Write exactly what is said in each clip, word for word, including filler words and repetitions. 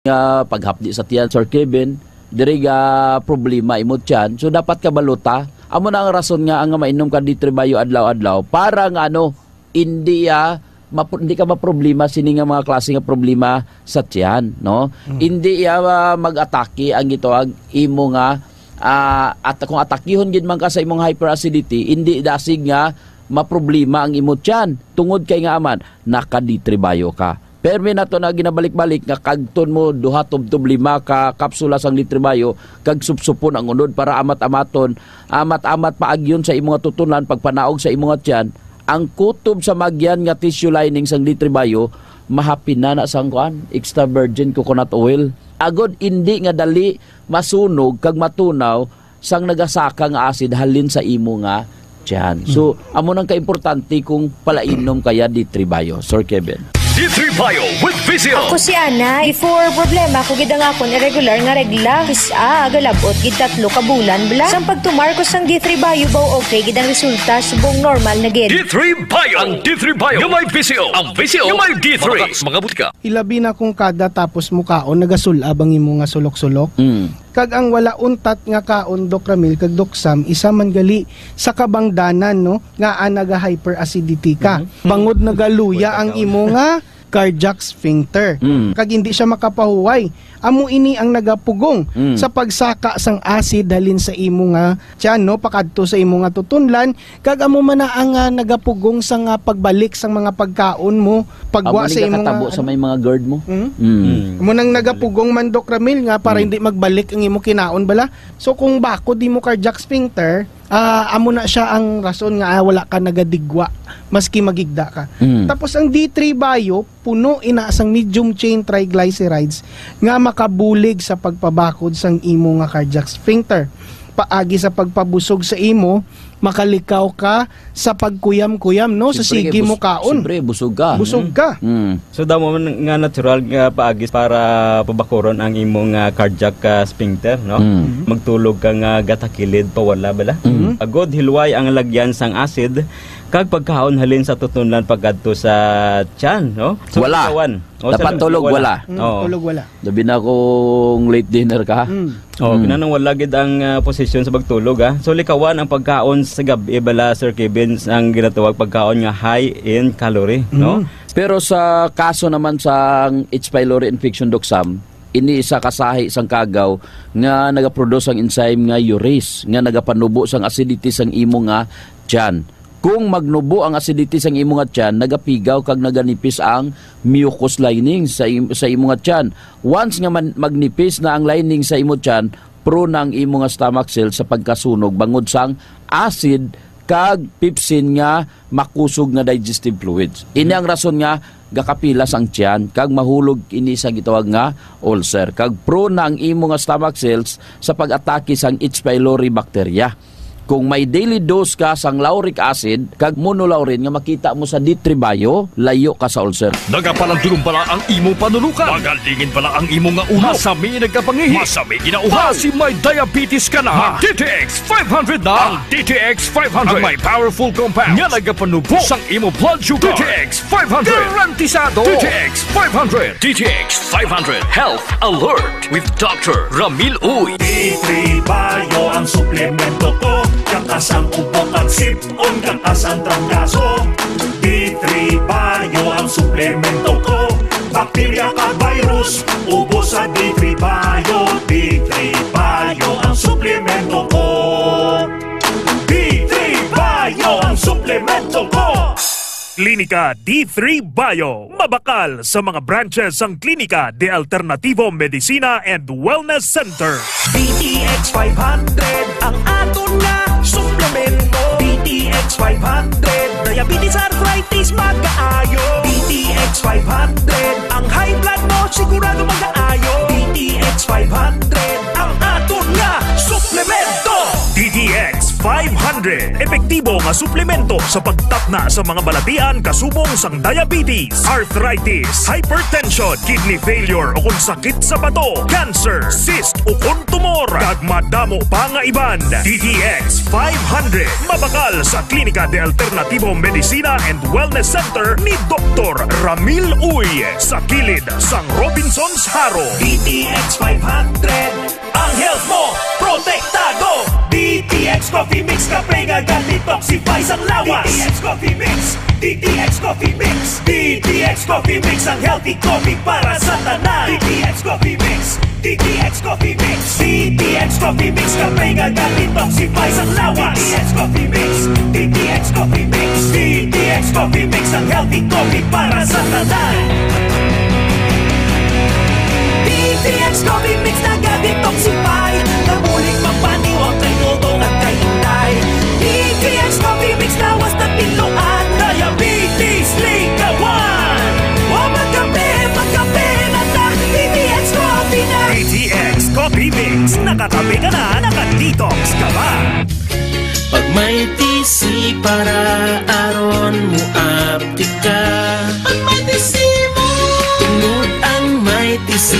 nga paghapdi sa tiyan, Sir Kevin, diri ga problema imo tiyan. So, dapat kabalo ta. Amo na ang rason nga ang mainom ka D three Bio adlaw-adlaw para nga ano, hindi, ah, mapro-, hindi ka maproblema sini nga mga klase nga problema sa tiyan, no? Mm. Hindi, ah, mag-atake ang gitawag imo nga, ah, at kung atakihon gid man ka sa imong hyperacidity, hindi dasig nga maproblema ang imo tiyan tungod kay nga aman naka D three Bio ka. Permi nato na ginabalik-balik nga kagton mo duha tubtob lima ka kapsula sang D three Bio kag supsupon ang unod para amat-amaton, amat-amat paagyon sa imo nga tutunlan, pagpanaog sa imo nga tiyan. Ang kutob sa magyan nga tissue lining sang D three Bio mahapin na na sang kuan, extra virgin coconut oil. Agod indi nga dali masunog kag matunaw sang nagasaka nga acid halin sa imo nga tiyan. So, amo nang kaimportante kung palainom kaya D three Bio, Sir Kevin. D three Bio with Vizio. Ako si Ana. Before, problema ko gid ang akon irregular nga regla. Kis-a, galabot gid tatlo ka bulan bala. Sang pagtumar ko sang D three Bio, baw okay gid ang resulta, subong normal na gid. D three Bio. Ang D three Bio nga may Vizio. Ang Vizio nga may D three. Mga butika. Ilabi na kung kada tapos mo kaon, nagasul-ab ang imo nga sulok-sulok. Mm. Kag ang wala untat nga kaon, Doc Ramil kag Doc Sam, isa man gali sa kabangdanan, no, nga, ah, naga-hyperacidity ka. Mhm. Bangod nagaluya ang imo nga cardiac sphincter. Mm. Kag hindi siya makapahuway. Amo ini ang nagapugong Mm. sa pagsaka sang acid halin sa imo nga tiyan, no, pakadto sa imo nga tutunlan, kag amo man na ang, ah, nagapugong sa nga pagbalik sang mga pagkaon mo, pagwa Amo ni sa imo nga, nakatabo sa ano? May mga GERD mo. Mm. Mm. Mm. Amo nang nagapugong man, Doc Ramil, nga para Mm. hindi magbalik ang imo kinaon bala. So, kung bakod imo cardiac sphincter, ah, amo na siya ang rason nga, ah, wala ka nagadigwa, maski magigda ka. Mm. Tapos ang D three Bio, puno ina sang medium chain triglycerides nga makabulig sa pagpabakod sang imo nga cardiac sphincter. Paagi sa pagpabusog sa imo, makalikaw ka sa pagkuyam-kuyam, no, sa Siyempre, kay sige bus-, mo kaon. Siyempre, busog ka. Busog Mm. ka. Mm. So, damo man nga natural nga paagi para pabakuron ang imong, ah, cardiac, ah, sphincter, no? Mm. Magtulog ka nga gatakilid pa wala bala. Mm. Agod hilway ang lagyan sang acid kag pagkaon halin sa tutunlan pagkadto sa tiyan, no? So, Wala. kawan. O, sa Dapat lug-, tulog, wala. wala. Mm, Oo. tulog wala. Labi na kung late dinner ka. Mm. Oh, Mm. kinahanglan wala gid ang, ah, posisyon sa pagtulog, ah. So, likawan ang pagkaon sa gab-i bala, Sir Kevin, ang ginatawag pagkaon nga high in calorie, no? Mm. Pero sa kaso naman sa H. pylori infection, Doc Sam, ini isa ka sahi sang kagaw nga nagaproduce ang enzyme nga urease, nga nagapanubo sang acidity sang imo nga tiyan. Kung magnubo ang acidity sang imo nga tiyan, nagapigaw kag naganipis ang mucus lining sa im-, sa imo nga tiyan. Once nga man-, magnipis na ang lining sa imo tiyan, prone na ang imo nga stomach cell sa pagkasunog bangod sang acid kag pepsin nga makusog nga digestive fluids. Ini ang rason nga gakapilas ang tiyan kag mahulog ini sa gitawag nga ulcer. Kag prone na ang imo nga stomach cells sa pag-atake sang H. pylori bacteria. Kung may daily dose ka sang lauric acid kag monolaurin nga makita mo sa D three Bio, layo ka sa ulcer. Nagapalandulong bala ang imo panulukan? Magalingin bala ang imo nga ulo? Masami nagkapangihi? Masami ginauhaw? Basi may diabetes ka na? Mag D T X five hundred na. Ang D T X five hundred ang may powerful compound nga nagapanubo sang imo blood sugar. D T X five hundred. Garantisado. D T X five hundred. D T X five hundred Health Alert with Doctor Ramil Uy. D three Bio ang suplemento ko. Kakas ang ubo kag sip-on, kakas ang trangkaso. D three Bio ang suplemento ko. Bakterya kag virus, ubos sa D three Bio. D three Bio ang suplemento ko. D three Bio ang suplemento ko. Klinika D three Bio. Mabakal sa mga branches sang Klinika de Alternativo Medicina and Wellness Center. D T X five hundred ang aton nga suplemento. D T X five hundred, diabetes, arthritis, magaayo. D T X five hundred, ang high blood mo sigurado magaayo. D T X five hundred ang aton nga suplemento. D T X five hundred, epektibo nga Suplemento sa pagtapna sa mga balatian kasubong sang diabetes, arthritis, hypertension, kidney failure o kon sakit sa bato, cancer, cyst o kon tumor, kag madamo pa nga iban. D T X five hundred, mabakal sa Klinika de Alternativo Medicina and Wellness Center ni Doktor Ramil Uy, sa kilid sang Robinsons Jaro. D T X five hundred, ang health mo protektado. D T X Coffee Mix, kape nga ga-detoxify sang lawas. D T X Coffee Mix, D T X Coffee Mix, D T X Coffee Mix, ang healthy coffee para sa tanan. D T X Coffee Mix, D T X Coffee Mix, D T X Coffee Mix, kape nga ga-detoxify sang lawas. D T X Coffee Mix, D T X Coffee Mix, D T X Coffee Mix, ang healthy coffee para sa tanan. D T X Coffee Mix naga-detoxify, nga bulig magpaniwang kay Dodong at kay Inday. D T X Coffee Mix lawas na tinluan, diabetes likawan. Wa magkape, magkape na ta, D T X Coffee na. D T X Coffee Mix, nakakape ka na, naka-detox ka pa. Pag may T C para aron mo aptika. Pag may T C mo. Tungod ang may T C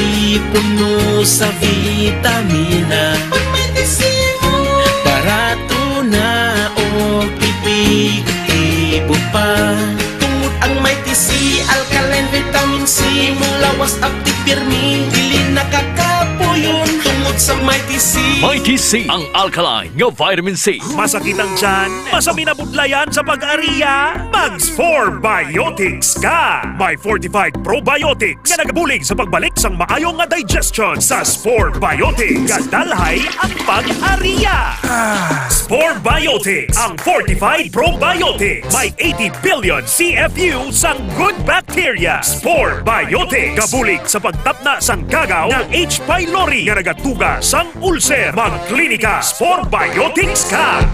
puno sa vitamina. Pag may T C mo. Barato na o epektibo pa. Tungod ang may T C, alkaline vitamin C, imong lawas aptik pirmi, dili nakakapuyon tungod sa may T C. May T C, ang alkaline nga vitamin C. Masakit ang tiyan? Masabi na budlayan sa pag-ariya? Mag Spore Biotics ka! May fortified probiotics nga nagabulig sa pagbalik sang maayo nga digestion. Sa Spore Biotics, gadalhay ang pag-ariya. Ah, Spore Biotics, ang fortified probiotics. May eighty billion C F U sang good bacteria. Spore Biotics, gabulig sa pagtapna sang kagaw nga H. pylori nga nagatuga sang ulcer. Magklinika Spore Biotics ka.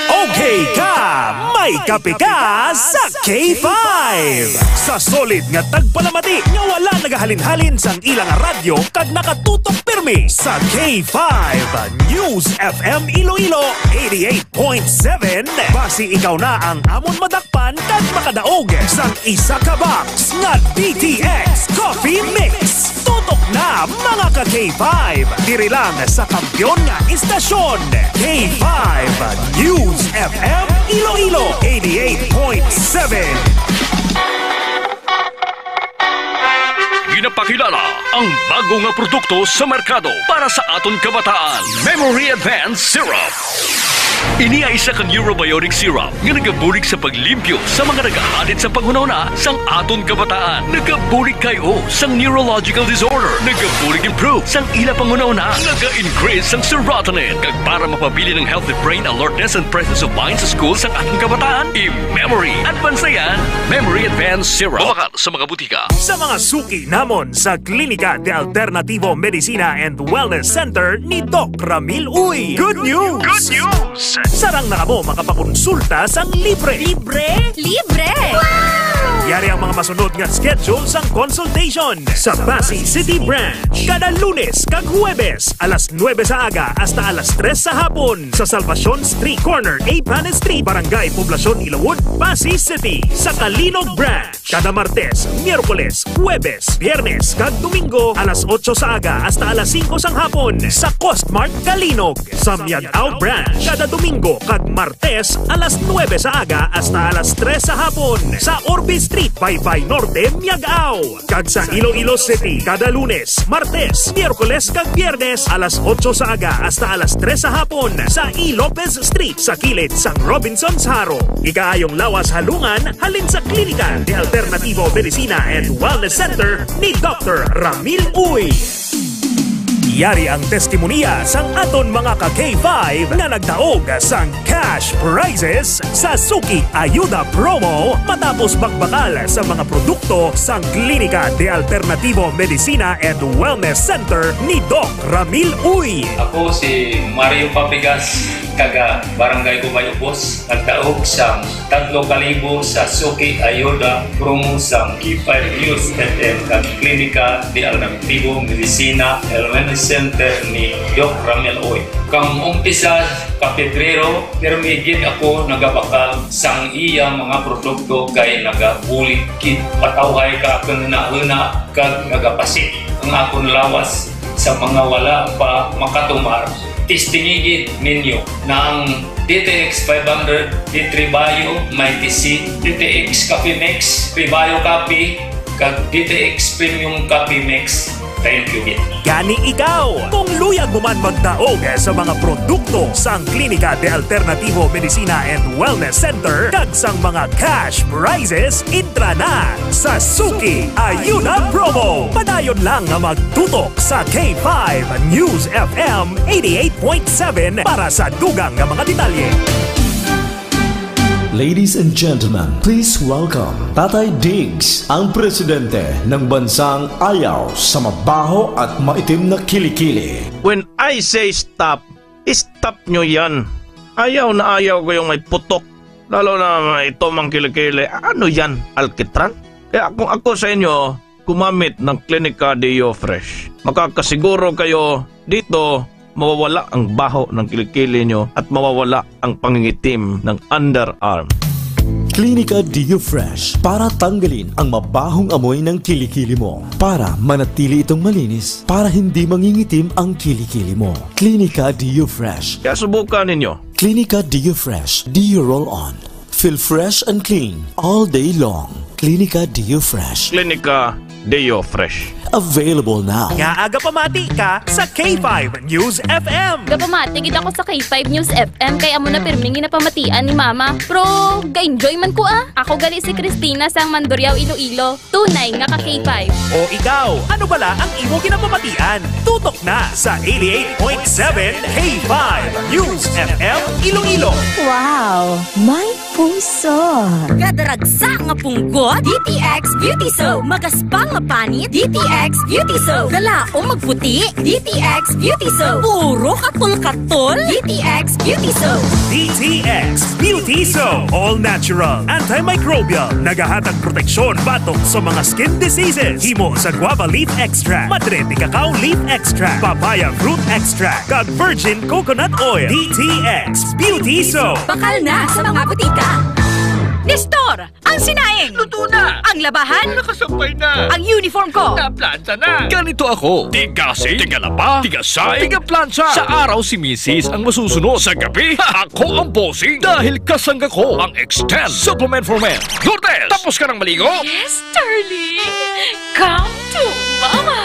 Okay ka, may kape ka sa K five. Sa solid nga tagpalamati nga wala nagahalin-halin sang ilang radyo kag nakatutok pirmi sa K five News F M Iloilo eighty-eight point seven. Basi ikaw na ang amon madakpan kag makadaog sang isa ka box nga D T X Coffee Mix. Tutok na, mga ka K five! Diri lang sa kampiyon nga istasyon, K five News F M Iloilo eighty-eight point seven. Ginapakilala ang bago nga produkto sa merkado para sa aton kabataan, Memory Advance Syrup. Ini ay isa ka neurobiotic syrup nga nagabulig sa paglimpyo sa mga nagahalid sa panghunahuna sang aton kabataan. Nagabulig kay o sang neurological disorder. Nagabulig improve sang ila panghunahuna. Naga-increase sang serotonin. Kag para mapabilin ang healthy brain alertness and presence of mind sa school sang aton kabataan, i-memory. Advance na yan. Memory Advance Syrup. Mabakal sa mga butika. Sa mga suki namon sa Klinika de Alternativo Medicina and Wellness Center ni Doc Ramil Uy. Good news! Good news! Sarang na kamo makapakonsulta sang libre. Libre? Libre! Wow! Yari ang mga masunod nga schedule sang consultation sa Passi City Branch. Kada Lunes kag Huwebes, alas nuebe sa aga hasta alas tres sa hapon, sa Salvacion Street, corner A Panes Street, Barangay Poblacion, Ilawod, Passi City. Sa Calinog Branch, kada Martes, Miyerkules, Huwebes, Biyernes, kag Domingo, alas otso sa aga hasta alas singko sang hapon, sa Coast Mart Calinog. Sa Miag-ao Branch, kada Domingo kag Martes, alas nuebe sa aga hasta alas tres sa hapon, sa Orbe Street, Baybay Norte, Miag-ao. Kag sa Iloilo City, kada Lunes, Martes, Miyerkules, kag Biyernes, alas otso sa aga hasta alas tres sa hapon, sa E. Lopez Street, sa kilid sang Robinsons Jaro. Ikaayong lawas halungan halin sa Klinika de Alternativo Medicina and Wellness Center ni Doctor Ramil Uy. Yari ang testimonya sang aton mga ka K five nga nagdaog sang cash prizes sa Suki Ayuda Promo matapos magbakal sa mga produkto sang Klinika de Alternativo Medicina and Wellness Center ni Doc Ramil Uy. Ako si Mario Fabregas. Taga Barangay Ubay Ubos, nagdaog sang tadlo ka libo sa Suki Ayuda promo sang K five News F M kag Klinika de Alternativo Medicina and Wellness Center ni Doc Ramel Uy. Kang umpisa ka Pebrero, pirmi gid ako nagabakal sang iya mga produkto kay nagabulig gid. Patawhay ka akon hunahuna kag nagapasit ang akon lawas sa mga wala pa makatumar. Testingi gid ninyo na ang D T X five hundred, D three Bio, Mighty C, D T X Coffee Mix, Pre-Bio Coffee, kag D T X Premium Coffee Mix. Thank you gid. Gani ikaw, kung luyag mo man magdaog sa mga produkto sang Klinika de Alternativo Medicina and Wellness Center kag sang mga cash prizes, entra na sa Suki Ayuda Promo. Padayon lang nga magtutok sa K five News F M eighty-eight point seven para sa dugang nga mga detalye. Ladies and gentlemen, please welcome Tatay Diggs, ang presidente ng bansang ayaw sa mabaho at maitim na kilikili. When I say stop, stop nyo yan. Ayaw na ayaw ko yung may putok, lalo na may ito mang kilikili. Ano yan? Alkitran? Kaya kung ako sa inyo, gumamit ng Clinica Deo Fresh. Makakasiguro kayo dito, mawawala ang baho ng kilikili nyo at mawawala ang pangingitim ng underarm. Clinica Deo Fresh para tanggalin ang mabahong amoy ng kilikili mo, para manatili itong malinis, para hindi mangingitim ang kilikili mo. Clinica Deo Fresh. Kaya subukan ninyo. Clinica Deo Fresh Deo Roll On. Feel fresh and clean all day long. Clinica Deo Fresh. Clinica Deo Fresh. Available now. Nga aga pamati ka sa K five News F M. Gapamati gid ako sa K five News F M kay amo na pirmi ginapamatian ni Mama. Pero ga-enjoy man ko, ah. Ako gali si Christina sang Mandurriao, Iloilo. Tunay nga ka K five. O ikaw, ano bala ang imo ginapamatian? Tutok na sa eighty-eight point seven K five News F M Iloilo. Wow, may puso. Gadaragsa nga punggot, D T X Beauty Soap. Magaspang nga panit, D T X Beauty Soap. Galaom magputi, D T X Beauty Soap. Puro katol-katol, D T X Beauty Soap. D T X Beauty Soap. All natural, antimicrobial. Nagahatag proteksyon batok sa mga skin diseases. Himo sa guava leaf extract, madre de cacao leaf extract, papaya fruit extract, kag virgin coconut oil. D T X Beauty Soap. Bakal na sa mga butika. Nestor, ang sinaing. Luto na. Ang labahan. Nakasampay na. Ang uniform ko. Naplansa na. Ganito ako. Tigasing, tigalaba, tigasay, tigaplansa. Sa araw si misis ang masusunod. Sa gabi, ako ang bossing. Dahil kasangga ko ang Extend Supplement for Men. Lourdes, tapos ka nang maligo? Yes, darling. Come to Mama.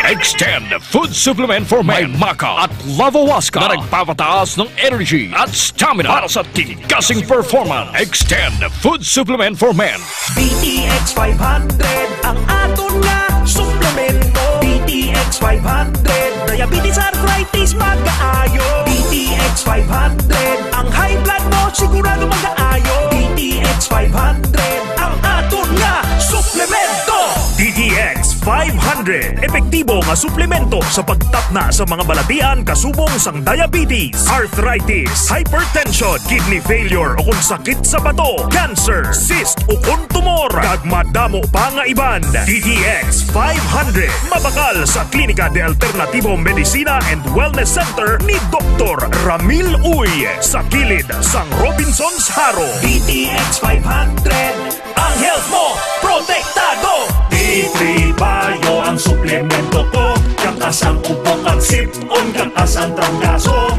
Extend Food Supplement for Men. May maca at lavawaska na nagpapataas ng energy at stamina para sa tigasing performance. Extend Food Supplement for Men. D T X five hundred ang aton nga suplemento. D T X five hundred, diabetes, arthritis, magaayo. D T X five hundred, ang high blood mo sigurado magaayo. D T X five hundred ang aton nga suplemento. D T X five hundred, epektibo nga suplemento sa pagtapna sa mga balatian kasubong sang diabetes, arthritis, hypertension, kidney failure, o kung sakit sa bato, cancer, cyst, o kung tumor, kag madamo pa nga iban. D T X five hundred, mabakal sa Klinika de Alternativo Medicina and Wellness Center ni Doktor Ramil Uy, sa kilid sang Robinsons Jaro. D T X five hundred, ang health mo protektado. D three Bio ang suplemento ko, kang kasang upo kag sip-on kag asang trangkaso.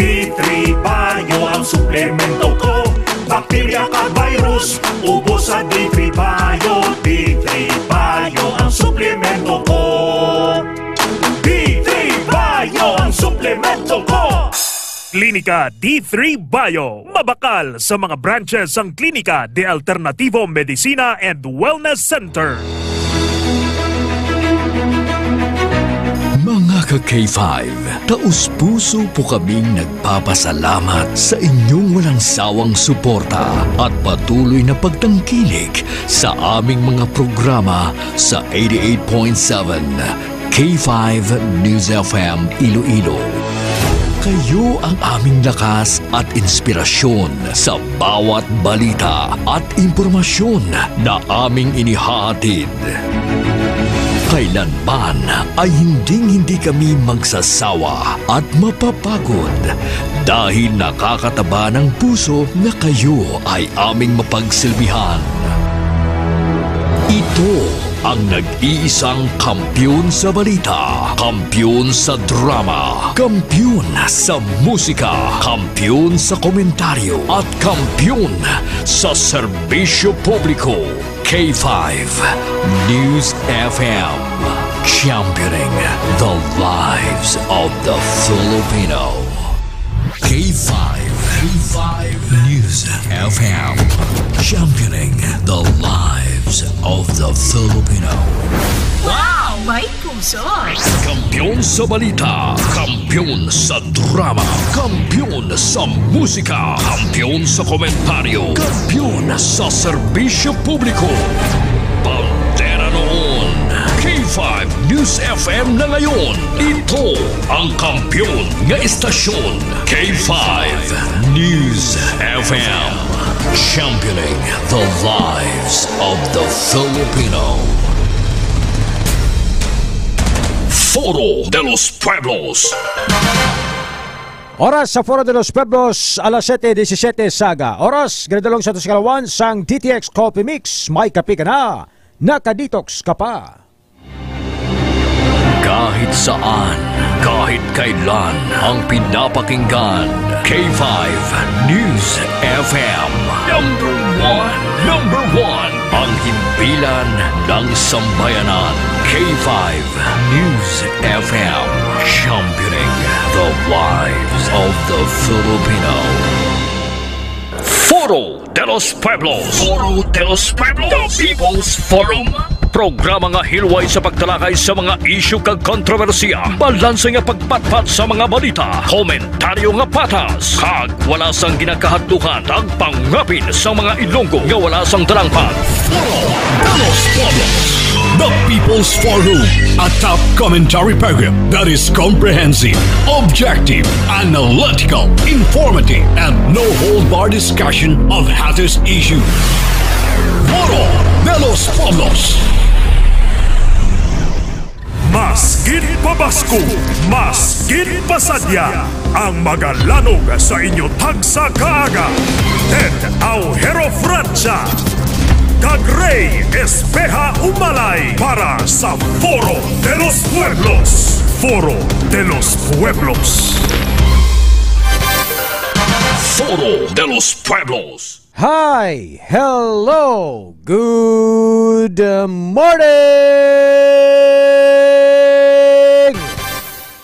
D three Bio ang suplemento ko, bakterya kag virus, ubos sa D three Bio. D three Bio ang suplemento ko. D three Bio ang suplemento ko. Klinika D three Bio. Mabakal sa mga branches sang Klinika de Alternativo Medicina and Wellness Center. Mga ka K five, taos-puso po kaming nagpapasalamat sa inyong walang sawang suporta at patuloy na pagtangkilik sa aming mga programa sa eighty-eight point seven K five News F M Iloilo. Kayo ang aming lakas at inspirasyon sa bawat balita at impormasyon na aming inihahatid. Kailanman ay hinding-hindi kami magsasawa at mapapagod dahil nakakataba ng puso na kayo ay aming mapagsilbihan. Ito ang nag-iisang kampiyon sa balita, kampiyon sa drama, kampiyon sa musika, kampiyon sa komentaryo, at kampiyon sa serbisyo publiko. K five News F M, championing the lives of the Filipino. K five, K five News F M, championing the lives of the Filipino. Wow! May puso! Kampiyon sa balita, kampiyon sa drama, kampiyon sa musika, kampiyon sa komentaryo, kampiyon sa serbisyo publiko. Bandera noon, K five News F M na ngayon. Ito ang kampiyon nga istasyon, K five News F M. Championing the lives of the Filipino. Foro de los Pueblos. Oras sa Foro de los Pueblos, alas siyete disisiyete sa aga. Oras, ginadalong sa aton sa kalawan sang D T X Coffee Mix. May kape ka na, naka-detox ka pa. Kahit saan, kahit kailan, ang pinapakinggan, K five News F M. Number one, number one, ang himpilan ng sambayanan, K five News F M, championing the lives of the Filipino. Foro de los Pueblos. Foro de los Pueblos. The People's Forum. Programa nga hilway sa pagtalakay sa mga isyu kag kontrobersiya, balanse nga pagpatpat sa mga balita, komentaryo nga patas, kag wala sang ginakahadlukan, tagpangapin sa mga Ilonggo nga wala sang talangpan. Foro de los Pueblos. The People's Forum, a top commentary program that is comprehensive, objective, analytical, informative, and no-hold-bar discussion of hottest issues. Foro de los Pueblos. Mas gid pa Pasko, mas gid pa sadya ang magalanog sa inyo tagsa ka aga. Ted Aujero Francia kag Rey Espeha Umalay para sa Foro de los Pueblos. Foro de los Pueblos. Foro de los Pueblos. Hi! Hello! Good morning!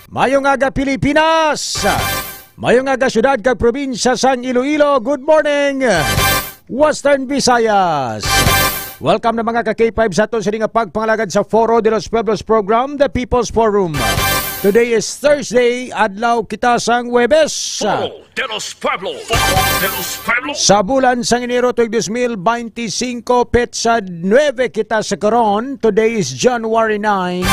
Mayong aga, Pilipinas! Mayong aga, syudad kag probinsya sang Iloilo. Good morning, Western Visayas! Welcome na, mga ka-K five, sa aton sini nga pagpangalagad sa Foro de los Pueblos program, The People's Forum. Today is Thursday, adlaw kita sang Huwebes. Foro de los Pueblos. Foro de los Pueblos. Sa bulan sang Enero tuig dos mil beintisinko, petsa nuebe kita sa karon. Today is January nine,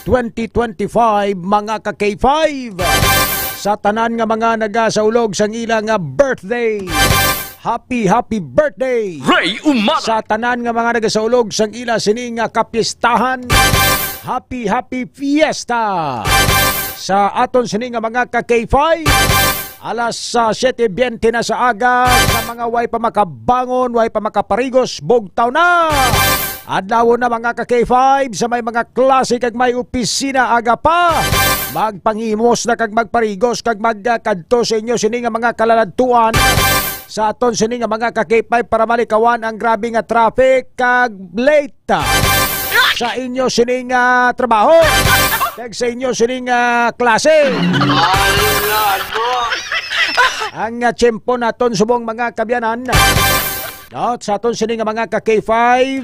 twenty twenty-five, mga ka-K five. Sa tanan nga mga nagasaulog sang ila nga birthday, happy, happy birthday! Rey Umala. Sa tanan nga mga nagasaulog sang ila sini nga kapistahan, happy, happy fiesta! Sa aton sini nga mga ka-K five, alas, ah, siyete biyente na sa aga, sa mga way pa makabangon, way pa makaparigos, bugtaw na! Adlaw na, mga ka-K five, sa may mga klase kag may opisina, aga pa. Magpanghimos na kag magparigos kag magkadto sa inyo sini nga mga kalaladtuan. Sa aton sini nga mga ka-K five para malikawan ang grabe nga traffic kag late sa inyo sini nga trabaho. Kag sa inyo sini nga klase. Ang, ah, tiyempo naton subong mga kaabyanan. No, sa aton sini nga mga ka-K five,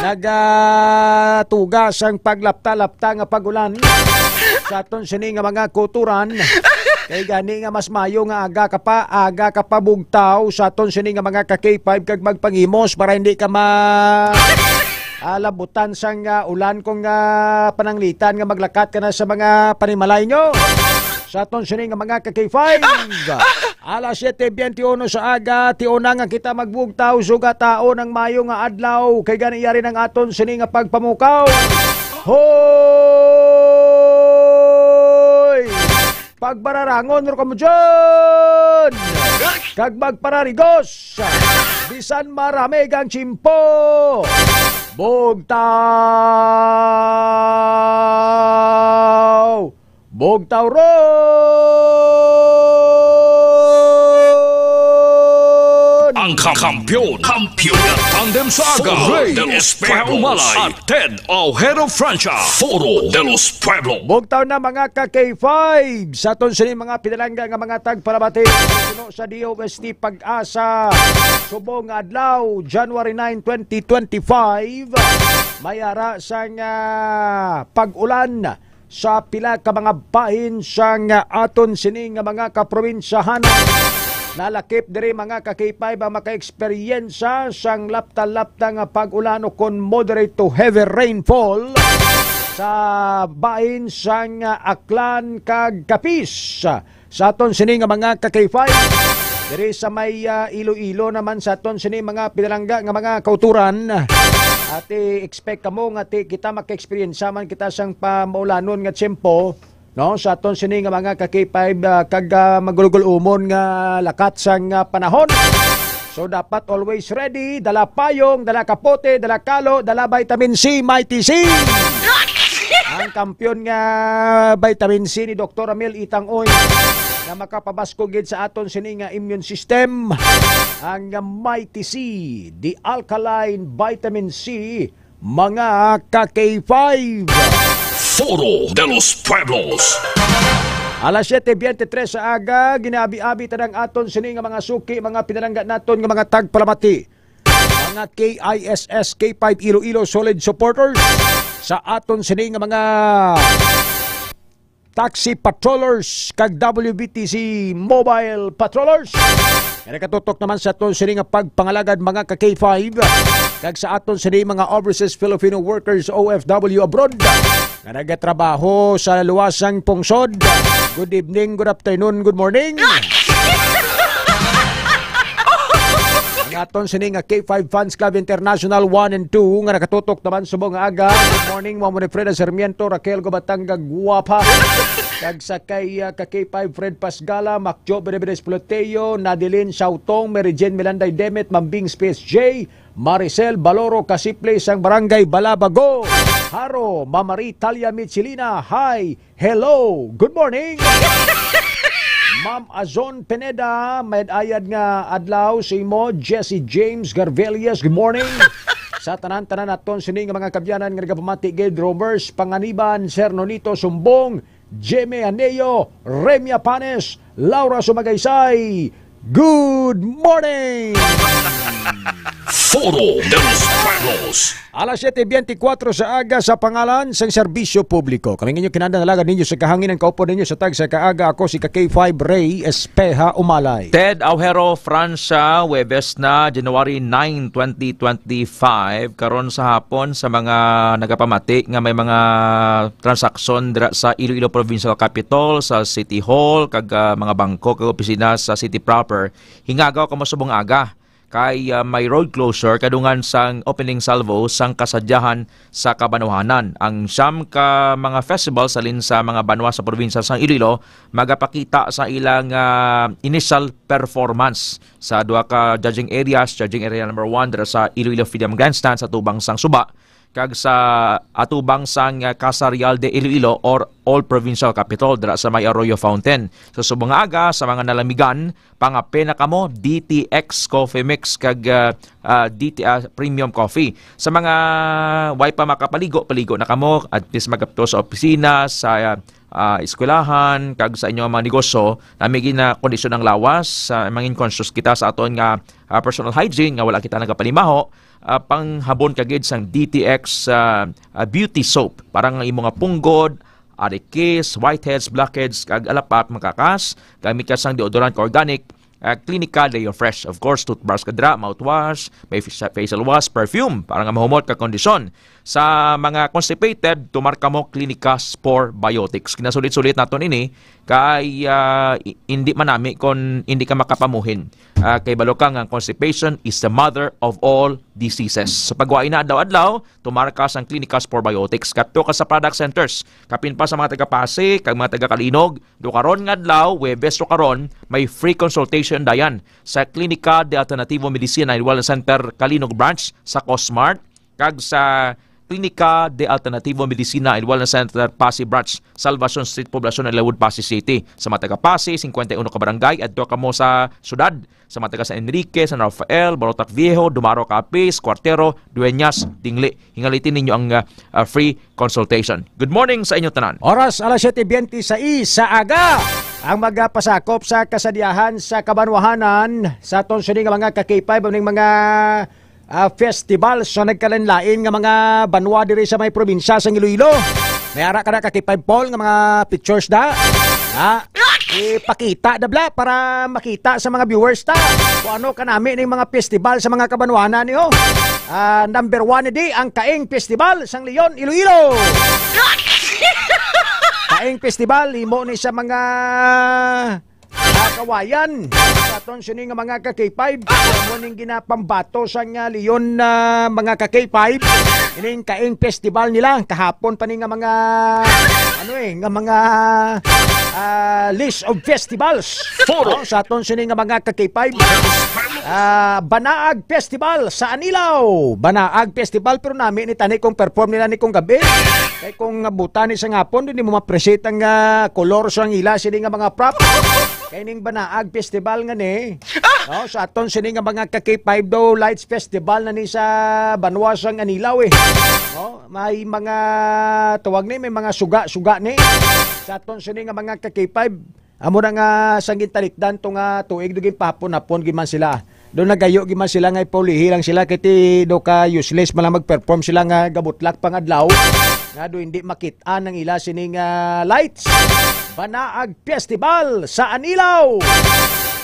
nagatuga sang paglapta-lapta nga pag-ulan. Sa aton sini nga mga kutoran, kay gani nga mas mayo nga aga ka pa, aga ka pa bugtaw sa aton sini nga mga ka-K five kag magpanghimos para hindi ka ma-, ah, labutan sang, ah, ulan kung, ah, pananglitan nga maglakat ka na sa mga panimalay nyo. Sa aton sini nga mga ka-K five. Alas siyete biyente uno sa aga, tiuna nga kita magbugtaw, sugataon ang mayo nga adlaw, kay gani yari ng aton sini nga pagpamukaw. Hoy! Pagbararangon ro kamo dyan! Kag magpararigos! Bisan maramig ang tsimpo! Bugtaw! Bugtaw ron! Ang kam- kampiyon, kampiyon, tandem sa aga, Foro de los Pueblos, at Ted Aujero Francia, Foro de los Pueblos. Bugtaw na, mga ka-K five, sa aton sini mga pinalangga nga mga tagpalamati. Puno sa D O S T Pag-asa, subong nga adlaw, January nine, twenty twenty-five, may ara sang pag-ulan sa pila ka mga bahin sang aton sini nga mga kaprobinsyahan. Nalakip diri, mga ka-K five, ang makaeksperyensya sang lapta-lapta nga pag-ulan o kon moderate to heavy rainfall sa bahin sang Aklan kag Capiz. Sa aton sini nga mga ka-K five, diri sa may, ah, Iloilo naman, sa aton sini mga pinalangga nga mga kauturan, at i-expect kamo nga ti kita maka-experience man kita sang pamaulanon nga tiyempo, no? Sa aton sini nga mga ka-K five, ah, kag, ah, magulugul-umon nga lakat sang, ah, panahon. So, dapat always ready, dala payong, dala kapote, dala kalo, dala vitamin C, Mighty C. Ang kampiyon nga vitamin C ni Doktor Amel Itang Oy, nga makapabaskog gid sa aton sini nga immune system, ang Mighty C, the alkaline vitamin C, mga ka-K five. Foro de los Pueblos. Alas siyete biyente tres sa aga, ginaabi-abi ta ang aton sini nga mga suki, mga pinalangga naton nga mga tagpalamati. Mga K I S S, K five Iloilo solid supporters, sa aton sini nga mga taxi patrollers kag W B T C mobile patrollers. Nga nakatutok naman sa aton sini nga pagpangalagad, mga ka-K five, kag sa aton sini mga overseas Filipino workers, O F W abroad, nga nagatrabaho sa luwasang pungsod. Good evening, good afternoon, good morning. Ang aton sini nga K five Fans Club International one and two nga nakatutok naman subong nga aga. Good morning, Ma'am Winifreda Sarmiento, Raquel Gubatanga Guapa. Kag sa kay, ah, ka K five Fred Pasgala, Macjo Bereberes Ploteo, Nadilin Sautong, Mary Jane Milanday Demet, Mambing Space J, Maricel Baloro Kasiple sang Barangay Balabago, Haro, Mama Ritalia Michelina, hi, hello, good morning. Ma'am Azon Pineda, may ayad nga adlaw sa imo. Jesse James Garvelias, good morning. Sa tanan-tanan naton sini nga mga kabyanan nga nagapamati gid, Romers Panganiban, Sir Nonito Sumbong, Jimmy Aneo, Remia Panes, Laura Sumagaysay, good morning. Foro de los Pueblos. Alas siyete biyente kuwatro sa aga, sa pangalan sang serbisyo publiko, kami ang inyo kinahanglan, alagad ninyo sa kahangin, ang kaupod ninyo sa tagsa kaaga. Ako si ka K five Ray Espeha Umalay. Ted Aujero Francia, Huwebes na, January nine, twenty twenty-five. Karon sa hapon, sa mga nagapamati nga may mga transaksyon dira sa Iloilo Provincial Capitol, sa City Hall, kag, ah, mga bangko kag opisina sa city proper, hingagaw kamo subong aga. Kay, ah, may road closure kadungan sang opening salvo sang kasadyahan sa kabanwahanan. Ang siyam ka mga festival sa lin sa mga banwa sa probinsya sang Iloilo magapakita sa ilang, ah, initial performance sa duha ka judging areas, judging area number one dira sa Iloilo Freedom Grandstand sa tubang sang suba, kag sa atubang sang, ah, Casa Real de Iloilo or Old Provincial Capitol dira sa may Arroyo Fountain. Sa subong nga aga, sa mga nalamigan, pangape na kamo, D T X Coffee Mix kag, ah, ah, D T, ah, Premium Coffee. Sa mga way pa makapaligo, paligo na kamo, at least magapto sa opisina, sa, ah, ah, eskwelahan, kag sa inyong mga negosyo, nami gid na kondisyon ang lawas, ah, mangin conscious kita sa aton nga, ah, personal hygiene, nga wala kita nagapalimaho, ah, panghabon ka gid sang D T X, ah, ah, beauty soap para nga imo nga punggod, arikis, whiteheads, blackheads, kag alapap makakas. Gamit ka sang deodorant ka organic, ah, Clinica Deo Fresh. Of course, toothbrush ka dira, mouthwash, may fis-, facial wash, perfume, para nga mahumot ka kondisyon. Sa mga constipated, tumar kamo Clinicas Probiotics. Ginasulit-sulit naton ini kay, ah, i-, hindi manami kon hindi ka makapamuhin. Ah, kay balo ka nga constipation is the mother of all diseases. So pagwain na adlaw-adlaw, tumar ka sang Clinicas Probiotics. Kadto ka sa product centers, kapin pa sa mga taga Pasig kag mga taga Calinog. Do karon nga adlaw, Huwebes ro karon, may free consultation dayon sa Klinika de Alternativo Medicina and Wellness Center Calinog Branch sa Cosmart kag sa Klinika de Alternativo Medicina and Wellness Center Passi Branch, Salvacion Street, Poblacion, Ellawood, Passi City. Sa mga taga Passi, cincuenta y uno ka barangay, adto kamo sa syudad. Sa mga taga San Enrique, San Rafael, Barotac Viejo, Dumaro, Capiz, Cuartero, Dueñas, Tingle, hingaliti ninyo ang, ah, ah, free consultation. Good morning sa inyo tanan. Oras alas siete beintiséis sa aga. Ang magapasakop sa kasadyahan sa kabanwahanan sa aton sini nga mga ka-K five, ning mga, ah, festival sa nagkalain-lain nga mga banwa diri sa may probinsya sa Iloilo. May ara ka na ka-K five, Paul, nga mga pictures da? Ha? Ipakita da bala para makita sa mga viewers ta kung ano kanami ning mga festival sa mga kabanwanan niyo. Ah, number one ni di ang Kaing Festival sang Leon, Iloilo. Kaing Festival, imo ni sa mga, ah, kawayan. Sa aton sini nga mga ka-K five, amo ning ginapambato sa nga Leon, ah, mga ka-K five. Ining Kaing Festival nila, kahapon pa ni nga mga, ano eh, nga mga, ah, list of festivals. Foro. Oh, sa aton sini nga mga ka-K five. Ah, Banaag Festival sa Anilao. Banaag Festival, pero nami ni tani kung perform nila ni kung gabi. Kay kung buta ni sa ngapon, di mo ma-appreciate ang, ah, kolor sang ila sini nga mga prop. Kay ning Banaag Festival nga ni, no, sa aton sini nga mga ka-K five daw, lights festival na ni sa banwa sang Anilao eh. No, may mga tawag ni, may mga suga-suga ni. Sa aton sini nga mga ka-K five, amo na nga sang gintalikdan to nga tuig, do ginpahapon-hapon gid man sila. Do nagayo gid man sila nga ipaulihi lang sila kay ti do ka useless man lang mag-perform sila nga gabutlak pang adlaw. Nga do hindi makit-an ang ila sining, ah, lights. Banaag Festival sa Anilao.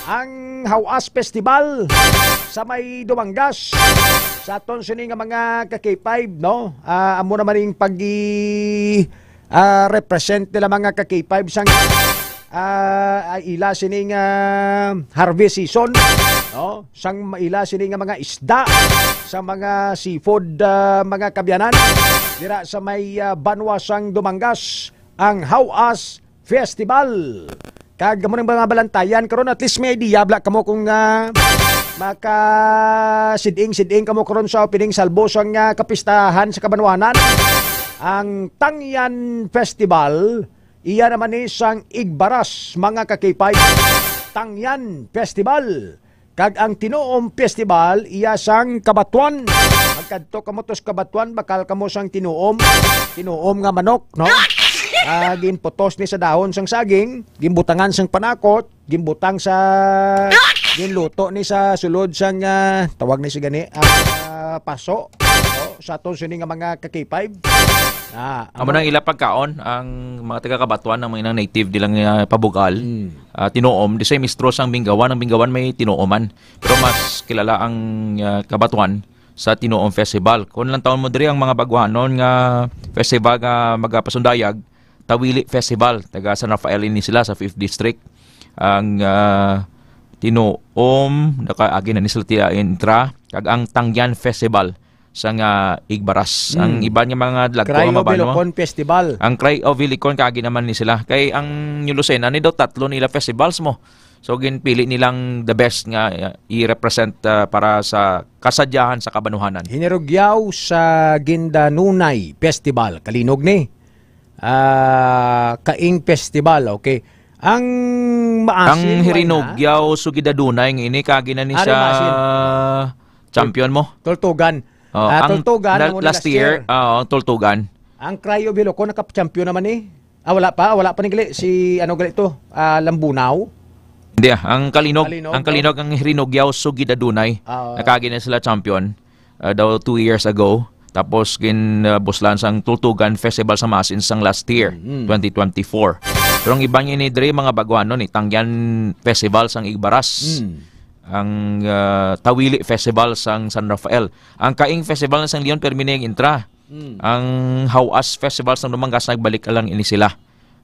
Ang Hawas Festival sa may Dumangas. Sa aton sini nga mga ka-K five, no? Ah, amo naman yung pag-i-, ah, represent nila mga ka-K five sang, ah, ay ila sining, ah, harvest season, no? Sang ma-, ila sini nga mga isda, sa mga seafood, ah, mga kabyanan, dira sa may, ah, banwa sang Dumangas, ang Hawas Festival. Kag amo ning mga balantayan karon, at least may idea bala kamo kung, ah, maka-siding-siding kamo karon sa opening salvo sang, ah, kapistahan sa kabanwanan. Ang Tangyan Festival, iya naman ni sang Igbaras, mga ka-K five. Tangyan Festival. Kag ang Tinuom Festival, iya sang Kabatuan. Magkadto kamo tos Kabatuan, bakal kamo sang tinuom. Tinuom nga manok, no? Ah, ginputos ni sa dahon sang saging, ginbutangan sang panakot, ginbutang sa, ginluto ni sa sulod sang, ah, tawag ni si gani, ah, paso. Oh, sa aton sini nga mga ka-K five. Ah, amo nang ila pagkaon, ang mga taga Kabatuan, ang mga native dilang, ah, pabugal. Mm. Ah, tinuom, di say mistro sang binggawan, ang binggawan may tinuoman. Pero mas kilala ang, ah, Kabatuan sa Tinuom Festival. Kung lang taon mo diri ang mga baguhanon nga festival nga magapasundayag, Tawili Festival, taga San Rafael ini sila sa fifth District. Ang, ah, Tinuom, nakaagi na ni sila tiya intra, kag ang Tangyan Festival sa nga Igbaras. Ang Mm. iban nga mga dagko nga Cryo mabanwa. Vilocon Festival. Ang Cryo Vilocon, kaagi naman ni sila. Kay ang New Lucena, ni daw tatlo nila festivals mo. So, ginpili nilang the best nga, uh, i-represent, uh, para sa kasadyahan sa kabanuhanan. Hinirugyaw sa Gindanunay Festival. Kalinog ni. Ah, Kaing Festival, okay. Ang maasin, Ang why na? Hirinugyaw, Sugidadunay, nga ini, kagi na ni Ari siya maasin. Champion mo. Tultugan. Oh, Ah, ang Tultugan, la-, amo ni last last year, year. Ah, oh, Tultugan. Ang Cryo Vilocon, naka-champion naman eh. Ah, wala pa, wala pa ni gali. Si, ano gali to? Ah, Lambunao? Hindi ah, ang Kalinog, Kalinog, ang no? Kalinog, ang Hirinugyaw, Sugidadunay. Ah, oo. Nakagi na sila champion, ah, daw two years ago. Tapos gin, ah, buslan sang Tultugan Festival sa Masin sang last year, Mm. twenty twenty-four. Pero ang iba niya ni dre, mga baguhanon, ni Tangyan Festival sang Igbaras. Mm. Ang, ah, Tawili Festival sang San Rafael. Ang Kaing Festival sang Leon, permi na yung intra. Mm. Ang Hawas Festival sang Dumangas, nagbalik lang ini sila.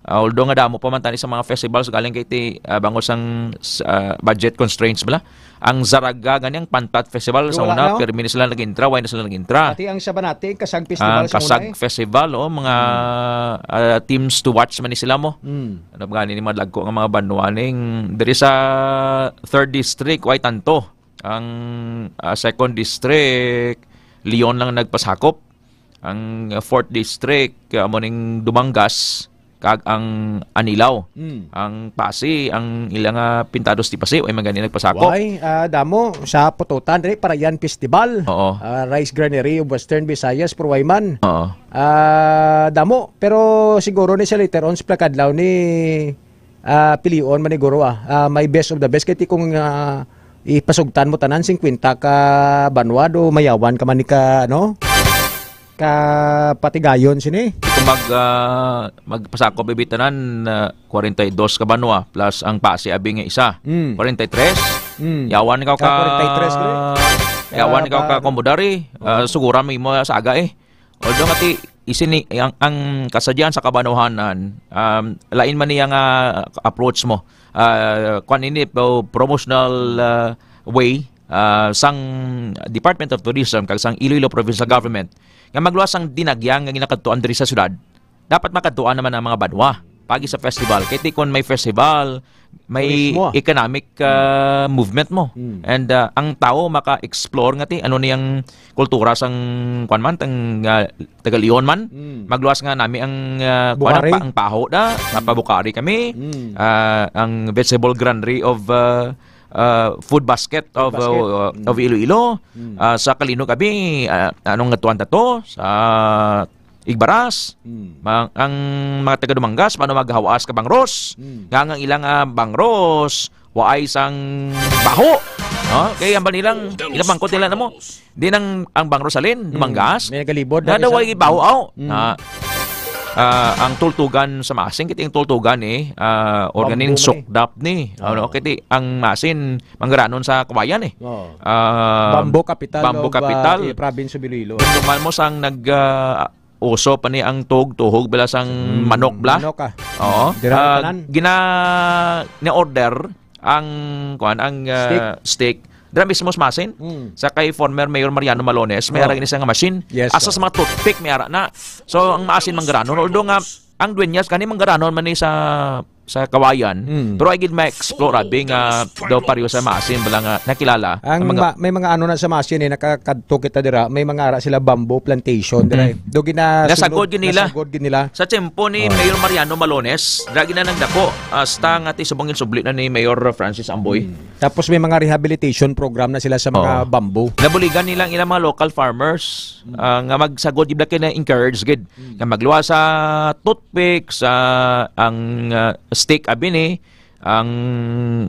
Ah, although nga damo pa man tani sa mga festivals galing kay ti, ah, bangod sang s-, ah, budget constraints bala. Ang Zaraga gani, ang Pantat Festival sa Wala una, na, oh. Pirmi na sila nag-intra, why na sila nag-intra? Pati ang Sabanate, ang Kasag Festival Ang sa una, Kasag eh. Festival, oh, mga, Mm. ah, teams to watch man ni sila mo. Mm. Ano ba gani ni mga dagko nga mga banwa ning diri sa third district, why tanto? Ang, ah, second district, Leon lang nagpasakop. Ang, ah, fourth district, ah, amo ning Dumangas, kag ang Anilao. Mm. Ang Pasi, ang ilang, ah, pintados ti Pasi, way man gani nagpasakop. Why? Ah, damo sa Pototan, diri, Parayan Festival. Oo. Ah, Rice Granary of Western Visayas, Purwayman. Oo. Ah, damo, pero siguro ni sa later on sa plakadlaw ni, ah, pilion man ni guro, ah. Ah, may best of the best. Kay ti kung, ah, ipasugtan mo tanan, singkwenta ka banwa, do mayawan ka man ni ka, ano? Ka patigayon sini. Kung mag, ah, magpasakop ibitanan, ah, kwarenta y dos ka banwa plus ang Pasi abi nga isa. Mm. Kwarenta y tres? Mm. Yawan ikaw Ah, ka, kwarenta y tres, gre. yawan Ah, ikaw ka ba- Komodari. Ah, Oo. Sugura mo imo sa aga, eh. Although nga ti, isin ni, ang, ang kasadyan sa kabanwahanan, um, lain man niya nga approach mo. Ah, kwan ini, po, promotional, ah, way, ah, sang Department of Tourism kag sang Iloilo Provincial Government nga magluwas sang dinagyan nga ginakadtuan diri sa syudad, dapat makadtuan naman ang mga banwa pagi sa festival. Kay ti kon may festival, may Turismo, ah. economic, ah, movement mo. Mm. And, ah, ang tao maka-explore nga ti ano niyang kultura sang kwan man, tang, ah, taga Leon man. Mm. Magluwas nga nami ang, ah, kwan, ang Bukari. pa-, ang paho da, Mm. mapabukari kami. Mm. Ah, ang vegetable granary of, ah, ah, food basket Food of, basket. ah, Mm. of Iloilo. Mm. Ah, sa Kalinog abi, ah, anong nga tuwan ta to? Sa Igbaras. Mm. Mang-, ang mga taga Dumangas, paano maghawas ka bangros? Mm. Nga ang ilang, ah, bangros, waay sang baho. No? Kaya ang banilang, ilang bangkot nila na mo. Di nang ang bangros alin, Mm. Dumangas. May nagalibod Nga na daw isa. ay baho, aw. Mm. Ah, ah, ang tultugan sa Masing, kiti ang tultugan eh, ah, or Bambo ganing man eh. sukdap ni. Ano, Oo. kiti ang Masin, manggaranon sa Kawayan eh. Oo. Ah, Bambo capital Bambo of, ah, capital. eh, province of Iloilo. Kung duman mo sang nag, ah, uso pa ni ang tug-, tuhog bala sang Mm, manok bala. manok, ah. Oo. Dira Ah, tanan. gina-, ni-order ang, kuwan, ang, ah, Steak. steak. Dira mismo sa Masin. Mm. Sa kay former Mayor Mariano Malones, may Oh. ara gini siya nga machine. Yes, Asa oh. sa mga toothpick, may ara na. So, ang Masin manggaranon. Although nga, ang duenyas kani manggaranon man ni sa, sa Kawayan. Mm. Pero ay gid ma-explore abi nga daw pareho sa Masin, bala nga nakilala. Ang Ang mga ma-, may mga ano na sa Masin eh, nakakadto kita dira, may mga ara sila bamboo plantation dira Mm. eh. Do gina-, Nasagod gid nila. nasagod gid nila. Sa tiyempo ni Oh. Mayor Mariano Malones, dira gid na nagdako, hasta nga ti subong ginsubli na ni Mayor Francis Amboy. Mm. Tapos may mga rehabilitation program na sila sa mga Oh. bamboo. Nabuligan nila ang ilang mga local farmers, Mm. ah, nga magsagod gid, kay na-encourage gid Mm. nga magluwas sa toothpick, sa ang, ah, steak abi ni, ang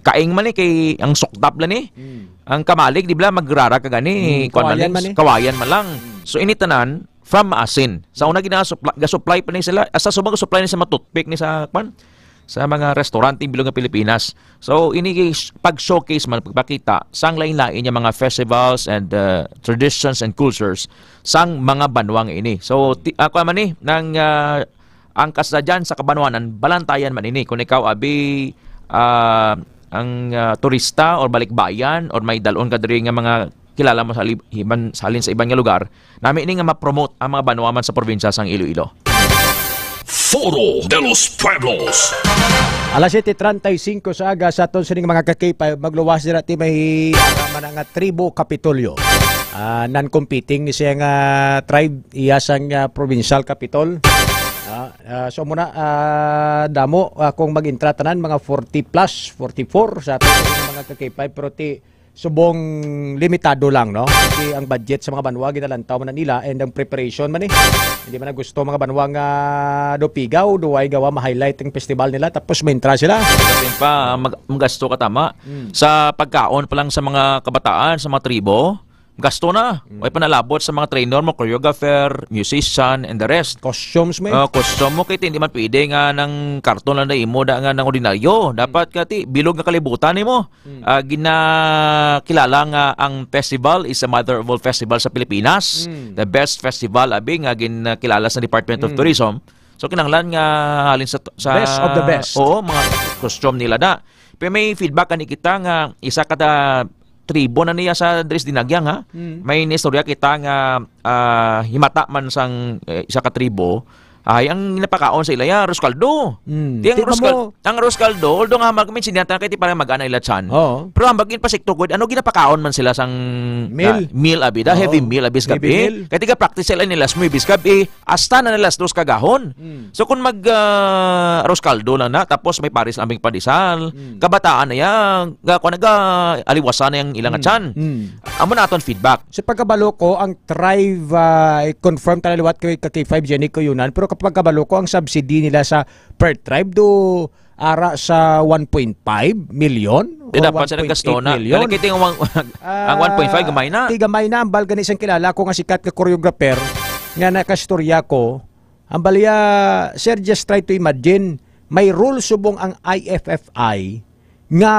kaing man ni kay ang sukdap lang ni. Mm. Ang kamalig, di ba, magrara ka gani, Mm, kwan man kawayan lang, man eh. kawayan man lang. Mm. So, ini tanan, from Asin. Sa una, ginasupla-, gasupply pa ni sila, sa subang gasupply ni sa mga toothpick ni sa, kwan, sa mga restaurant, bilog nga Pilipinas. So, ini is pag-showcase man, pagpakita sang lain-lain nga mga festivals and, uh, traditions and cultures sang mga banwa nga ini. So, ti-, ah, kwan man ni, nang, ah, ang kasadyan sa kabanwanan, balantayan man ini. Kung ikaw, abi, ah, ang, ah, turista or balikbayan or may dalon ka diri nga mga kilala mo sa li-, iban, sa halin sa iban nga lugar, nami ni nga ma-promote ang mga banwa man sa probinsya sang Iloilo. Foro de los Pueblos. Alas siyete treinta y cinco sa aga sa aton sining mga ka-K five, magluwas dira ti may ara man nga tribo Kapitolyo. Ah, non-competing ni siya nga tribe, iya sang, ah, provincial capitol. Ah, ah, so muna, ah, damo, ah, kung mag-intra tanan, mga forty plus, forty-four sa aton sining mga ka-K five, pero ti subong limitado lang, no? Kasi ang budget sa mga banwa, ginalantaw man na nila, and ang preparation man eh. Hindi man na gusto mga banwa nga do pigaw, do ay gawa ma-highlight ang festival nila, tapos maintra sila. Kapin pa, mag-, magasto ka tama. Mm. Sa pagkaon pa lang sa mga kabataan, sa mga tribo, gasto na. Mm. Way pa nalabot sa mga trainer mo, choreographer, musician, and the rest. Costumes, may. Ah, costume mo, kay hindi man pwede nga nang karton lang na imo da nga nang ordinaryo. Mm. Dapat ka ti bilog nga kalibutan nimo. Mm. Ah, ginakilala nga ang festival is a mother of all festival sa Pilipinas. Mm. The best festival, abi, nga ginakilala sa Department of Mm. Tourism. So, kinahanglan nga halin sa, sa Best of the best. Oo, mga costume nila da. Pero may feedback ani kita nga isa ka ta tribo na niya sa diri sa Dinagyang, ha? Mm. May nistorya kita nga, ah, himata man sang, eh, isa ka tribo, ay, ang ginapakaon sa ila ya, arroz caldo. Mm. Di ang Di ba arroz cal-, mo ang arroz caldo, although nga mag-, minsan yata kay ti parang mag-ana ila tiyan. Oo. Pero ang bagin pasikto gud, ano ginapakaon man sila sang, Meal. ah, meal, abi da, Oo. heavy meal, abi sa Heavy gabi. meal. Kay tiga-practice sila nila sa Muebes gabi, hasta na nilas dos kagahon. Mm. So, kung mag, ah, arroz caldo lang na, tapos may pares aming pandesal, Mm. kabataan na yan, ga, kung naga, aliwasan na yung ilang Mm. atyan. Mm. Amo na aton feedback. Sa pagkabalo ko, ang tribe, ah, confirm tala liwat kay ka K five Jenny Kuyunan, pero kapag kabalo ko, ang subsidy nila sa per tribe do ara sa one point five million Di or dapat sa naggasto one point eight na. million. Dali kay ting ang, ang Ah, one point five gamay na. Ti gamay na, ambal gani sang kilala ko nga sikat nga choreographer nga nakastorya ko. Ang balya, sir, just try to imagine, may rule subong ang I F F I nga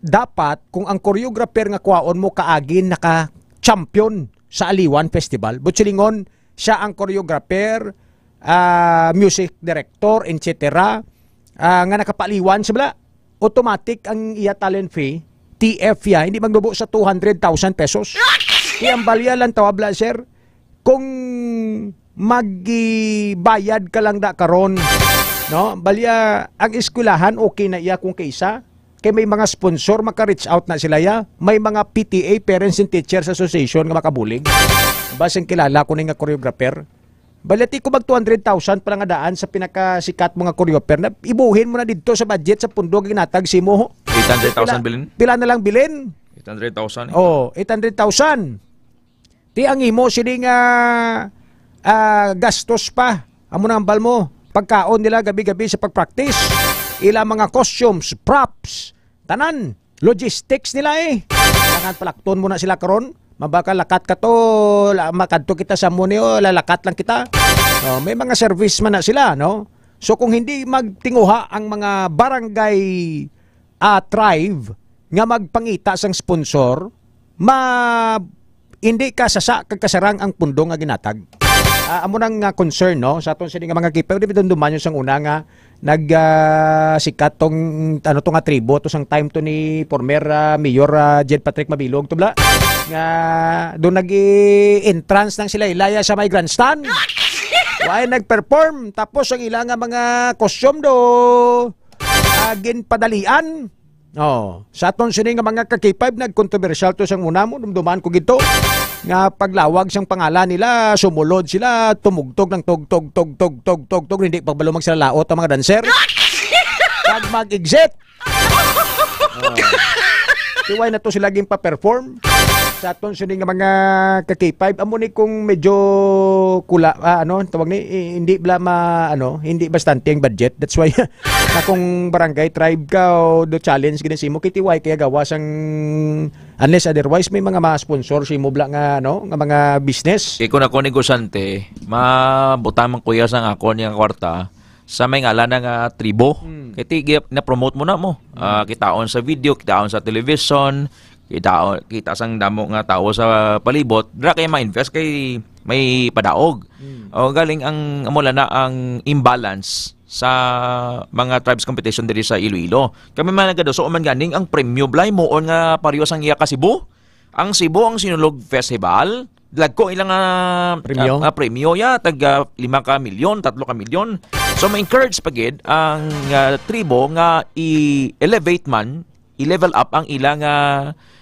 dapat kung ang choreographer nga kwaon mo kaagi naka-champion sa Aliwan Festival. But silingon, siya ang choreographer, ah, music director, et cetera, ah, nga nakapaaliwan sa bala. Automatic ang iya talent fee, T F ya, hindi magnubo sa two hundred thousand pesos. Iya ang balya lang tawabla, sir. Kung magbayad ka lang da karon, no? Balya, ang eskwelahan, okay na iya kung kaisa. Kay may mga sponsor, maka-reach out na sila ya. May mga P T A, Parents and Teachers Association, nga makabulig. Basing kilala ko ni nga choreographer. Balati ko mag two hundred thousand pa lang nga daan sa pinakasikat mo nga choreographer na ibuhin mo na didto sa budget sa pundo nga ginatag sa imo. Eight hundred thousand Pila, bilin? pila na lang bilin? Eight hundred thousand. Oh, eight hundred thousand. Ti ang imo sini nga, ah, gastos pa. Amo na ang bal mo. Pagkaon nila gabi-gabi sa pag-practice. Ila mga costumes, props, tanan. Logistics nila eh. Kailangan palakton mo na sila karon. Mabaka lakat ka to, la-, makadto kita sa Munio, lalakat lang kita. Oh, may mga service man na sila, no? So kung hindi magtinguha ang mga barangay, ah, tribe nga magpangita sang sponsor, ma-, hindi kasasa kag kasarang ang pundo nga ginatag. Ah, amo nang, ah, concern, no, sa aton sini nga mga kipa, di ba, dumduman yung sang una nga nag, ah, sikat tong, ano, to nga tribo, to sang time to ni former, ah, Mayor, ah, Jed Patrick Mabilog, to bla, nga doon nag-i-entrance ng sila ilaya sa may grandstand. Why nag-perform? Tapos ang ila nga mga costume do, ah, ginpadalian. Oh, sa aton sini nga mga ka-K five, nagkontrobersyal to sang una mo, dumduman ko gito nga paglawag sang pangalan nila, sumulod sila, tumugtog ng tog, tog, tog, tog, tog, tog, tog, hindi pagbalo magsalalaot ang mga dancer. Pag mag-exit, oh, siway na to sila ginpa-perform. Sa aton sini nga mga ka-K five, amo ni kung medyo kula, ah, ano, tawag ni, eh, hindi bla ma-, ano, hindi bastante ang budget. That's why na kung barangay tribe ka o do challenge gid sa imo, kay ti way kaya gawa sang, unless otherwise may mga ma-sponsor sa imo bla nga, ano, nga mga business. Kay kung ako negosyante, mabutang man kuya sang ako niya kwarta sa may ngalan na nga tribo. Mm. Kay ti gi-, na-promote mo na mo. Mm. Ah, kitaon sa video, kitaon sa television, kitaon, kita sang damo nga tawo sa palibot, dira kay ma-invest kay may padaog. Mm. O galing ang, amo lang na ang imbalance sa mga tribes competition diri sa Iloilo. Kami man nagado, so man ganing ang premyo blay moon nga pareho sang iya ka Cebu. Ang Cebu ang Sinulog Festival, dagko ilang, ah, Premyo? ah, ah, premyo ya, tag, ah, lima ka milyon, tatlo ka milyon. So, ma-encourage pa gid ang, ah, tribo nga i-elevate man, i-level up ang ila nga,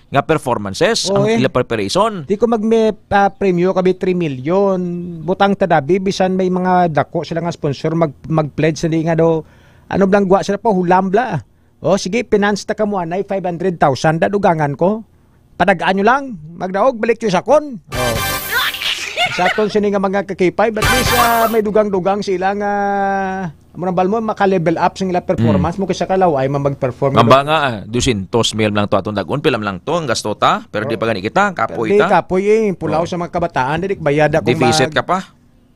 nga performances, Oo, ang eh. ila preparation. Di ko mag may, ah, premyo kabi three million. Butang ta dabi, bisan may mga dako sila nga sponsor mag, mag-pledge, hindi nga daw, ano blang gwa sila pa, hulam bla. O, sige, finance ta kamo anay, five hundred thousand, dadugangan ko. Padagaan nyo lang, magdaog, balik nyo sa kon. Oh. Sa aton sini nga mga ka-K five, at least, ah, may dugang-dugang sila nga, murang bal mo, maka-level up sa ila performance Mm. mo kaysa kalaw ay man mag-perform. Mamba nga, ah, dusyentos mil lang to atong dagon, pila man lang to ang gasto ta, pero di Oh. pa gani kita, kapoy Di ta. kapoy eh, pulaw Oh. sa mga kabataan, di bayada kung Deficit mag- ka pa.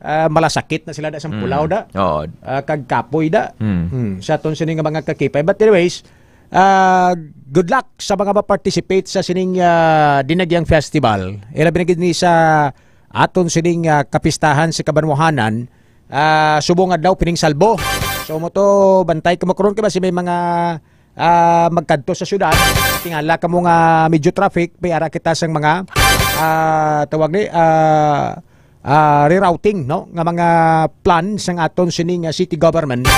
Ah, malasakit na sila da sa Mm. pulaw da. Oo. Ah, kag kapoy da. Mm. Hmm, sa aton sini nga mga ka-K five. But anyways, ah, good luck sa mga ma-participate sa sining, ah, Dinagyang Festival. Ilabi na gid ni sa aton sining, ah, kapistahan sa kabanwahanan, ah, subong adlaw pining Salbo. So mo to, bantay kamo karon kay basi may mga, ah, magkadto sa syudad. Tingala kamo nga medyo traffic, may ara kita sang mga, ah, tawag ni, ah, ah, rerouting, no, nga mga plan sang aton sini nga city government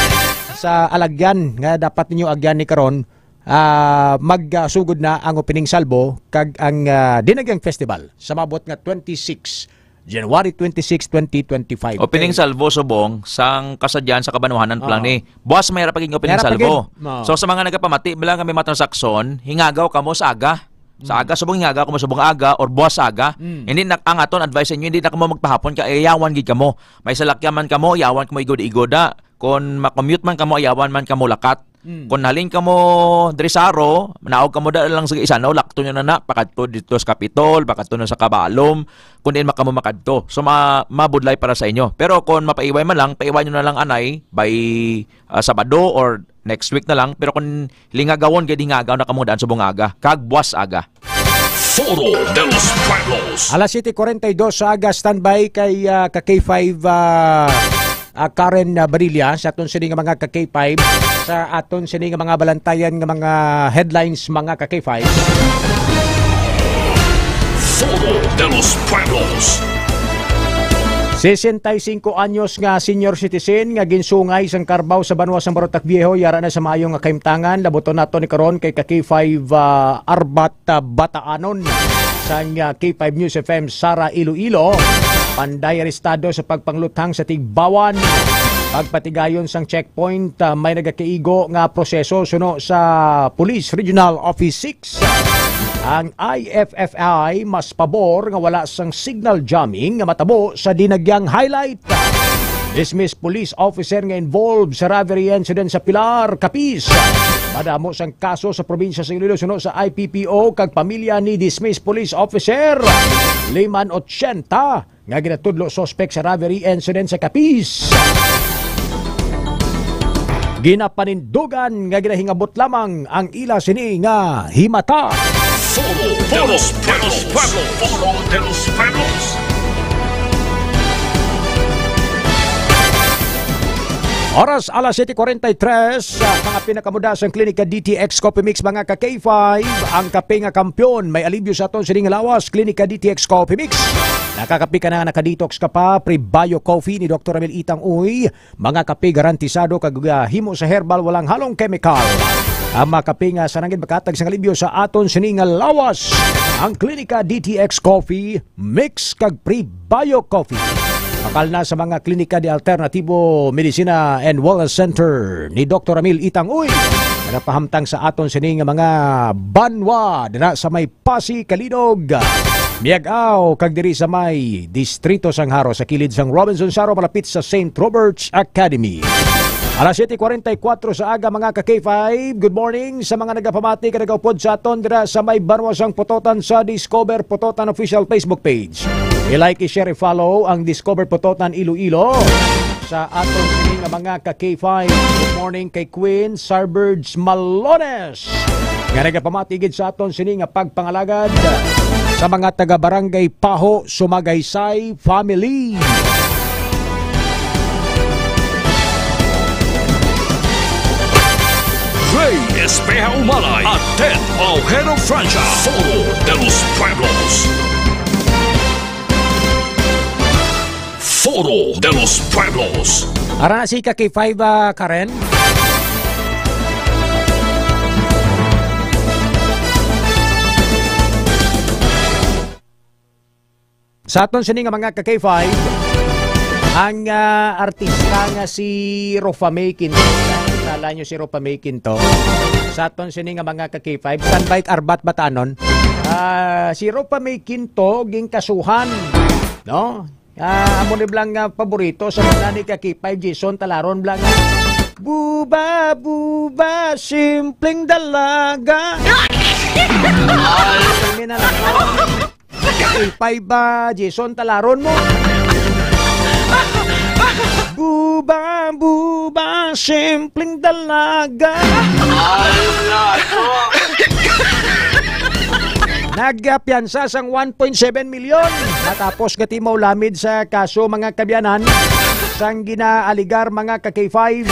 sa alagyan nga dapat ninyo agyan ni karon, ah, magsugod na ang opening salvo kag ang, ah, Dinagyang Festival sa maabot nga twenty-six January twenty-six, twenty twenty-five. Opening salvo subong sang kasadyan sa kabanwahanan pa lang Oo. ni. Buwas may ra pa gid nga opening May ra pa salvo. gid. Oo. So, sa mga nagapamati bala nga may mga transaksyon, hingagaw kamo sa aga. Sa Mm. aga, subong hingagaw kamo subong aga or buwas sa aga. Mm. Hindi na, ang aton advice sa inyo, hindi na kamo magpahapon kay ayawan gid kamo. May salakyan man kamo, ayawan kamo igod-igoda. Kon ma-commute man kamo, ayawan man kamo lakat. Mm. Kon halin kamo diri sa Aro, manaog kamo da lang sa isa, no? Lakto nyo na na, pakadto dito sa Capitol, pakadto na sa Cabalom, kung diin man kamo makadto. So, ma-, mabudlay para sa inyo. Pero kung mapaiway man lang, paiwan nyo na lang anay by, ah, Sabado or next week na lang. Pero kung lingagawon, gid hingagaw na kamo daan subong aga, kag buwas aga. Foro de los Pueblos. Alas siyete kuwarenta y dos sa aga, standby kay, ah, ka K five, ah, ah, Karen, ah, Barilla sa aton sini nga mga ka K five, sa aton sini nga mga balantayan nga mga headlines, mga ka K five. Foro de los Pueblos. Sesenta y cinco anyos nga senior citizen nga ginsungay sang Carabao sa banwa sang Barotac Viejo, yara na sa maayo nga kahimtangan. Labuton nato ni karon kay ka K five, ah, Arbat, ah, Bataanon sang, ah, K five News F M Sara Iloilo. Panday arestado sa pagpangluthang sa tigbawan. Pagpatigayon sang checkpoint, ah, may nagakaigo nga proseso suno sa Police Regional Office six. Ang I F F I mas pabor nga wala sang signal jamming nga matabo sa Dinagyang Highlight. Dismiss police officer nga involved sa robbery incident sa Pilar, Capiz. Madamo sang kaso sa probinsya sa Iloilo suno sa I P P O kag pamilya ni dismissed police officer. Liman otsenta nga ginatudlo suspek sa robbery incident sa Capiz. Ginapanindugan nga ginahingabot lamang ang ila sini nga himata. Foro de los Pueblos. Foro de los Pueblos. Oras alas siyete kuwarenta y tres, sa mga pinakamuda sang Klinika D T X Coffee Mix, mga ka K five, ang kape nga kampiyon, may alibyo sa aton sining lawas, Klinika D T X Coffee Mix. Nakakape ka na, naka-detox ka pa, Prebio Coffee ni Doktor Ramil Itang Uy, mga kape garantisado kag, ah, himo sa herbal, walang halong kemikal. Ang mga kape nga sa nangin makatag sang alibyo sa aton sining lawas, ang Klinika D T X Coffee Mix kag Prebio Coffee. Bakal na sa mga klinika de alternatibo, medisina and wellness center ni Doktor Ramil Itang Uy. Nagapahamtang sa aton sini nga mga banwa dira sa may Pasi, Calinog, Miag-ao, kag diri sa may Distrito sang Jaro, sa kilid sang Robinson Saro, malapit sa Saint Robert's Academy. Alas siyete kuwarenta y kuwatro sa aga, mga ka K five. Good morning sa mga nagapamati kag nagaupod sa aton dira sa may banwa sang Pototan sa Discover Pototan official Facebook page. I-like, i-share, i-follow ang Discover Pototan Iloilo sa aton sini nga mga ka K five. Good morning kay Queen Sarbirds Malones nga nagapamati gid sa aton sini nga pagpangalagad sa mga taga Barangay Paho, Sumagaysay family. Rey Espeja Umalay, Atet Aujero Francia, Foro de los Pueblos. Foro de los Pueblos. Ara na si ka K five, ah, Karen. Sa aton sini nga mga ka K five, ang, ah, artista nga si Rufa May Quinto. Kilala nyo si Rufa May Quinto? Sa aton sini nga mga ka K five, standby Arbat Batanon. Ah, si Rufa May Quinto, ginkasuhan, no? Ah, amo ni bala nga paborito sa mga ni ka K five, Jason Talaron bala nga, "Buba, buba, simpleng dalaga." Kami na lang. K five ba, Jason Talaron mo? "Buba, buba, simpleng dalaga." Nagpiyansa sang one point seven milyon matapos gati maulamid sa kaso, mga kaabyanan, sang ginaaligar, mga ka K five,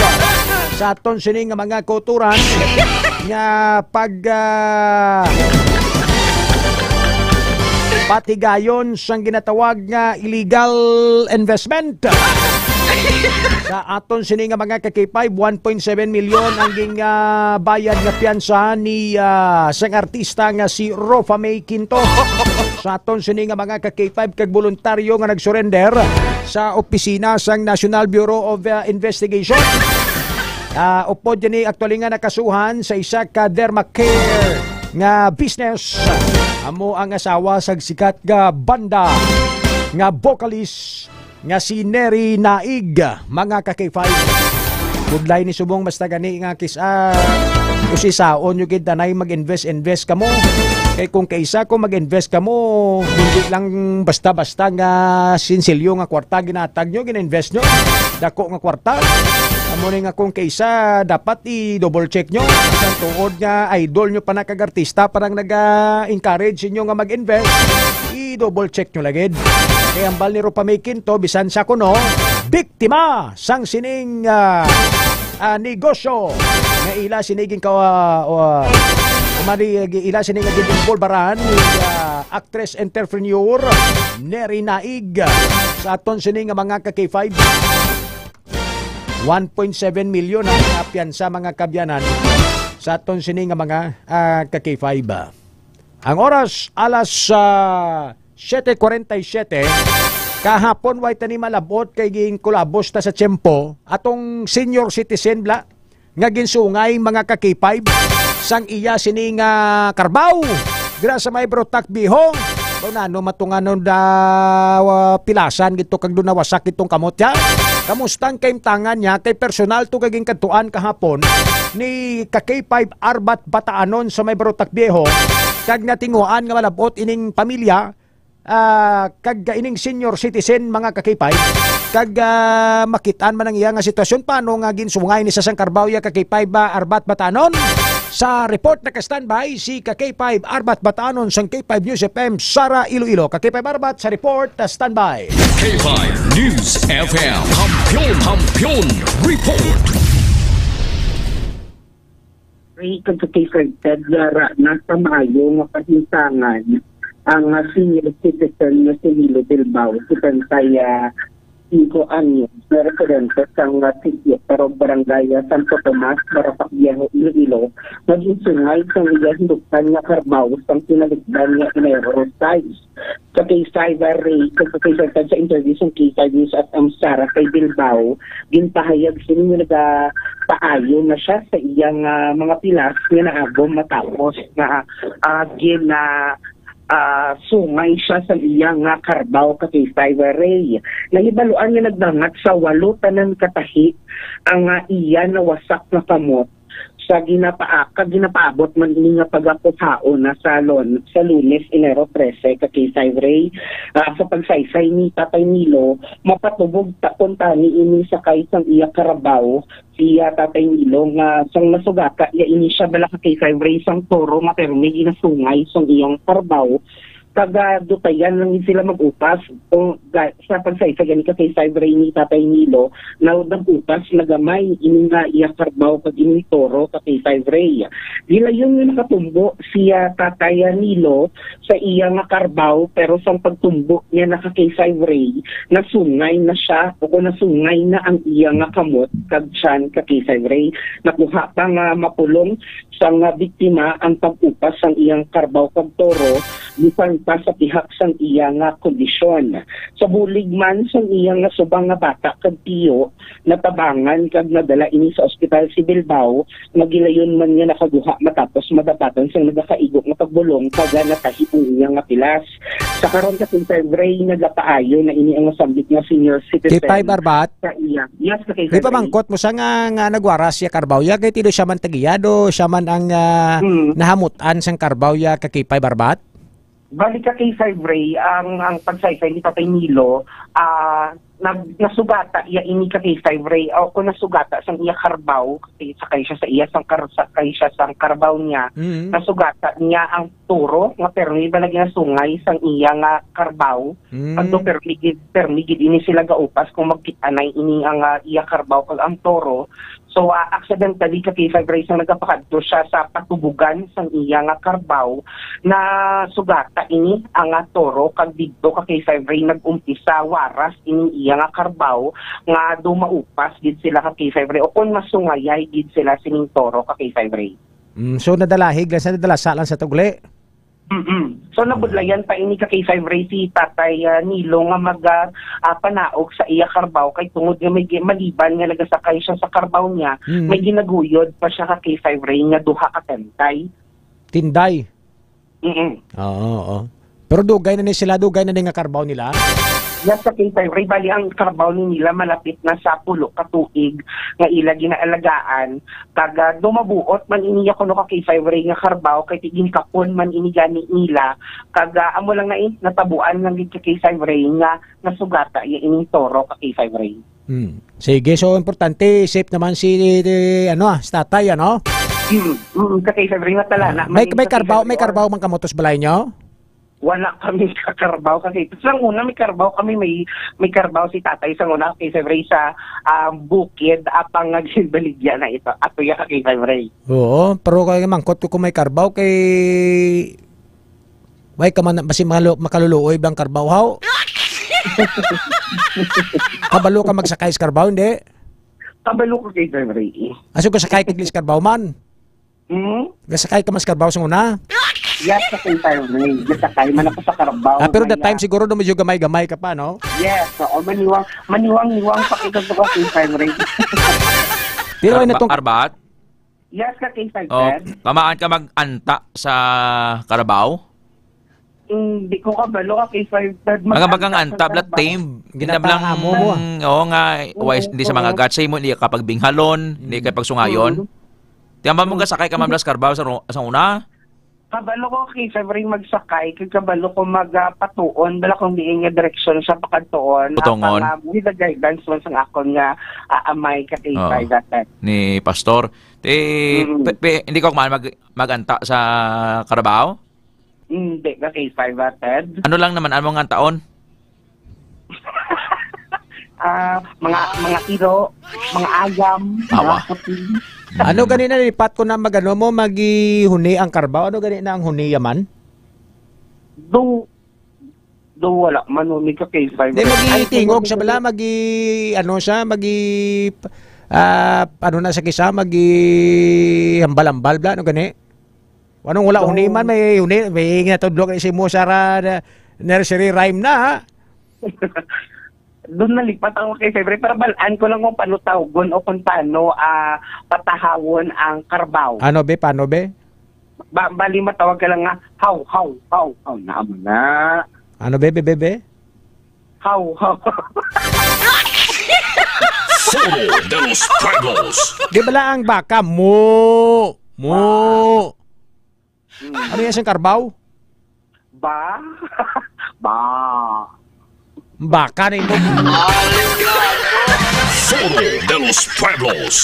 sa aton sini nga mga kauturan nga pag, ah, patigayon sang ginatawag nga illegal investment. Sa aton sini nga mga ka K five, one point seven milyon ang gin, ah, bayad nga piyansa ni, ah, sang artista nga si Rofa May Quinto. Sa aton sini nga mga ka K five kag voluntaryo nga nagsurrender sa opisina sang National Bureau of, ah, Investigation. Ah, upod gani aktually nga nakasuhan sa isa ka dermacare nga business. Amo ang asawa sa sikat nga banda nga vocalist nga si Neri Naig, mga ka K five. Budlay ni subong basta gani nga kis-, ah, usisaon nyo gid tanay mag-invest-invest kamo. Kay kung kaisa ko mag-invest kamo, hindi lang basta-basta nga sinsilyo nga kwarta ginatag nyo, gina-invest nyo. Dako nga kwarta. Amo ni nga kung kaisa, dapat i-double check nyo. Sa tuod nga idol nyo pa na kag artista, parang naga-encourage inyo nga mag-invest, i-double check nyo lagid. Kay hambal ni Rupa May Quinto, bisan sa kuno, biktima sang sining, ah, ah, negosyo nga ila sini gin ka, ah, ah, umali, ila sini nga gin involbaran ni, ah, actress entrepreneur Neri Naig sa aton sini nga mga ka K five. One point seven million ang mga piyansa, mga kaabyanan, sa aton sini nga mga, ah, ka K five. Ang oras, alas, ah, siete cuarenta y siete. Kahapon, way tani malabot kay ginkulabos ta sa tiyempo. Atong senior citizen bala nga ginsungay, mga ka K five, sang iya sini nga karbaw dira sa may Brotac Viejo. Kung ano matunganon daw, ah, pilasan gito kag doon nawasak itong kamot niya. Kamusta ang kaimtangan niya? Kay personal to kay ginkadtuan kahapon ni ka K five Arbat Bataanon sa may Brotac Viejo, kag natinguhaan nga malabot ining pamilya, ah, kag ining senior citizen, mga ka K five, kag, ah, makitaan man ang iya nga sitwasyon, paano nga ginsungay ni sa sang karbaw ya ka K five, ah, Arbat Batanon. Sa report, naka-standby si ka K five Arbat Batanon sang K five News F M, Sara Iloilo. Ka K five Arbat sa report, ah, standby. K five News F M, Kampiyon, Kampiyon Report. Ray, kag ka K five Ted, yara na sa maayo nga kahimtangan ang, ah, senior citizen nga si Nilo Bilbao, setenta y cinco anyos, nga residente sang, ah, sitio, pero barangay, ah, Santo Tomas, Brotac Viejo, Iloilo, nga ginsungay sang iya hinuktan nga karbaw sang pinaligdan nga Enero sais. Sa K five Ray, sa K five sa interview sa K five News at ang Sara kay Bilbao, ginpahayag sini nga nagapaayo na siya sa iyang, ah, mga pilas nga naagom matapos nga, ah, gina, ah, sungay siya sa iyang, ah, karbaw ka K five Ray. Nahibaluan nga nagdangat sa walo tanan ka tahi ang, ah, iya nawasak nga kamot sa ginapaa-, kag ginapaabot man ini nga pagakuhaon na sa Lon-, sa Lunes, Enero trese, ka K five Ray. Ah, sa pagsaysay ni Tatay Nilo, mapatubog ta-, kuntani ini sakay sang iya karabaw, si, ah, Tatay Nilo, nga sang nasugata iya ini siya bala ka K five Ray sang toro nga permi ginasungay sang iyang karabaw. Taga Dutayan lang gid sila mag-upas. O, ga-, sa pagsaysay gani ka K five Ray ni Tatay Nilo, na nag-upas na gamay ini nga iya karbaw kag ini toro ka K five Ray. Gilayon nga nakatumbo siya Tatay Nilo sa iya nga karbaw, pero sang pagtumbo niya na ka K five Ray, nasungay na siya o kung nasungay na ang iya nga kamot kag tiyan ka K five Ray. Nakuha pa nga mapulong sang biktima ang pag-upas sang iyang karbaw kag toro, bisan pa sa pihak sang iya nga kondisyon. Sa bulig man sang iya nga subang nga bata kag tiyo, natabangan kag nadala ini sa ospital si Bilbao, nga gilayon man nga nakaguha matapos madapatan sang nagakaigo nga pagbulong kag natahi ang iya nga pilas. Sa karon, Ka K five Ray, nagapaayo na ini ang nasambit nga senior citizen. Kay Pay Barbat? Sa iya. Yes, Ka K five Ray. Di pa mangkot mo siya nga, nga nagwaras siya karbaw ya, kay tino siya man tagiya, do siya man ang, ah, Mm. nahamutan sang karbaw ya, Ka K five Barbat? Bali, Ka K five Ray, ang, ang pagsaysay ni Tatay Nilo, ah, nag-, nasugata iya ini, Ka K five Ray, o kung nasugata sang iya karbaw, kay sakay siya sa iya sang kar-, sakay siya sang karbaw niya, Mm. nasugata niya ang toro nga permi ba na ginasungay sang iya nga karbaw. Mm. Pag do permi gid, permi gid ini sila gaupas kung magkit-anay ini ang, ah, iya karbaw kag ang toro. So, ah, accidentally, Ka K five Ray, sang nagapakadto siya sa patubugan sang iya nga karbaw, nasugata ini ang, ah, toro, kag didto, Ka K five Ray, nag-umpisa waras ini iya nga karbaw nga do maupas gid sila, Ka K five Ray, o kon masungayay gid sila sining toro, Ka K five Ray. Mm, so nadalahig lang sa, nadalasa lang sa tugli. Mm-mm. So, nabudlayan pa ini, Ka K five Ray, si Tatay, ah, Nilo nga mag, ah, ah, panaog sa iya karbaw kay tungod nga may gi-, maliban nga nagasakay siya sa karbaw niya, Mm. may ginaguyod pa siya, Ka K five Ray, nga duha ka tinday. Tinday? Mm-mm. Oo, oo. Pero dugay na ni sila, dugay na ni nga karbaw nila? Yes, Ka K five Ray, bali ang karbaw ni nila malapit na sa pulo ka tuig nga ila ginaalagaan. Kag, ah, dumabuot man ini ya kuno, Ka K five Ray, nga karbaw kay tigin kapon man ini gani nila. Kag, ah, amo lang na, eh, natabuan lang gid, Ka K five Ray, nga nasugata ya ining toro, Ka K five Ray. Hmm. Sige, so importante, safe naman si, eh, ano, ah, si tatay, ano? Hmm, mm, Ka K five Ray, nga tala na, May, may may karbaw, may karbaw man kamo to sa balay nyo? Wala kami sa karbaw kasi sang una may karbaw kami, may, may karbaw si tatay sang una, Ka K five Ray, sa, ah, bukid, apang nga ginbaligya na ito. Ato ya, Ka K five Ray. Oo, pero kay mangkot ko kung may karbaw kay, way ka man, basi makalu-, makaluluoy bang karbaw, haw? Kabalo ka magsakay sa karbaw, hindi? Kabalo ko, Ka K five Ray. Aso ka sakay tiglis karbaw man? Hmm? Gasakay ka mas karbaw sa una? Yes, Ka K five Ray. Gasakay man ako sa karbaw. Ah, pero that time siguro do medyo gamay-gamay ka pa, no? Yes, oo. Maniwang, maniwang-niwang pa kita sa Ka K five Ray. Pero ay Karba-, natong karbat? Yes, Ka K five, Oh, Ted. Kamaan ka mag-anta sa karabaw? Hindi ko kabalo, Ka K five, Ted. Mga bagang Mag-anta anta, sa bla karabaw. Tame. Ginablang, Pinapahamo mo, ah. Oo nga, Oo, wise, hindi sa mga oo. Gatsay mo, hindi ka pagbinghalon, hindi Mm. ka pagsungayon. Mm. Tiyamba mo Mm. gasakay ka, Ma'am Blas Carval, sa ro-, sa una? Kabalo ko, Ka K five Ray, magsakay, kag kabalo ko mag, ah, patuon, bala kung diin nga direksyon siya pakadtuon. Putongon. Apang, ah, with the guidance man sang akon nga, ah, amay, Ka K five, Oh. that time. Ni Pastor. Ti, Mm. pe-, pe-, hindi ko kumahan mag-, mag-anta sa karabaw? Hindi, Ka K five, ah, Ted. Ano lang naman, ano nga taon? Ah, mga, mga iro, mga agam, mga Awa. puti. Ano Mm. gani na lipat ko na magano mo, maghuni ang karbaw? Ano gani na ang huni yaman? Do, do wala man, huni, Ka K five. Di, Ay, magitingog huni, sa bala, huni. Magi, ano siya, magi, ah, ano na sa kisa, magi hambal-hambal bla, ano gani? Anong wala, So, huni man, may huni, may natudlok si mo, Sara, na nursery rhyme na, ha? Doon nalipat ako, Ka K five Ray, pero balaan ko lang kung paano tawgon o kung paano, ah, patahawon ang karbaw. Ano, be? Paano, be? Ba-, bali, matawag ka lang nga, "Haw, haw, haw, haw." Naamo na. Ano, be, be, be, be? Haw, haw. Foro de los Pueblos. Di bala ang baka, mo, mo. Hmm. Ano yan siyang karbaw? Ba? Ba? Baka na ito. Foro de los Pueblos.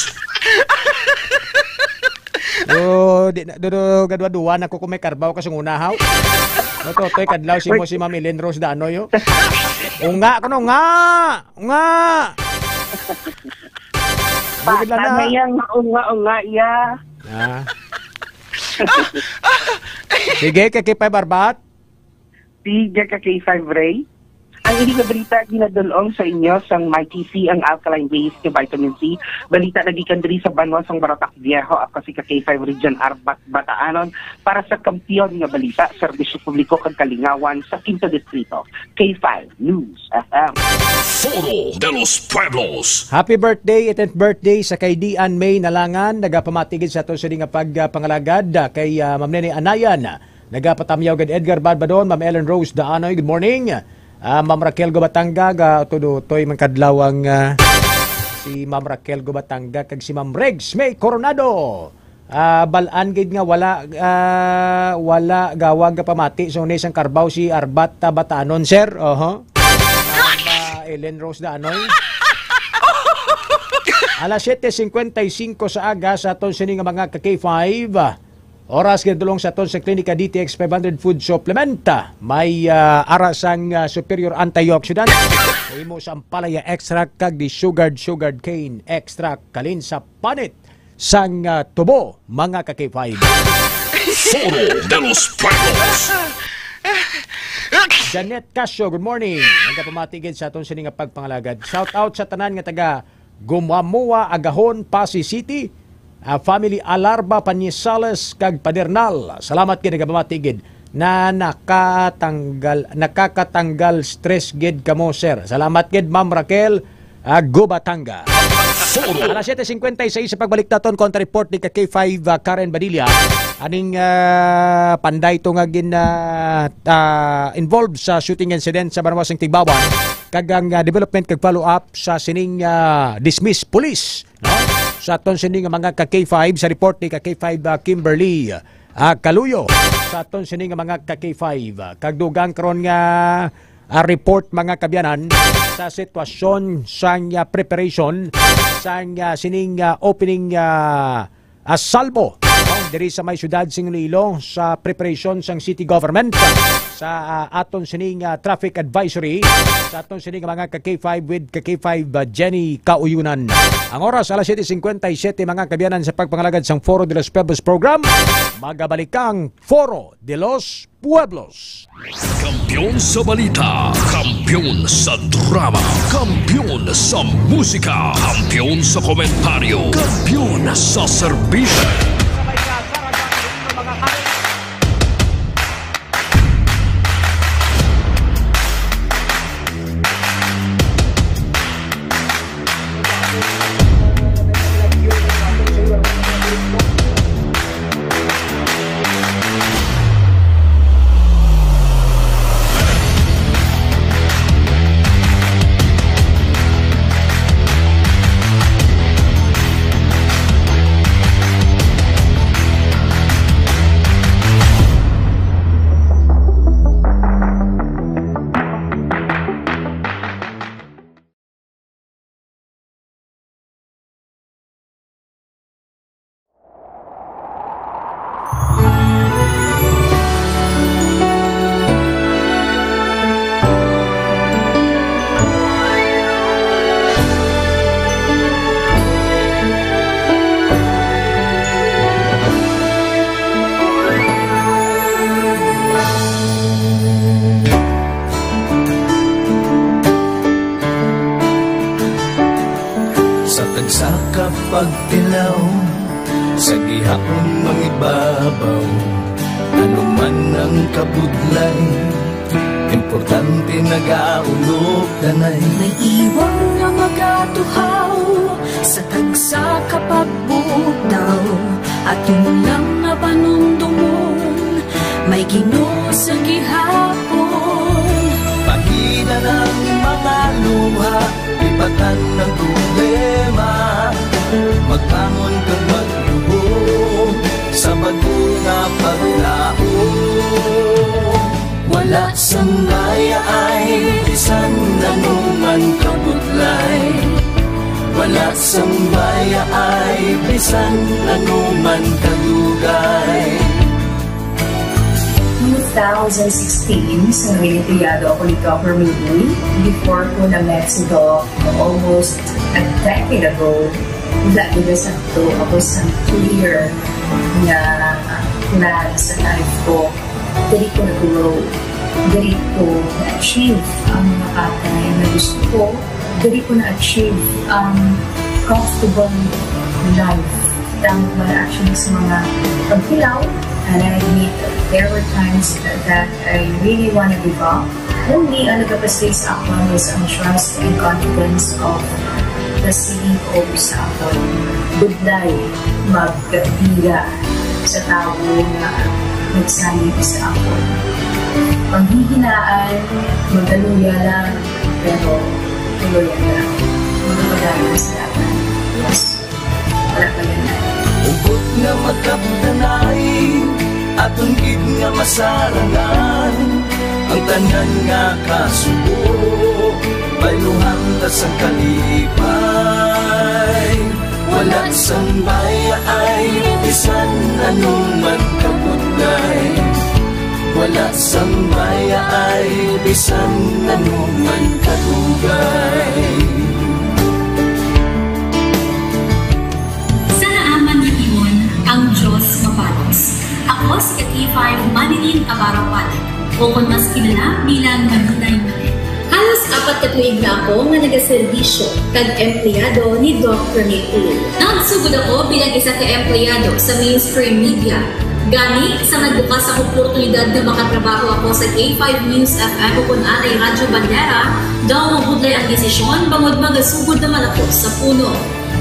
Oh, di na, do, do, gadwa-duwa na ko kung may karbaw ka sung una, haw. Matotoy kadlaw si mo si Ma'am Ellen Rose Danoy, oh. Unga, kuno, unga! Unga! Bugid lang na. Bata na yang unga-unga, iya. Ah. Sige, Ka K five Barbat. Sige, Ka K five Ray. Ang ining nga balita ginadul-ong sa inyo sang Mighty C, ang alkaline base nga vitamin C. Balita na gikan diri sa banwa sang Barotac Viejo, ako si ka K five Region Arbat Bataanon para sa Kampiyon nga Balita, Serbisyo Publiko kag Kalingawan sa Quinto Distrito, K five News F M. Foro de los Pueblos. Happy birthday, eighteenth birthday sa kay Dian May Nalangan. Nagapamati gid sa aton sini nga pagpangalagad, ah, kay, ah, Ma'am Nene Anayan. Nagapatamyaw gid Edgar Badbadon, Ma'am Ellen Rose Daanoy, good morning. Ah, Ma'am Raquel Gubatanga, ga-, tudo, toy man kadlawang, ah, si Ma'am Raquel Gubatanga kag si Ma'am Regs May Coronado. Ah, balaan gid nga wala, ah, wala gawag nga pamati sa Unes ang Carabao si Arbat, ah, Batanon, sir. Oho. Ma'am, ah, Ellen Rose Daanoy. Alas siete cincuenta y cinco sa aga sa aton sini nga mga ka K five, ah, oras nga dulong sa aton sa Klinika D T X five hundred Food Supplement. Ah, may, ah, ara sang, ah, superior antioxidant. Imo sa ampalaya extract kag di sugared, sugared cane extract. Kalin sa panit sang, ah, tubo, mga ka K five. Foro de los Pueblos. Janet Casio, good morning. Nagapamati gid sa aton sini nga pagpangalagad. Shout out sa tanan nga taga Gumamoa, Agahon, Passi City, ah, family Alarba, Pañizales, kag Padernal. Salamat gid, nagapamati gid na nakatanggal, nakakatanggal stress gid kamo, sir. Salamat gid, Ma'am Raquel, ah, Gubatanga. Alas siete cincuenta y seis sa pagbalik naton, kontra report ni ka K five, ah, Karen Badilla. Aning, ah, panday to nga gin, ah, ah, involved sa shooting incident sa banwa sang Tigbauan, kag ang, ah, development kag follow-up sa sining, ah, dismissed police, no? Sa aton sini nga mga ka K five, sa report ni ka K five, ah, Kimberly, ah, Kaluyo. Sa aton sini nga mga ka K five, ah, kag dugang karon nga, ah, report, mga kabyanan, sa sitwasyon sang, ah, preparation sang, ah, sining, ah, opening, ah, ah, salbo, no? Diri sa may siyudad sing Iloilo, sa preparation sang city government sa, ah, aton sining, ah, traffic advisory sa aton sining mga ka K five with ka K five, ah, Jenny Kauyunan. Ang oras, alas siete cincuenta y siete, mga kabyanan, sa pagpangalagad sang Foro de los Pueblos program. Magabalik ang Foro de los Pueblos. Kampiyon sa balita, kampiyon sa drama, kampiyon sa musika, kampiyon sa komentaryo, kampiyon sa serbisyo. Sa tagsa ka pagtilaw, sa gihapon mangibabaw, ano man ang kabudlay, importante nagaulog tanay. May iwang nga magatuhaw sa tagsa ka pagbutaw, aton lang nga panumdumon, may Ginoo sa gihapon. Pahina ang mga luha, lipatan ang problema, magbangon kag magluhod sa bag-o nga paglaom. Wala sang bayaay bisan ano man kabudlay, wala sang bayaay bisan ano man kadugay. Two thousand sixteen, sa Olimpiado ako ni Governor Lee, before ko na Mexico, almost a decade ago, wala ko na sakto ako sa clear nga plan sa life ko. Dili ko nag-grow. Diri ko na-achieve ang mga bagay na gusto ko. Diri ko na-achieve ang comfortable life. Thank God actually sa mga paghilaw. And I admit there were times that I really want to give up. Only ang nagapasig sa akon is ang trust and confidence of the C E O sa akon. Budlay, magpira sa tawo nga nagsalig sa akon. Panghihinaan, magkaluya lang, pero tuloy lang. Magpapadayon sa laban. Yes. Wala pa yan. Hugot nga magkapdanay, aton gid nga masarangan ang tanan nga kasubo. Bayluhan ta sang kalipay, wala sang bayaay, bisan ano man kabudlay. Wala sang bayaay, bisan ano man kadugay. Sa naaman nga tion, ang Diyos mabalos. Ako si K five Manilin Abarawan, o kon mas kilala bilang Manilay Manilay. Halos apat ka tuig na ako nga nagaserbisyo kag empleyado ni Doc Rene Uy. Nagsugod ako bilang isa ka empleyado sa mainstream media. Gani, sa nagbukas ang oportunidad nga makatrabaho ako sa K five News F M o kon anay Radyo Bandera, daw mabudlay ang desisyon bangod magasugod naman ako sa puno.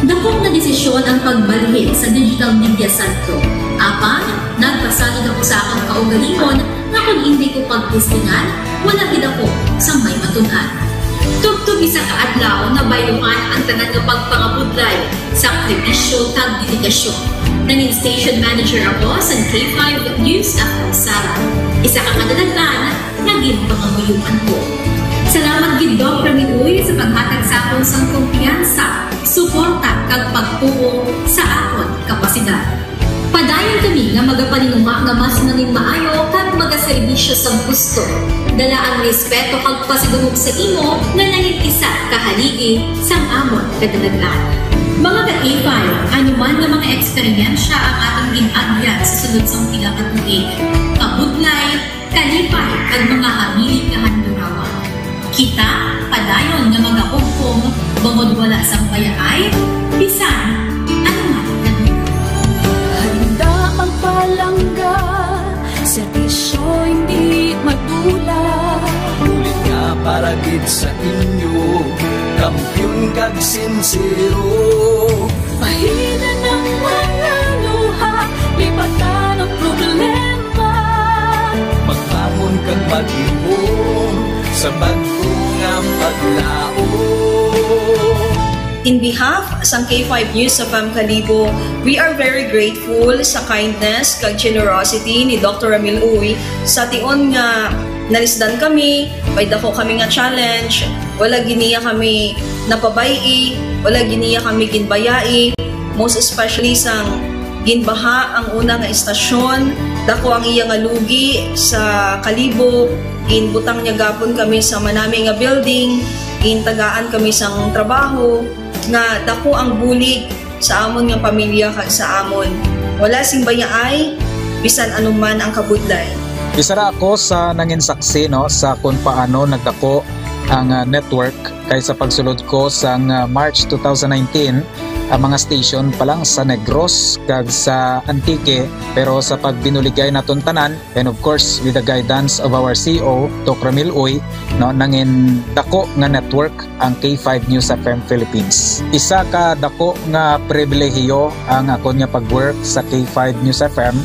Dako nga desisyon ang pagbalhin sa digital media sa ato. Apan, nagpasalig ako sa akon kaugalingon nga kon indi ko pagtestingan, wala gid ako sang may matun-an. Tubtob isa ka adlaw, nabayluhan ang tanan nga pagpangabudlay, sakripisyo, kag dedikasyon. Nangin station manager ako sa K five News F M Sala. Isa ka kadalaghan nga ginpangamuyoan ko. Salamat gid, Doc Ramil Uy, sa paghatag sa akon sang kumpiyansa, suporta, kag pagtuo sa akon kapasidad. Padayon kami nga magapaninguha nga mas nangin maayo kag magaserbisyo sang husto. Dala ang respeto kag pasidungog sa imo nga nangin isa ka haligi sang amon kadalagan. Mga ka-K five, ano man nga mga eksperyensya ang aton gin-agyan sa sulod sang pila ka tuig, kabudlay, kalipay, kag mga habilin nga handurawan. Kita padayon nga magahugpong bangod wala sang bayaay bisan ano man nga duda. Handa magpalangga, serbisyo hindi madula. Bulig nga para gid sa inyo, kampiyon kag sinsero. Pahinan ang mga luha, lipatan ang problema. Magbangon kag maglihom sa bag-o nga paglaom. In behalf sang K five News F M Kalibo, we are very grateful sa kindness kag generosity ni Doctor Ramil Uy. Sa tion nga nalisdan kami, may dako kami nga challenge, wala gid niya kami napabay-i, wala gid niya kami ginbayai, most especially sang ginbaha ang una nga estasyon, dako ang iya nga lugi sa Kalibo, ginbutang niya gapon kami sa manami nga building, gintagaan kami sang trabaho, nga dako ang bulig sa amon nga pamilya kag sa amon. Wala sing bayaay, bisan ano man ang kabudlay. Isa ra ako sa nangin saksi, no, sa kung paano nagdako ang, ah, network, kay sa pagsulod ko sang, ah, March two thousand nineteen, ang mga station pa lang sa Negros kag sa Antique, pero sa pagbinuligay naton tanan, and of course, with the guidance of our C E O, Doc Ramil Uy, no, nangin dako nga network ang K five News F M Philippines. Isa ka dako nga pribilehiyo ang akon nga pag-work sa K five News F M,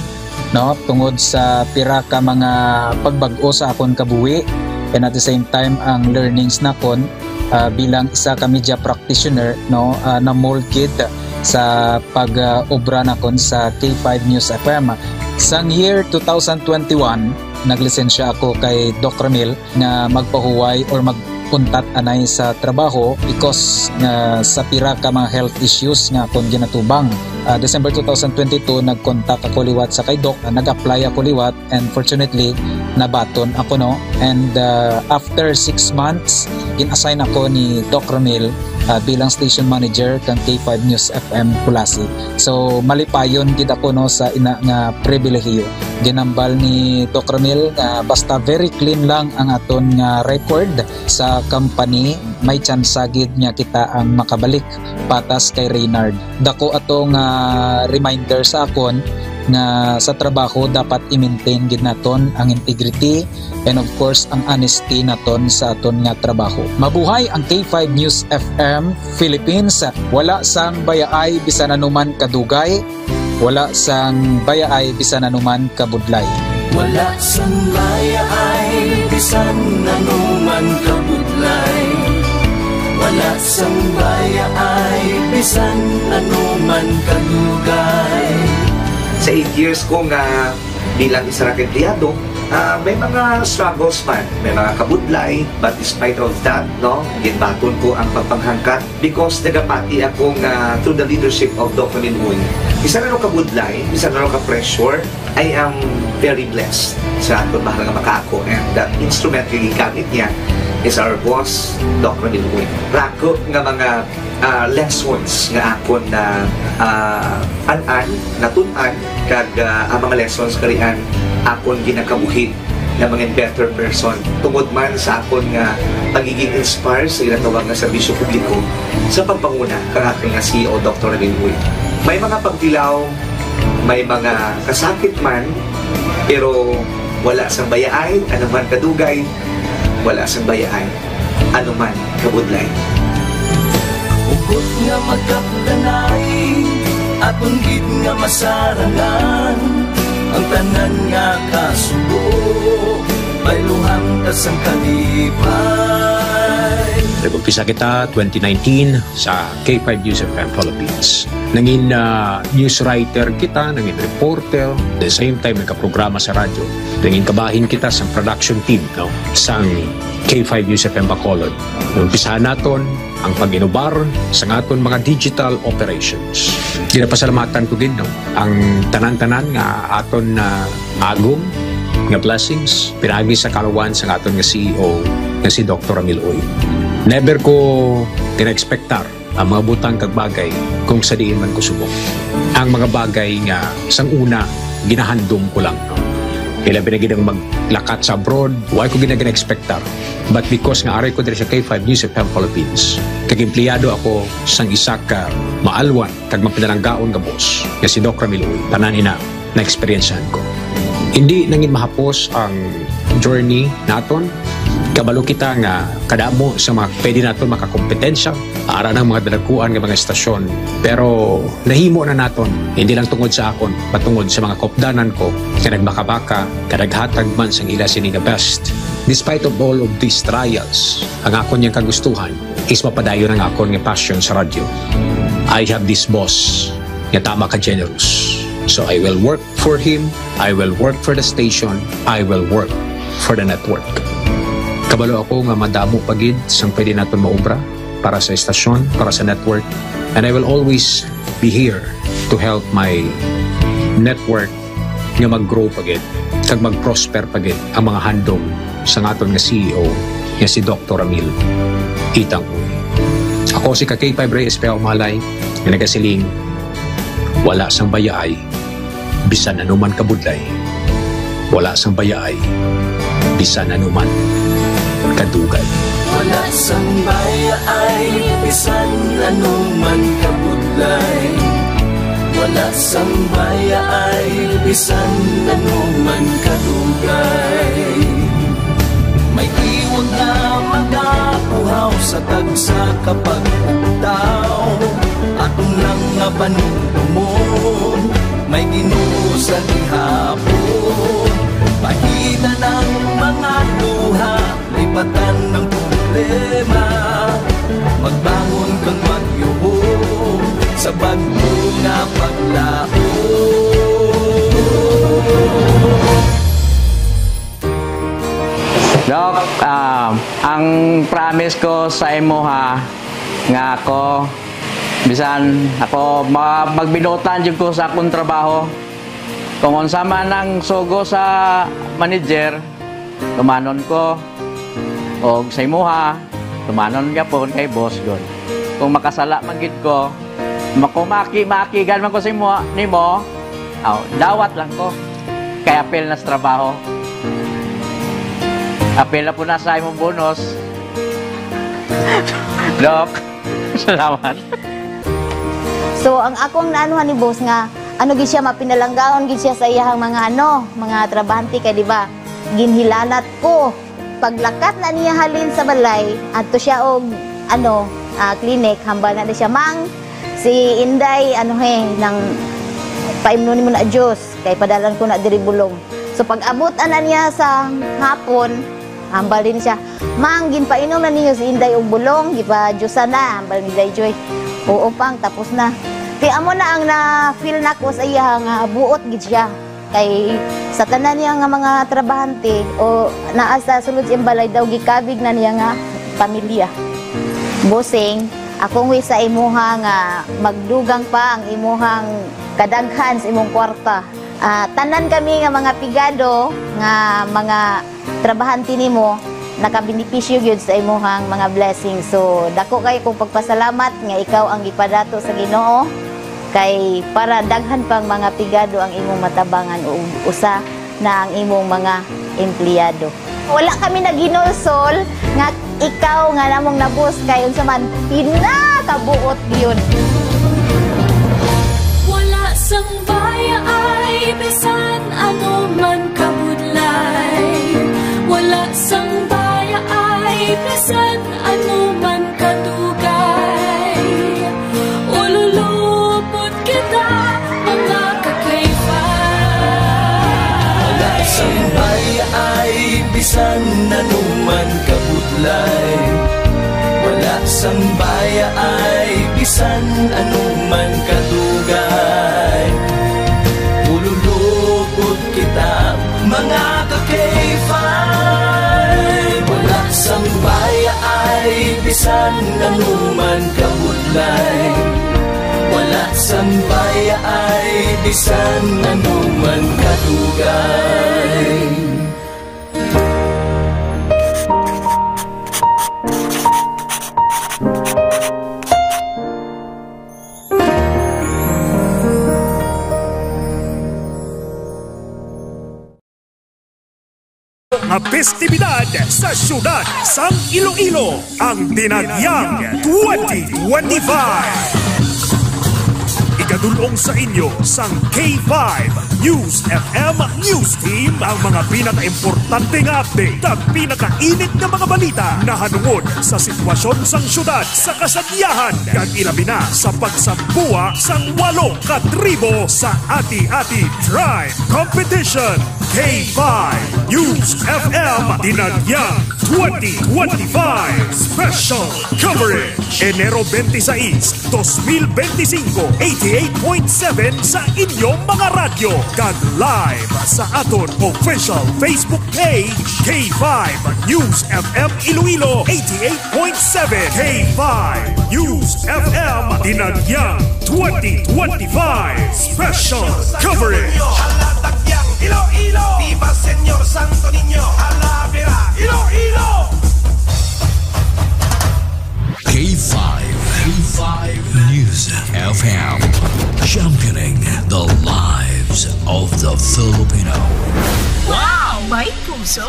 no, tungod sa pira ka mga pagbag-o sa akon kabuhi, and at the same time ang learnings nakon, ah, bilang isa ka media practitioner, no, ah, na-mold gid sa pag, ah, obra nakon sa K five News F M. Sang year two thousand twenty-one, naglisensya ako kay Doc Ramil nga magpahuway or mag-untat anay sa trabaho because nga sa pira ka mga health issues nga akon ginatubang. Ah, December two thousand twenty-two, nag-contact ako liwat sa kay Doc, ah, nag-apply ako liwat, and fortunately, nabaton ako, no? And, ah, after six months, gin-assign ako ni Doc Ramil, ah, bilang station manager kang K five News F M Culasi. So, malipayon gid ako, no, sa ina nga pribilehiyo. Ginambal ni Doc Ramil nga basta very clean lang ang aton nga record sa company, may tsansa gid nga kita ang makabalik patas kay Reynard. Dako ato nga reminder sa akon nga sa trabaho dapat i-maintain gid naton ang integrity and, of course, ang honesty naton sa aton nga trabaho. Mabuhay ang K five News F M Philippines. Wala sang bayaay bisan anuman kadugay, wala sang bayaay bisan anuman kabudlay. Wala sang bayaay bisan anuman kabudlay. Wala sang bayaay bisan anuman kadugay. Sa eight years ko nga bilang isa ra ka empleyado, ah, may mga struggles man, may mga kabudlay, but despite of that, no, ginbaton ko ang pagpanghangkat because nagapati ako nga through the leadership of Doc Ramil Uy, bisan ano kabudlay, bisan ano ka-pressure, I am very blessed sa aton mahal nga makaako, and the instrument nga gigamit niya is our boss, Doc Ramil Uy. Rako nga mga, ah, lessons nga akon na, ah, an-an, natun-an, kag, ah, ang mga lessons karian akon ginakabuhi na mga better person tungod man sa akon nga pagiging inspire sa ginatawag nga serbisyo publiko sa pagpanguna kang aton nga C E O, Doctor Ramil Uy. May mga pagtilaw, may mga kasakit man, pero wala sang bayaay, ano man kadugay, wala sang bayaay, ano man kabudlay. Hugot nga magkapdanay, aton gid nga masarangan, ang tanan nga kasubo, bayluhan ta sang kalipay. Nag-umpisa kita twenty nineteen sa K five News F M Philippines. Nangin, ah, news writer kita, nangin reporter, the same time nagkaprograma sa radyo. Nangin kabahin kita sa production team, no, sang K five News F M Bacolod. Umpisahan naton ang pag-inubar sa aton mga digital operations. Ginapasalamatan ko gid, no, ang tanan-tanan nga aton na agom nga blessings pinaagi sa kaluwan sa aton nga C E O nga si Doctor Ramil Uy. Never ko gina-expectar ang mga butang kag bagay kung sa diin man ko subong. Ang mga bagay nga sang una ginahandom ko lang, no? Ilabi na gid ang maglakat sa abroad, wa ko gid na gina-expectar. But because nga ari ko diri sa K five News F M Philippines, kag empleyado ako sang isa ka maalwan kag mapinalanggaon nga boss nga si Doc Ramil Uy, tanan ina na-eksperyensyahan ko. Hindi nangin mahapos ang journey naton. Kabalo kita nga kadamo sa mga pwede naton makakompetensya, ara ng mga dalakuan nga mga estasyon. Pero nahimo na naton, hindi lang tungod sa akon, patungod sa mga kopdanan ko nga nagbakabaka, kadaghatag man sang ila sini nga best. Despite of all of these trials, ang akon yang kagustuhan is mapadayon ang akon nga passion sa radyo. I have this boss nga tama ka generous. So I will work for him, I will work for the station, I will work for the network. Kabalo ako nga madamo pa gid sang pwede naton maobra para sa estasyon, para sa network, and I will always be here to help my network nga mag-grow pa gid kag mag-prosper pa gid ang mga handom sa aton nga C E O nga si Doctor Ramil Itang Uy. Ako si ka K five Rey Espejo Malay nga nagasiling, wala sang bayaay bisan anuman kabudlay, wala sang bayaay bisan anuman kadugay. Wala sang bayaay bisan anuman kabudlay, wala sang bayaay bisan anuman kadugay. May tiwag nga magapuhaw sa tagsa ka pagpugtaw, aton lang nga panumdumon, may Ginoo sa gihapon. Pahitan ang mga luha, lipatan ang problema, magbangon kag magyuhong sa bag-o nga paglaom. Doc, ah, ang promise ko sa imo, ha, nga ako, bisan ako ma-, magbinuotan jud ko sa akong trabaho. Kung unsa man ang sugo sa manager, tumanon ko. Og sa imuha, Tumanon gyapon kay boss gud. Kung makasala man gid ko, makumaki-makigan man ko sa imo, nimo, aw, dawat lang ko. Kay apil na sa trabaho. Apil na po na sa imong bonus. Doc, salamat. So, ang akong naanuhan ni boss nga, ano gid siya, mapinalanggaon gid siya sa iyahang mga, ano, mga trabahante kay, di ba, ginhilanat ko. Paglakat na niya halin sa balay, adto siya og, ano, ah, clinic, hambal na siya, "Mang, si Inday, ano he, nang paimnon nimo na juice, kay padalan ko na diri bulong." So, pag-abot ana niya sa hapon, hambal din siya, "Mang, ginpainom na ninyo si Inday og bulong, gipa-juice na," hambal ni Day Joy. "Oo, Pang, tapos na." Kaya amo na ang na-feel nako sa iya nga buot gid siya. Kay sa tanan niya nga mga trabahante o naa sa sulod sa iyang balay daw, gikabig na niya nga pamilya. Bossing, akong wish sa imuha nga magdugang pa ang imuhang kadaghan sa imong kwarta. Ah, tanan kami nga mga pigado nga mga trabahante nimo, nakabenepisyo gyud sa imuhang mga blessings. So, dako kayo kong pagpasalamat nga ikaw ang gipadato sa Ginoo, kay para daghan pang mga pigado ang imong matabangan, ug usa na ang imong mga empleyado. Wala kami naghinulsol nga ikaw nga namong nabus kay unsa man pinakabuot gyud. Wala sang baya ay bisan ano man kabudlay. Wala sang baya ay bisan ano man kadugay. Ululupot kita, mga ka-K five. Wala sang baya ay bisan ano man kabudlay. Wala sang baya ay bisan ano man kadugay. Ululupot kita, mga ka-K five. Wala sang baya ay bisan ano man kabudlay. Wala sang baya ay bisan ano man kadugay. Nga festibidad sa siyudad sang Iloilo, ang Dinagyang twenty twenty-five. Ikadul-ong sa inyo sang K five News F M News Team ang mga pinakaimportante nga update kag pinakainit nga mga balita nahanungod sa sitwasyon sang siyudad sa kasadyahan, kag ilabi na sa pagsambuwa sang walo ka tribo sa Ati-Ati Tribe Competition. K five News F M Dinagyang twenty twenty-five Special Coverage, Enero twenty-six, dos mil benti singko, eighty-eight point seven sa inyong mga radyo, kag live sa aton official Facebook page, K five News F M Iloilo, eighty-eight point seven. K five News F M Dinagyang twenty twenty-five Special Coverage. Hala, Tagyang Iloilo! Viva Señor Santo Niño! Hala, Vera, Iloilo! K five, K five News F M, championing the lives of the Filipino. Wow! May puso!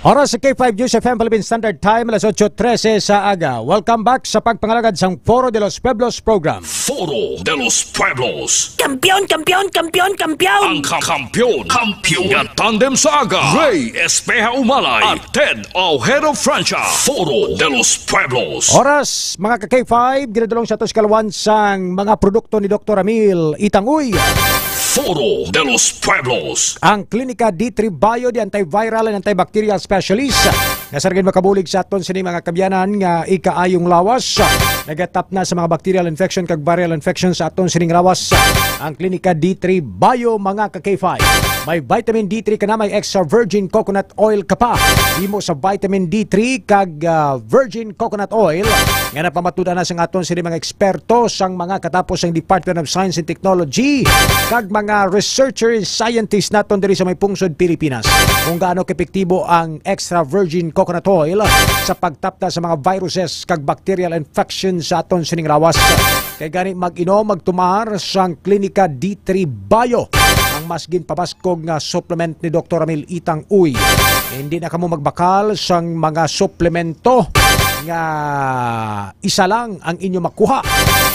Oras sa K five News F M Philippine Standard Time, alas otso trese sa aga. Welcome back sa pagpangalagad sang Foro de los Pueblos program. Foro de los Pueblos. Kampiyon, kampiyon, kampiyon, kampiyon! Ang ka-, kampiyon, kampiyon nga tandem sa aga. Ray Espeha Umalay at Ted Ojero Francia. Foro de los Pueblos. Oras, mga ka-K five, ginadulong sa atos kalwan sang mga produkto ni Doktor Amil Itangoy. Foro de los Pueblos. Ang Klinika D three Bio, the antiviral and antibacterial specialist, nga sa gid makabulig sa aton sini mga kabyanan nga ikaayong lawas. Nagatap na sa mga bacterial infection kag viral infection sa aton sining lawas. Ang Klinika D three Bio, mga ka-K five. May vitamin D three ka na, may extra virgin coconut oil ka pa. Himo sa vitamin D three kag, ah, virgin coconut oil nga napamatudan na sang aton sini mga eksperto sang mga katapos sang Department of Science and Technology kag mga researcher and scientist naton diri sa may pungsod Pilipinas. Kung gaano kaepektibo ang extra virgin coconut oil sa pagtapda sa mga viruses kag bacterial infection sa aton sining lawas. Kay gani, mag-inom, magtumar sang Klinika D three Bio, ang mas ginpabaskog nga supplement ni Doktor Ramil Itang Uy. Hindi na kamo magbakal sang mga suplemento nga isa lang ang inyo makuha,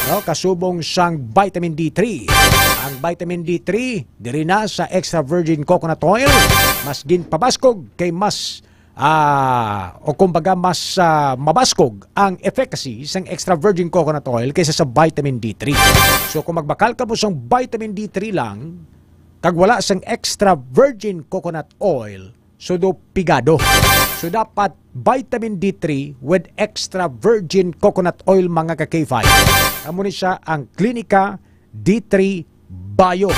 no? Kasubong sang vitamin D three. Ang vitamin D three diri na sa extra virgin coconut oil, mas ginpabaskog kay mas, ah, o kumbaga mas, ah, mabaskog ang efficacy sang extra virgin coconut oil kaysa sa vitamin D three. So kung magbakal kamo sang vitamin D three lang kag wala sang extra virgin coconut oil, so do pigado. So dapat vitamin D three with extra virgin coconut oil, mga ka K five. Amo ni siya ang Klinika D three Bio,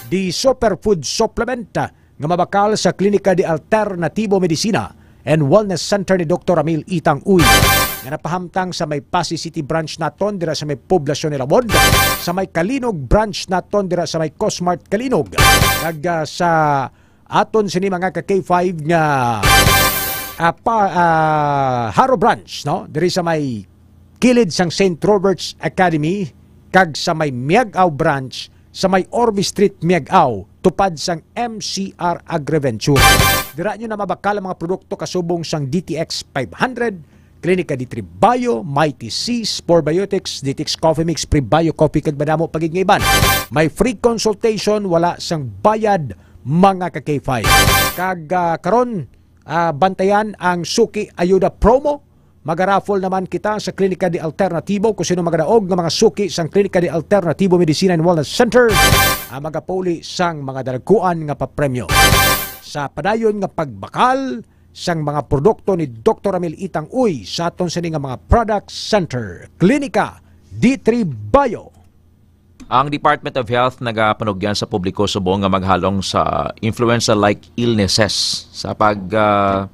the superfood supplement, ah, nga mabakal sa Klinika de Alternativo Medicina and Wellness Center ni Doktor Ramil Itang Uy, nga napahamtang sa may Passi City branch naton dira sa may Poblacion Ilawod, sa may Calinog branch naton dira sa may Cosmart Calinog, kag, ah, sa aton sini, mga ka K five, nga, ah, pa, ah, Jaro branch, no? Diri sa may kilid sang Saint Robert's Academy kag sa may Miag-ao branch sa may Orbe Street, Miag-ao, tupad sang M C R Agriventure. Dira nyo na mabakal ang mga produkto kasubong sang D T X five hundred, Klinika D three Bio, Mighty C, Spore Biotics, D T X Coffee Mix, Prebio Coffee, kag madamo pa gid nga iban. May free consultation, wala sang bayad, mga ka K five. Kag, ah, karon, ah, bantayan ang Suki Ayuda Promo. Magaraffle naman kita sa Klinika de Alternativo. Kung sino magadaog nga mga suki sang Klinika de Alternativo Medicina and Wellness Center, ah, magapauli sang mga dalagkuan nga papremyo. Sa padayon nga pagbakal sang mga produkto ni Doktor Ramil Itang Uy sa aton sini nga mga product center, Klinika D three Bio. Ang Department of Health nagapanugyan sa publiko subong nga maghalong sa influenza-like illnesses sa pag, ah,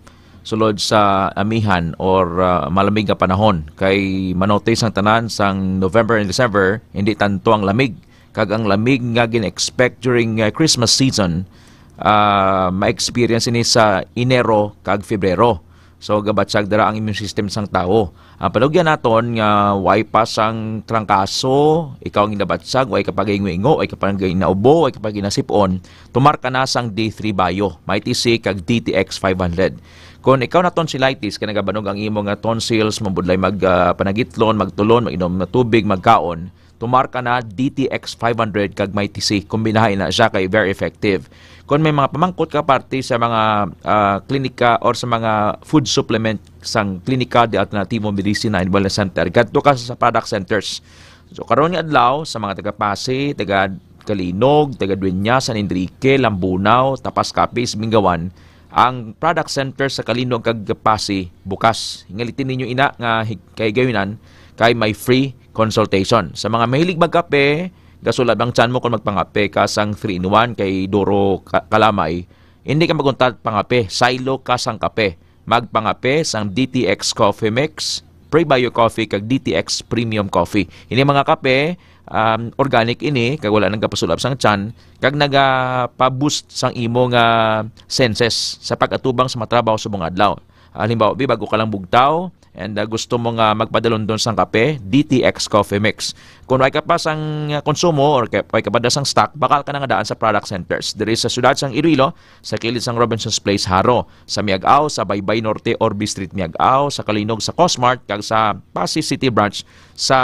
sulod sa amihan or, ah, malamig nga panahon, kay manotis ang tanan sang November and December, hindi tanto ang lamig, kag ang lamig nga gin-expect during, ah, Christmas season, ah, ma-experience ini sa Enero kag Febrero. So, gabatyag dira ang immune system sang tawo. Ang panugyan naton nga way pa sang trangkaso, ikaw ang ginabatyag, way ka pa ginguingo, way ka pa ginaubo, way ka pa ginasip-on, tumar ka na sang D three Bio, Mighty C kag D T X five hundred. Kung ikaw na tonsillitis, kay nagabanog ang imo nga tonsils, mabudlay mag, ah, panagitlon, magtulon, mag-inom na tubig, magkaon, tumar ka na D T X five hundred kag Mighty C. Kombinahay na siya kay very effective. Kung may mga pamangkot ka parte sa mga, ah, klinika or sa mga food supplement sang Klinika de Alternativo Medicina and Wellness Center, gadto ka sa product centers. So, karon nga adlaw, sa mga taga Passi, taga Calinog, taga Dueñas, San Enrique, Lambunao, Tapas Capiz, Mingawan, ang product center sa Calinog kag Passi bukas. Hingalitin ninyo ina nga hig-, kahigayunan kay may free consultation. Sa mga mahilig magkape, gasulab ang tiyan mo kung magpangape ka sang three-in-one kay duro ka-, kalamay. Hindi ka maguntat pangape, saylo ka sang kape. Magpangape sang D T X Coffee Mix, Prebio Coffee, kag D T X Premium Coffee. Ini mga kape, um, organic ini, kag wala nagapasulab sang tiyan, kag nagapa-boost sang imo nga senses sa pag-atubang sa matrabaho subong adlaw. Halimbawa, bi, bago ka lang bugtaw, and, uh, gusto mo nga magpadalondon sang kape, D T X Coffee Mix. Kung way ka pa sang, uh, konsumo or kay, way ka pa da sang stock, bakal ka na nga daan sa product centers. Diri sa siyudad sang Iloilo, sa kilid sang Robinson's Place, Jaro, sa Miag-ao, sa Baybay Norte, Orbe Street, Miag-ao, sa Calinog, sa Cosmart, kag sa Passi City Branch, sa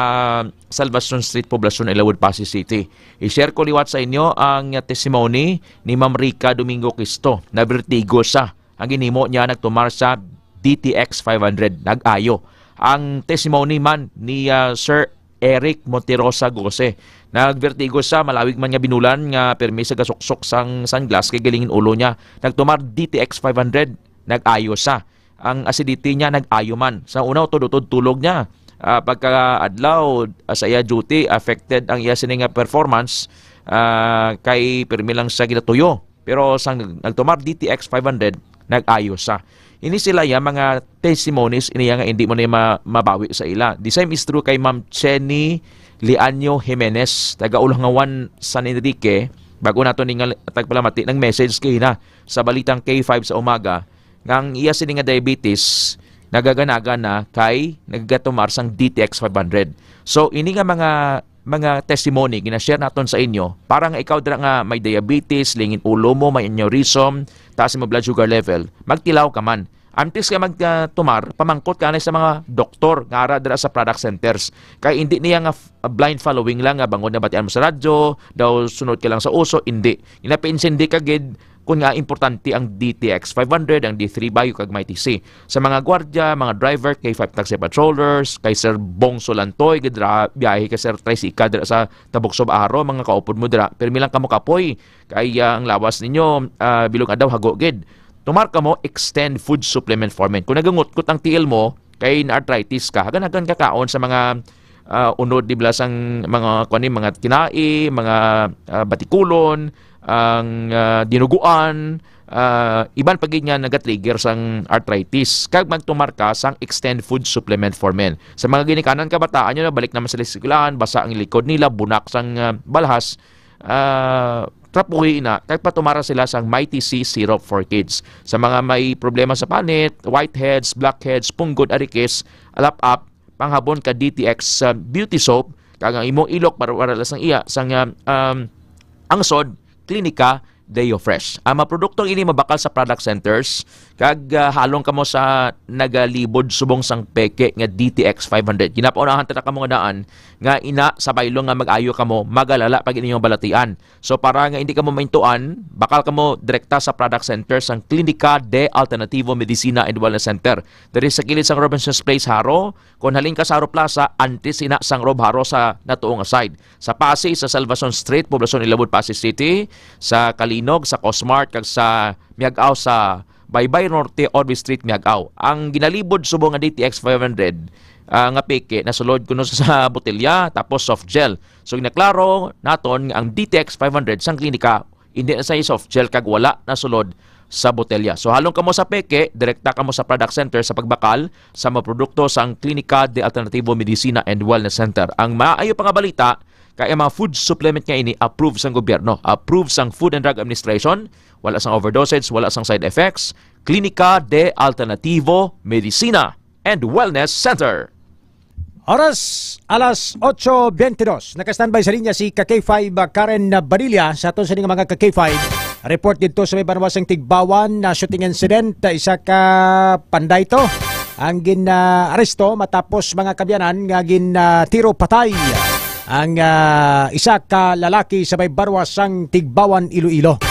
Salvacion Street, Poblacion, Ilawod, Passi City. I-share ko liwat sa inyo ang testimony ni Ma'am Rica Domingo Cristo. Nabertigo siya. Ang ginhimo niya, nagtumar sa D T X five hundred, nag-ayo. Ang testimony man ni, ah, Sir Eric Monterosa Gose. Nagvertigo siya, malawig man nga binulan nga permi sa gasuksok sang sunglass kay galing ulo niya. Nagtumar D T X five hundred, nag-ayo siya. Ang acidity niya nag-ayo man. Sa una, utod-utod tulog niya. Ah, pagka adlaw, ah, sa iya duty, affected ang iya sini nga performance, ah, kay permi lang siya ginatuyo. Pero sang nagtumar D T X five hundred, nag-ayo sa. Ini sila ya mga testimonies ini nga hindi mo na ma-, mabawi sa ila. The same is true kay Ma'am Chenny Lianyo Jimenez, taga Ulangawan, San Enrique. Bago nato ningal tagpalamati, nag-message kay na sa Balitang K five sa umaga, nga ang iya sini nga diabetes nagaganaga na kay nagatumar sang D T X five hundred. So, ini nga mga, mga testimony gina-share naton sa inyo para nga ikaw dira nga may diabetes, lingin ulo mo, may aneurysm, taas mo blood sugar level, magtilaw ka man. Antes ka magtumar, pamangkot ka na sa mga doktor nga ara dira sa product centers. Kay hindi niya nga f-, blind following lang nga bangod nabatian mo sa radyo, daw sunod ka lang sa uso, hindi. Ginapaintindi ka gid kung nga importante ang D T X five hundred, ang D three Bio, kag Mighty C. Sa mga gwardya, mga driver, K five taxi patrollers, kay Sir Bong Sulantoy, gid ra, biyahe kay Sir Tricycle dira sa Tabuksob Aro, mga kaupod mo dira. Pirmi lang kamo kapoy, kay, ah, ang lawas ninyo, ah, bilog adlaw hago gid. Tumar kamo, extend food supplement for men. Kung nagangutkot ang tiil mo, kay na-arthritis ka, hagan-hagan ka kaon sa mga, ah, unod, di ba, sang mga, kuwan ni, mga tinai, mga, ah, batikulon, ang, ah, dinuguan, ah, iban pa gid nga nagatrigger sang arthritis. Kag magtumar ka sang extend food supplement for men. Sa mga ginikanan kabataan nyo, nabalik naman sila sa eskwelahan, basa ang likod nila, bunak sang, ah, balhas, ah, trapuhi na, kag patumara sila sang Mighty C Syrup for Kids. Sa mga may problema sa panit, whiteheads, blackheads, punggod, arikis, alap-ap, panghabon ka D T X, ah, Beauty Soap, kag ang imong ilok para wala sang iya, sang, ah, um, angsod, Klinika Deo Fresh. Ang mga produktong ini mabakal sa product centers, kag, ah, halong kamo sa nagalibod subong sang peke nga D T X five hundred. Ginapaunahan ta na kamo nga daan nga ina sa baylo nga mag-ayo kamo, magalala pag inyong balatian. So, para nga hindi kamo maintuan, bakal kamo direkta sa product center sang Klinika de Alternativo Medicina and Wellness Center. Diri sa kilid sang Robinsons Place, Jaro, kung halin ka sa Jaro Plaza, antes ina sang Rob Jaro sa natuo nga side. Sa Passi, sa Salvacion Street, Poblacion Ilabud, Passi City, sa Calinog, sa Cosmart, kag sa Miag-ao sa Baybay Norte, Orbe Street, Miag-ao. Ang ginalibod subong nga D T X five hundred, ah, nga peke, nasulod kuno sa botelya, tapos soft gel. So, ginaklaro naton nga ang D T X five hundred sang klinika, hindi na sa soft gel kag wala nasulod sa botelya. So, halong kamo sa peke, direkta kamo sa product center sa pagbakal sa mga produkto sang Klinika de Alternativo Medicina and Wellness Center. Ang maayo pa nga balita, kay ang mga food supplement nga ini approved sang gobyerno, approved sang Food and Drug Administration, wala sang overdosage, wala sang side effects. Klinika de Alternativo Medicina and Wellness Center. Oras, alas otso bentidós. Naka-standby sa linya si ka K five, uh, Karen Badilla. Sa aton sini nga mga ka K five, report didto sa may banwa sang Tigbawan, na shooting incident, uh, isa ka panday to ang gin, uh, aresto matapos, mga kabyanan, nga gin, uh, tiro patay ang, ah, isa ka lalaki sa may barwa sang Tigbawan, Iloilo.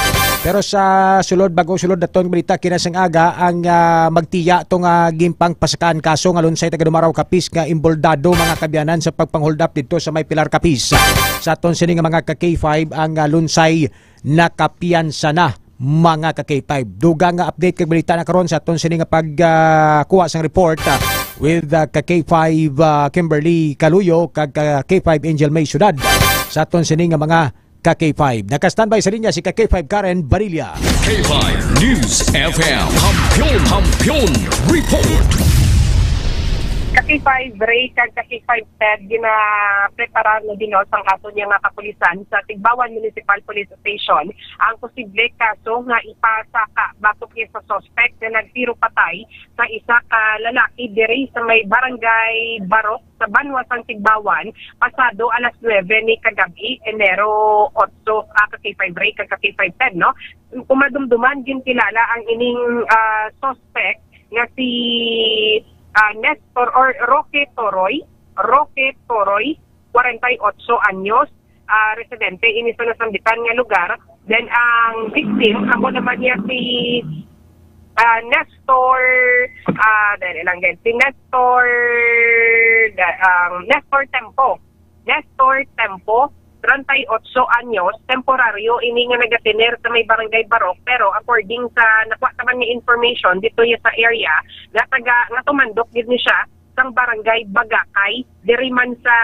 Pero sa sulod, bago sulod naton balita kina sang aga, ang, ah, magtiya to nga ginpangpasakaan kaso nga lunsay taga Dumaraw, Capiz nga imboldado, mga kabyanan, sa pagpang-hold up didto sa may Pilar, Capiz. Sa aton sini nga mga ka K five, ang, ah, lunsay nakapiyansa na, mga ka K five. Dugang nga update kag balita na karon sa aton sini nga pag, ah, kuha sang report, ah, with, ah, ka K five, ah, Kimberly Caluyo kag ka K five Angel May Sudad. Sa aton sini nga mga ka K five. Naka-standby sa linya si ka K five Karen Barilla. K five News F M. Kampiyon, Kampiyon Report. Ka K five Ray kag ka K five Ted, ginapreparar na din, no, sang aton nga kapulisan sa Tigbawan Municipal Police Station ang posible kaso nga ipasaka batok niya sa suspect nga nagtiro patay sa isa ka lalaki diri sa may barangay Barok sa banwa sang Tigbawan pasado alas nuebe ni kagab-i, Enero otso, ah, ka K five Ray kag ka K five Ted, no? Kung madumduman, ginkilala ang ining, ah, suspect nga si, ah, Nestor or Roque Toroy, Roque Toroy, kwarenta y otso anyos, ah, residente ini sa nasambitan nga lugar. Then ang victim, amo naman niya si, ah, Nestor, ah, dali lang din, si Nestor, da-, ang Nestor Tempo. Nestor Tempo, treinta y ocho anyos, temporaryo ini nga nagatener sa may barangay Barok, pero according sa nakuha ta man nga information dito ya sa area, nga taga, nga tumandok gid ni siya sang barangay Bagakay, diri man sa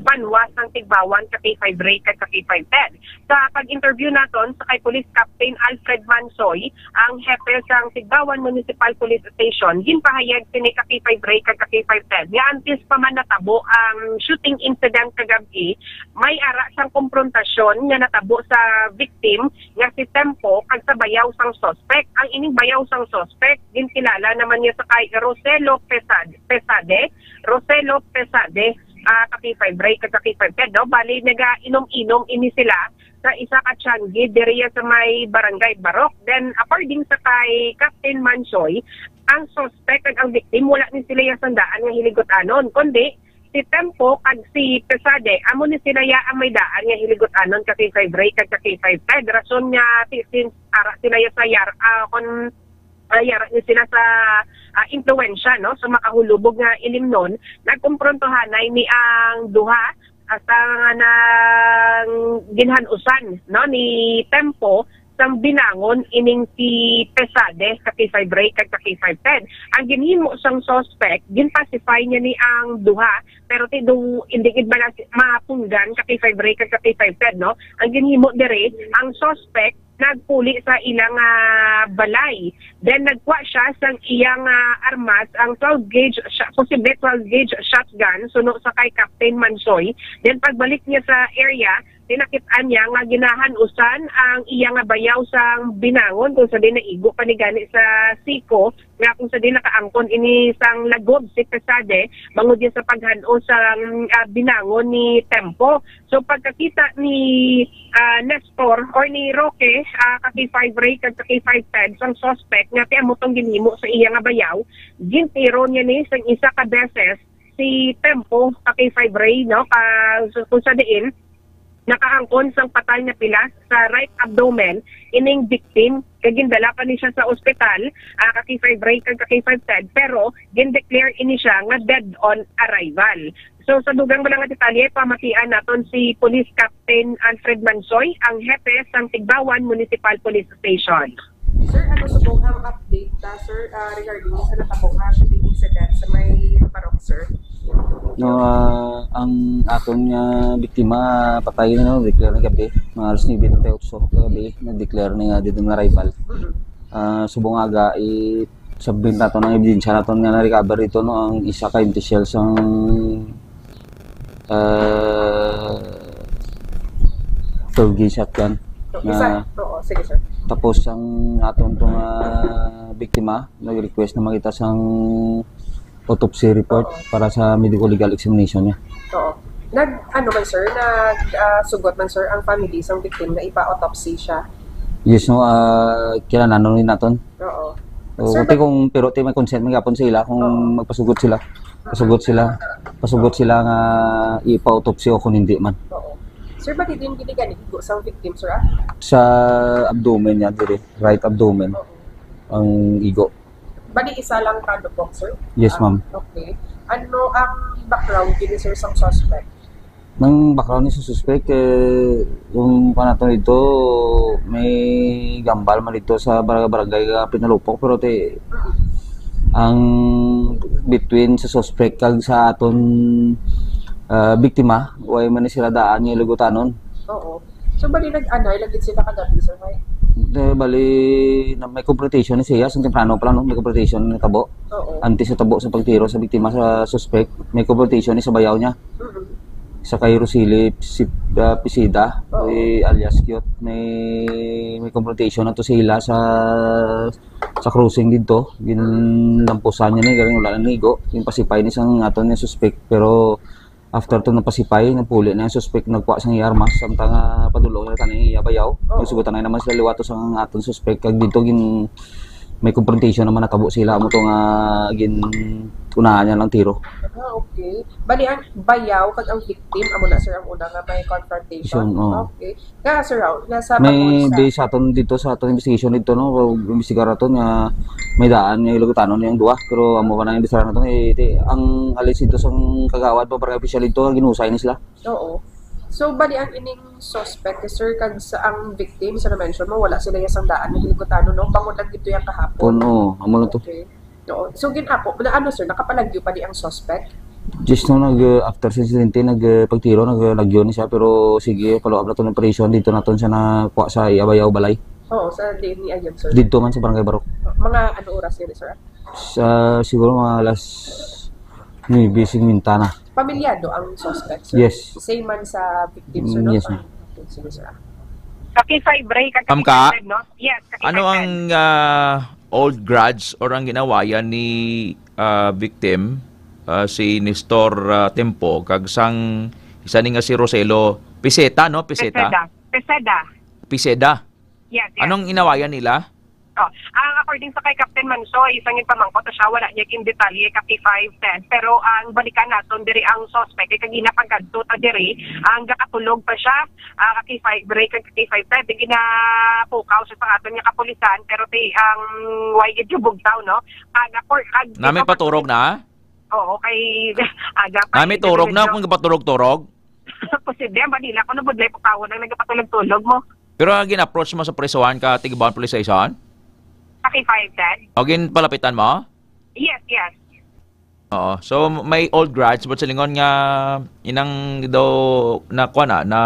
banwa sang Tigbawan ka K five Ray kag ka K five Ted. Sa pag-interview naton sa kay Police Captain Alfred Mansoy, ang hepe sang Tigbawan Municipal Police Station, ginpahayag sini ka K five Ray kag ka K five Ted nga antes pa man natabo ang shooting incident kagab-i, may ara sang komprontasyon nga natabo sa victim nga si Tempo kag sa bayaw sang suspect. Ang ining bayaw sang suspect, ginkilala naman niya sa kay Roselo Pesad-, Pesade, Roselo Pesade, ah, ka K five Ray kag ka K five Ted, no? Bali, nagainom-inom ini sila sa isa ka tiangge diriya sa may Barangay Barok. Then, according sa kay Captain Mansoy, ang suspect kag ang victim wala ni sila ya sang daan nga hilig-utanon, kundi si Tempo kag si Pesade, amo ni sila ya ang may daan nga hilig-utanon ka K five Ray kag ka K five Ted. Rason nga si, since ara sila ya sa yar, ah, kon, ah, yara ni sila sa, ah, impluwensya, no, sa makahulubog nga ilimnon, nagkumprontohanay ni ang duha hasta nga nang ginhanusan, no, ni Tempo sang binangon ining si Pesade ka K five Ray kag ka K five Ted. Ang ginhimo sang suspect, ginpacify niya ni ang duha, pero ti do hindi gid bala si- mapunggan ka K five Ray kag ka K five Ted, no? Ang ginhimo diri, ang suspect nagpuli sa ilang, ah, balay. Then nagkuha siya sang iyang, ah, armas, ang twelve gauge, sha- posible twelve gauge shotgun, suno sa kay Captain Mansoy. Then pagbalik niya sa area, tinakit-an niya nga ginahan-usan ang iya nga bayaw sang binangon, kung sa din naigo pa ni gani sa siko, nga kung sa din nakaangkon ini sang lagob si Pesade, bangod niya sa paghan-os sang, ah, binangon ni Tempo. So pagkakita ni, ah, Nestor or ni Roque, ah, ka K five Ray kag ka K five Ted sang suspect nga ti amo tong ginhimo sa iya nga bayaw, gintiro niya ni sang isa ka beses si Tempo ka K five Ray, no? Ka, kung sa diin, nakaangkon sang patay nga pilas sa right abdomen ining victim, kag gindala pa ni siya sa ospital, ah, ka K five Ray kag ka K five Ted, pero gindeclare ini siya nga dead on arrival. So, sa dugang bala nga detalye, pamatian naton si Police Captain Alfred Mansoy, ang hepe sang Tigbawan Municipal Police Station. Sir, ano subong ang update ta, sir, ah, regarding sa natabo nga shooting incident sa may Barok, sir? No, ah, ang aton nga biktima patay na, no, declare na gabi, mga alas nuebe treinta y ocho gabi, na-declare na nga dead on arrival. Mm-hmm. Ah, subong aga, i-submit naton ang ebidensya naton nga na-recover dito, no, ang isa ka empty shell sang, ah, twelve gauge shotgun. So, isa, na oo, sige, sir. Tapos ang aton tong, ah, biktima, nag-request na makita sang autopsy report Oo. para sa medical legal examination niya. Oo. Nag, ano man, sir, nag, ah, sugot man, sir, ang family sang victim nga ipa-autopsy siya? Yes, no, ah, kinahanglan ni naton. Oo. O, Sir, kunti ba- kung, pero ti may consent man gapon sa ila kung Oo. magpasugot sila. Pasugot sila. Pasugot sila nga ipa-autopsy o kung hindi man. Oo. Sir, ba din gini gani igo sang victim, sir, ah? Sa abdomen niya, diri. Right abdomen. Oo. Ang igo. Bali, isa lang ka lubong, sir? Yes, Ah, ma'am. Okay. Ano ang background gini, sir, sang suspect? Ang background ni sa suspect, eh, yung pa nato dito, may gambal man dito sa bar-, barangay nga Pinalupok, pero ti, Mm. ang between sa suspect kag sa aton, ah, biktima, way man ni sila daan nga hilig-utanon. Oo. So, bali, nag-anay lagi sila kagabi, sir, may? Eh, bali, na, may confrontation ni siya, sa temprano pa lang, no? May confrontation ni tabo. Oo. Antes sa tabo sa pagtiro sa biktima sa suspect, may confrontation ni sa bayaw niya. Mm-mm. Sa kay Rosili, si, ah, Pisida, Oo. eh, alias Cute, may, may confrontation na to sila sa, sa crossing dito. Ginlampusan niya ni, galing wala na nigo. Yung pasipay ni sang aton nga suspect, pero after to napasipay, napuli na yung suspect, nagkuha sang iya armas, samtang, ah, padulong na tani iya bayaw. Oo. Nagsugutan na naman sila liwat to sang aton suspect, kag dito gin, may confrontation naman natabo sila, amo to nga gin unahan niya lang tiro. Ah, okay. Bali, ang bayaw kag ang victim, amo na, sir, ang una nga may confrontation. Sure, oo. Okay. Nga, sir, Raul, nga sa May bangod sa base sa aton dito, sa aton investigation dito, no? Imbestigar aton nga may daan nga hilig-utanon yung duha, pero amo pa na imbestigar naton, eh, ti, ang alis dito sa kagawad pa, para official dito, ang ginusay ni sila. Oo. So, bali ang ining suspect, sir, kag sa ang victim, sa na-mention mo, wala sila yung sang daan nga hilig-utanon, no? Bangod lang dito yung kahapon. Kuno, amo lang to. Okay. Oo. So, ginapo, na ano, sir, nakapalagyo pa di ang suspect? Just no, nag, uh, after sa insidente, nag, uh, pagtiro, nag, uh, lagyo na siya, pero sige, follow up na to ng operation, dito na to siya nakuha sa Iyabayaw Balay. Oo, sa D N E agad, sir. Dito man sa Barangay Barok. Mga ano oras yun, sir? Sa, siguro mga alas nuebe singkwenta na. Pamilyado ang suspect, sir? Yes. Same man sa victim, sir, Mm, no? Yes, ma'am. Okay, sige, sir. Sa K five Ray, kag Ma'am ka? K five, no? Yes, sa Ano K five ang, ah, old grudge or ang ginawayan ni, ah, victim, ah, si Nestor, ah, Tempo, kag sang isa ni nga si Roselo Piseta, no? Piseta? Peseda. Peseda. Piseda. Yes, yes. Anong inawayan nila? Oh, ang according sa kay Captain Mansoy, isang ginpamangkot na siya, wala niya gin detalye ka P five ten. Pero ang balikan naton diri ang suspect, kay kagina pagkadto ta diri, ang gakatulog pa siya, ah, ka K five break, ka K five ten, di ginapukaw siya sa aton nga kapulisan, pero ti ang way gid yung bugtaw, no? Ang acor-, ang Na may paturog na? Oo, kay aga pa, Na may eh, turog na medyo kung paturog-turog? Posible, ang Manila, kung nabudlay pa tawon ang nagapatulog-tulog mo. Pero ang gin-approach mo sa prisuhan ka Tigbon Police Station? Sa K five ten? O ginpalapitan mo? Yes, yes. Oo. So, may old grudge, but sa lingon nga inang daw na, kuwan na, na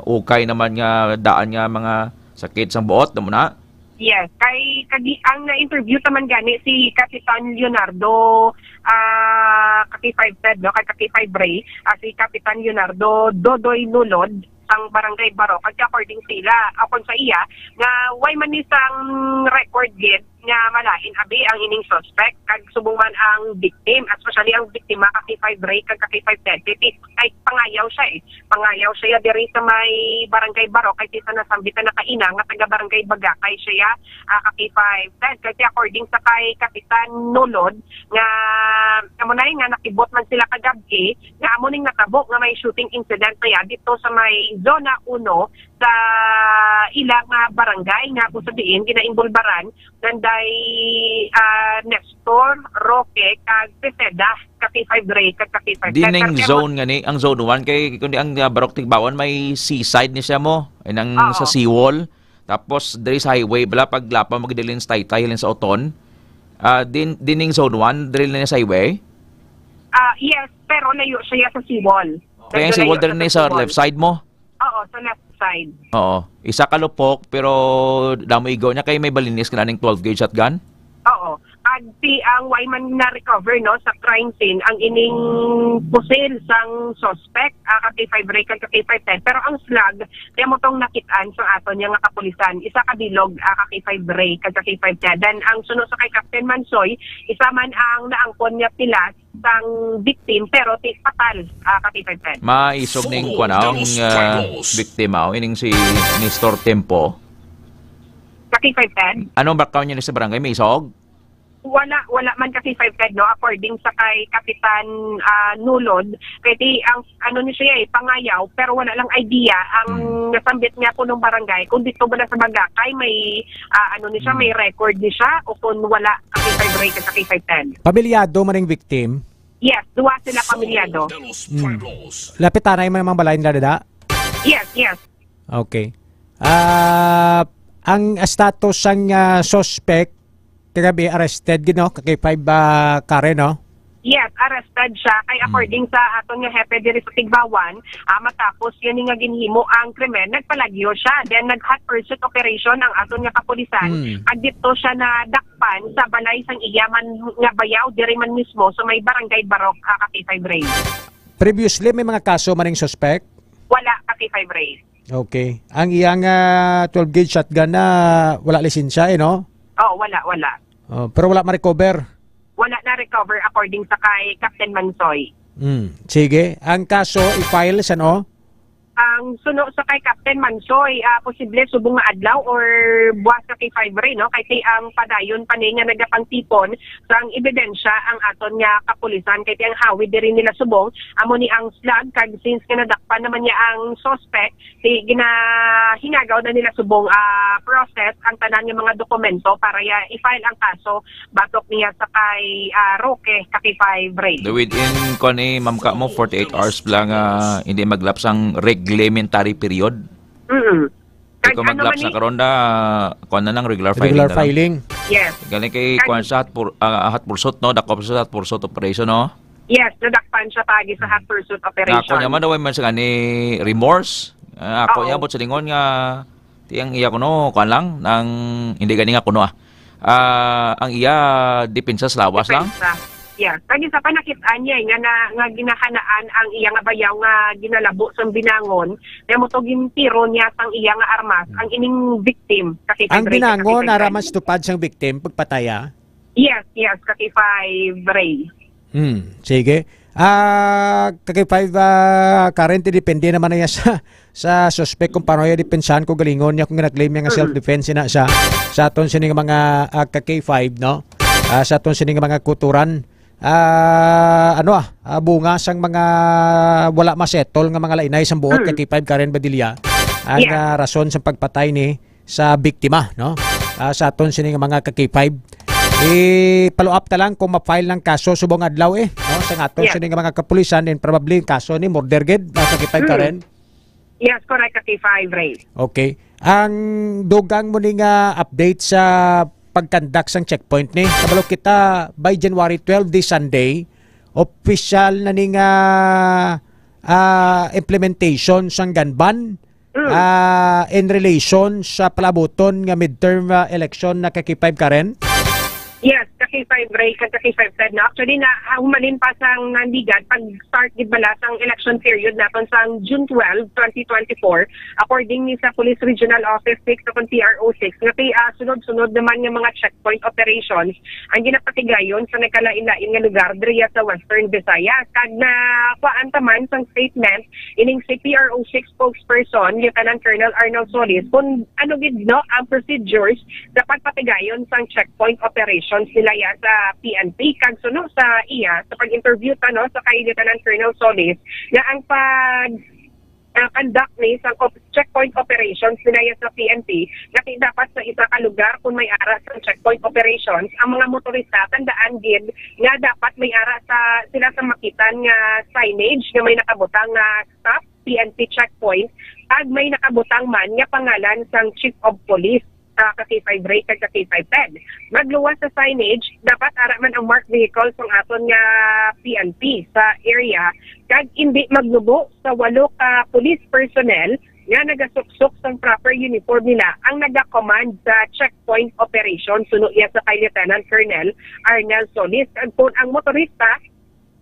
ukay naman nga daan nga mga sakit sang buot, na mo na? Yes. Kay, kagi, ang na-interview naman gani si Kapitan Leonardo, ah, ka K five Ted, no? Kay ka K five Ray, ah, si Kapitan Leonardo Dodoy Nulod, sang Barangay Barok, kag according sila, o kon sa iya, nga way man ni sang record gid nga malain abi ang ining suspect, kag subong man ang victim, especially ang biktima ka K five Ray kag ka K five Ted, ti-, ti-, kay pangayaw siya eh. Pangayaw siya diri sa may Barangay Barok, kay sa nasambit na nakaina nga taga Barangay Bagakay siya, ah, ka K five Ted. Kasi according sa kay Kapitan Nulod, nga amo na nga nakibot man sila kagab-i, nga amo ning natabo nga may shooting incident na yan dito sa may Zona Uno sa ilang, ah, barangay nga kung sabihin ginaimbulbaran nanday, ah, Nestor, Roque, kag Peseda, ka P five Ray, kag ka P five Di Center. Ning Kaya zone nga ni, ang zone one kay kundi ang, ah, Barok Tigbawon may seaside ni siya mo, ay nang Oo. sa seawall. Tapos diri sa highway bala pag lapa mo diri sa Taytay, halin sa Oton. Ah, din, din ning zone one, diri na sa highway? Ah, yes, pero layo siya sa seawall. Kaya ang Medyo seawall layo diri siya ni sa sa seawall. left side mo? Oo, sa left side. Oo. Isa ka lupok, pero damo igo niya kay may balinis ka na ning twelve gauge shotgun? Oo. Ag ti ang way man na-recover, no, sa crime scene ang ining pusil sang suspect, ah, ka K five Ray kag ka K five Ted. Pero ang slug, kaya mo tong nakit-an sa aton niya nga kapulisan. Isa ka bilog, ah, ka K five Ray kag ka K five Ted. Then ang suno sa kay Captain Mansoy, isa man ang naangkon niya pilas sang victim, pero ti patal, ah, ka K five Ted. Maisog ning Full kuwan, ang, Dalos ah, Titles. biktima, o ining si Nestor Tempo. Ka K five Ted? Anong background niya ni sa barangay? May isog? Wala, wala man ka K five Ted, no? According sa kay Kapitan, ah, Nulod, kay di ang, ano ni siya eh, pangayaw, pero wala lang idea ang Hmm. nasambit niya kung nung barangay, kung dito ba na sa Bagakay, may, ah, ano ni siya, Hmm. may record ni siya, o kung wala, ka K five Ray, ka K five Ted. Pamilyado man ang victim? Yes, duwa sila pamilyado. Full Dalos Mm. Titles. Lapit anay man ang mga balay nila, dada? Yes, yes. Okay. Ah, ang status sang, ah, suspect, kagabi arrested gid, no? Kay five, ah, Karen, no? Yes, arrested siya. Kay Hmm. according sa aton nga hepe diri sa Tigbawan, ah, matapos yun nga ginhimo ang krimen, nagpalagyo siya. Then nag-hot pursuit operation ang aton nga kapulisan. Hmm. Ag dito siya nadakpan sa balay sang iya man nga bayaw diri man mismo sa may barangay Barok, ah, ka K five Ray. Previously, may mga kaso man ang suspect? Wala, ka K five Ray. Okay. Ang iyang, ah, twelve gauge shotgun na wala lisensya, eh, no? Oo, wala, wala. Oh, pero wala ma-recover? Wala na-recover according sa kay Captain Mansoy. Hmm. Sige. Ang kaso, i-file sa ano? Ang suno sa kay Captain Mansoy, ah, posible subong nga adlaw or buwas sa K five Ray, no? Kay ti ang padayon pa ni nga nagapangtipon sang ebidensya ang aton nga kapulisan. Kay ti ang hawid diri nila subong, amo ni ang slug, kag since nga nadakpan naman niya ang suspect, ti ginahinagaw na nila subong, ah, process ang tanan nga mga dokumento para ya i-file ang kaso batok niya sa kay, ah, Roque, ka K five Ray. The within, kuwan, eh, ma'am, ka mo, forty-eight hours lang, ah, hindi maglapse ang reglementary period. Mm-mm. Kay Kag kung ano maglapse man na ni- karon na, kuwan na lang, regular Regular filing na lang. filing. Yes. Galing kay Kag kuwan sa hot pur-, ah, hot pursuit, no? Dakop sa hot pursuit operation, no? Yes, nadakpan siya paagi sa hot pursuit operation. Ako niya man daw man sa gani remorse. Ah, ako niya Ako. Bot sa lingon nga, ti ang iya kuno, kuwan lang, nang hindi gani nga kuno, ah. Ah, ang iya depensa sa lawas lang. Depensa. Yeah. Kani sa panakit-an niya, eh, nga na, nga ginahanaan ang iya nga bayaw nga ginalabo sang binangon, kaya mo to gintiro niya sang iya nga armas, Hmm. ang ining victim. Kasi Ang binangon, ara man sa tupad sang victim, pagpataya? Yes, yes, ka K five, Ray. Hmm, sige. Ah, ka K five, ah, Karen, depende naman na yan sa, sa suspect kung paano niya depensahan ko galingon niya kung nag-claim niya nga Mm. self-defense na siya. Sa aton sining mga, ah, ka K five, no? Ah, sa aton sining mga kuturan, ah, ano, ah, ah, bunga sang mga wala masettle nga mga lainay sang buot, Mm. ka K five, Karen Badilla, ang, Yes. ah, rason sa pagpatay ni sa biktima, no? Ah, sa aton sini nga mga ka K five. I-follow up ta lang kung ma-file ng kaso subong adlaw, eh, no? Sa aton Yeah. sini nga mga kapulisan, and probably ang kaso ni murder gid, mga ka K five, Mm. Karen? Yes, correct, ka K five, Ray. Okay. Ang dugang mo ni nga update sa pagkandak sang checkpoint ni. Kabalo kita, by January twelve, this Sunday, official na ni nga, ah, implementation sang gun ban. Mm. Ah, in relation sa palabuton nga midterm, ah, election na ka K five, Karen? Yes, ka K five, Ray, kag ka K five, Ted, no? Actually, na, ah, humalin pa sang nandigan, pag-start gid bala sang election period naton sang June twelve, twenty twenty-four, according ni sa Police Regional Office six o kon P R O six, nga kay, ah, sunod-sunod naman nga mga checkpoint operations ang ginapatigayon sa nagkalain-lain nga lugar diriya sa Western Visayas. Kag nakuhaan ta man sang statement ining si P R O six spokesperson, Lieutenant Colonel Arnold Solis, kung ano gid, no, ang procedures sa pagpatigayon sang checkpoint operations nila ya sa P N P. Kag suno sa iya, sa pag-interview ta, no, sa kay Lieutenant Colonel Solis, nga ang pag, ah, conduct ni sa op-, checkpoint operations nila ya sa P N P, nga ti dapat sa isa ka lugar kung may ara sa checkpoint operations ang mga motorista, tandaan gid nga dapat may ara sa, sila sa makitan nga signage nga may nakabutang nga stop P N P checkpoint, kag may nakabutang man nga pangalan sang Chief of Police, ah, ka K five Ray kag ka K five Ted. Magluwas sa signage, dapat ara man ang marked vehicle sang aton nga P N P sa area, kag indi magnubo sa walo ka police personnel nga nagasuksok sang proper uniform nila ang nagakommand sa checkpoint operation, suno ya sa kay Lieutenant Colonel Arnel Solis. Kag kung ang motorista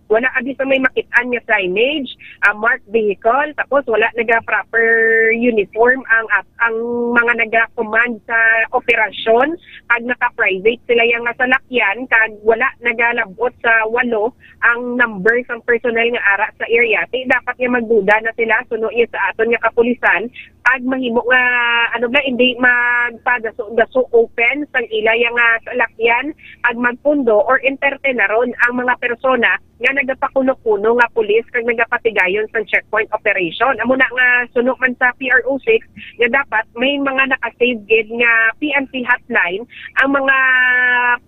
wala abi sa may makit-an nga signage, ah, marked vehicle, tapos wala naga proper uniform ang ap-, ang mga naga-command sa operasyon, kag naka-private sila yang nga salakyan, kag wala nagalabot sa walo ang number sang personnel nga ara sa area. Ti dapat nga magduda na sila suno iya sa aton nga kapulisan, kag mahimo nga, ano ba, hindi magpadaso-daso open sang ila yang nga salakyan, kag magpundo or entertainon ang mga persona nga nagapakuno-kuno nga pulis kag nagapatigayon sang checkpoint operation. Amo na nga suno man sa P R O six nga dapat may mga naka-save gid nga P N P hotline ang mga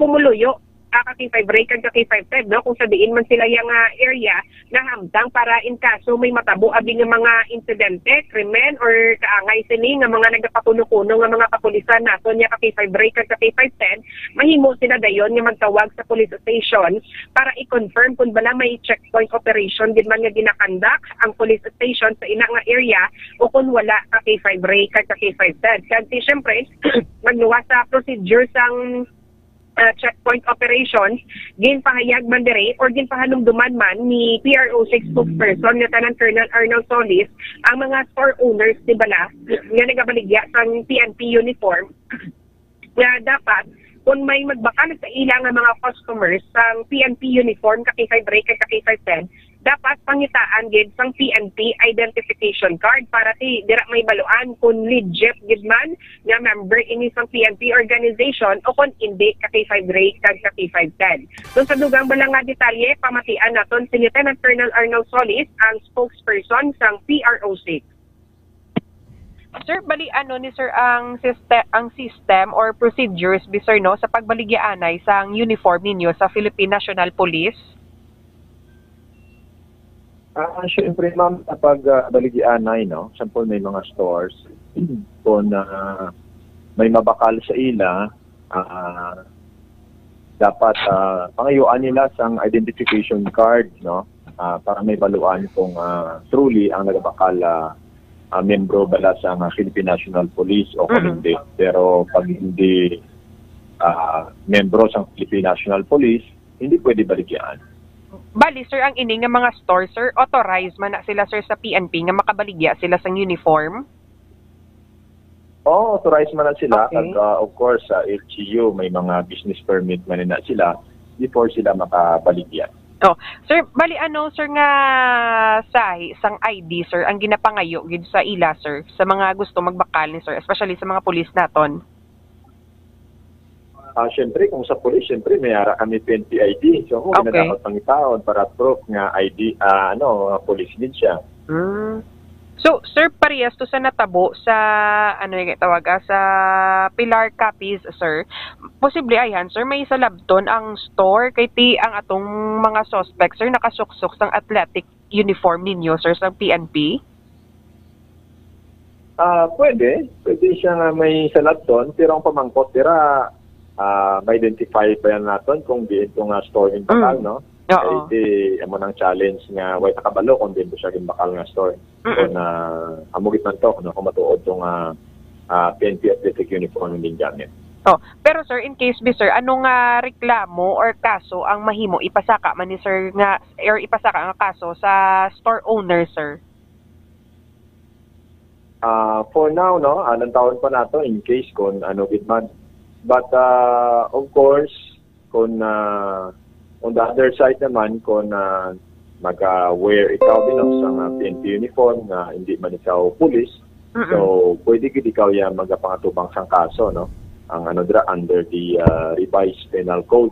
pumuluyo, ah, ka K five Ray kag ka K five Ted, no? Kung sa diin man sila yang, ah, area nahamtang para in kaso may matabo abi nga mga insidente, krimen, or kaangay sini nga mga nagapakuno-kuno nga mga kapulisan naton ya ka K five Ray kag ka K five Ted, mahimo sila dayon nga magtawag sa police station para i-confirm kung bala may checkpoint operation gid man nga ginakandak ang police station sa ina nga area o kung wala ka K five Ray kag ka K five Ted. Kag ti, syempre, magluwas sa procedure sang, ah, checkpoint operations, ginpahayag man diri or ginpahanumduman man ni P R O six spokesperson Lieutenant Colonel Arnold Solis ang mga store owners ni bala nga nagabaligya sang P N P uniform nga dapat kung may magbakal sa ila nga mga customers sang P N P uniform ka K five Ray kag ka K five Ted, dapat pangitaan gid sang P N P identification card para ti dira may baluan kung legit gid man nga member ini sang P N P organization o kung indi ka K five Ray kag ka K five Ted. So sa dugang bala nga detalye, pamatian naton si Lieutenant Colonel Arnold Solis, ang spokesperson sang P R O six. Sir, bali ano ni sir ang siste-, ang system or procedures bi, sir, no, sa pagbaligyaanay sang uniform ninyo sa Philippine National Police? Ah, syempre, ma'am, sa pag, ah, baligyaanay, no, sampol may mga stores, kung, ah, may mabakal sa ila, ah, dapat ah, pangayuan nila sang identification card, no? Ah, para may baluan kung ah, truly ang nagabakal ah, ah, membro bala sa nga Philippine National Police o kung Mm-mm. hindi. Pero pag hindi ah, membro sa Philippine National Police, hindi pwede baligyaan. Bali, sir, ang ini nga mga store, sir, authorized man na sila, sir, sa P N P nga makabaligya sila sang uniform? Oo, authorized man na sila. Okay. Kag, ah, of course, sa L G U, may mga business permit man na sila before sila makabaligya. Oh, sir, bali ano, sir, nga sahi sang I D, sir, ang ginapangayo gid sa ila, sir, sa mga gusto magbakal ni, sir, especially sa mga pulis naton? Ah, syempre, kung sa police, syempre, may ara kami P N P I D. So, mo Okay. Dapat pangitaon para proof nga I D, ah, ano, nga police din siya. Mm. So, sir, parehas to sa natabo sa, ano yung tawag, ah, sa Pilar Capiz, sir. Posible ayhan, sir, may salabton ang store kay ti ang atong mga suspect, sir, nakasuksok sang athletic uniform ninyo, sir, sa P N P? Ah, pwede. Pwede siya nga may salabton, pero ang pamangkot dira, ah, ma-identify pa yan naton kung diin to nga store in bakal, Mm. no? Oo. Kay di, amo nang challenge nga way nakabalo kung diin to siya ginbakal nga store. Mm-mm. Kung na, amo gid man to, no? Kung matuod to nga ah, P N P athletic uniform ang gingamit. Oh, pero sir, in case be sir, ano nga reklamo or kaso ang mahimo ipasaka man ni sir nga or ipasaka nga kaso sa store owner, sir? Ah, for now, no, ah, lantawon pa nato in case kung ano gid man. But ah, of course, kung ah, on the other side naman, kung ah, mag-wear ikaw din no, sa nga P N P uniform nga hindi man ikaw pulis, Mm-mm. so pwede gid ikaw ya magapangatubangan sang kaso, no? Ang ano dira under the ah, revised penal code.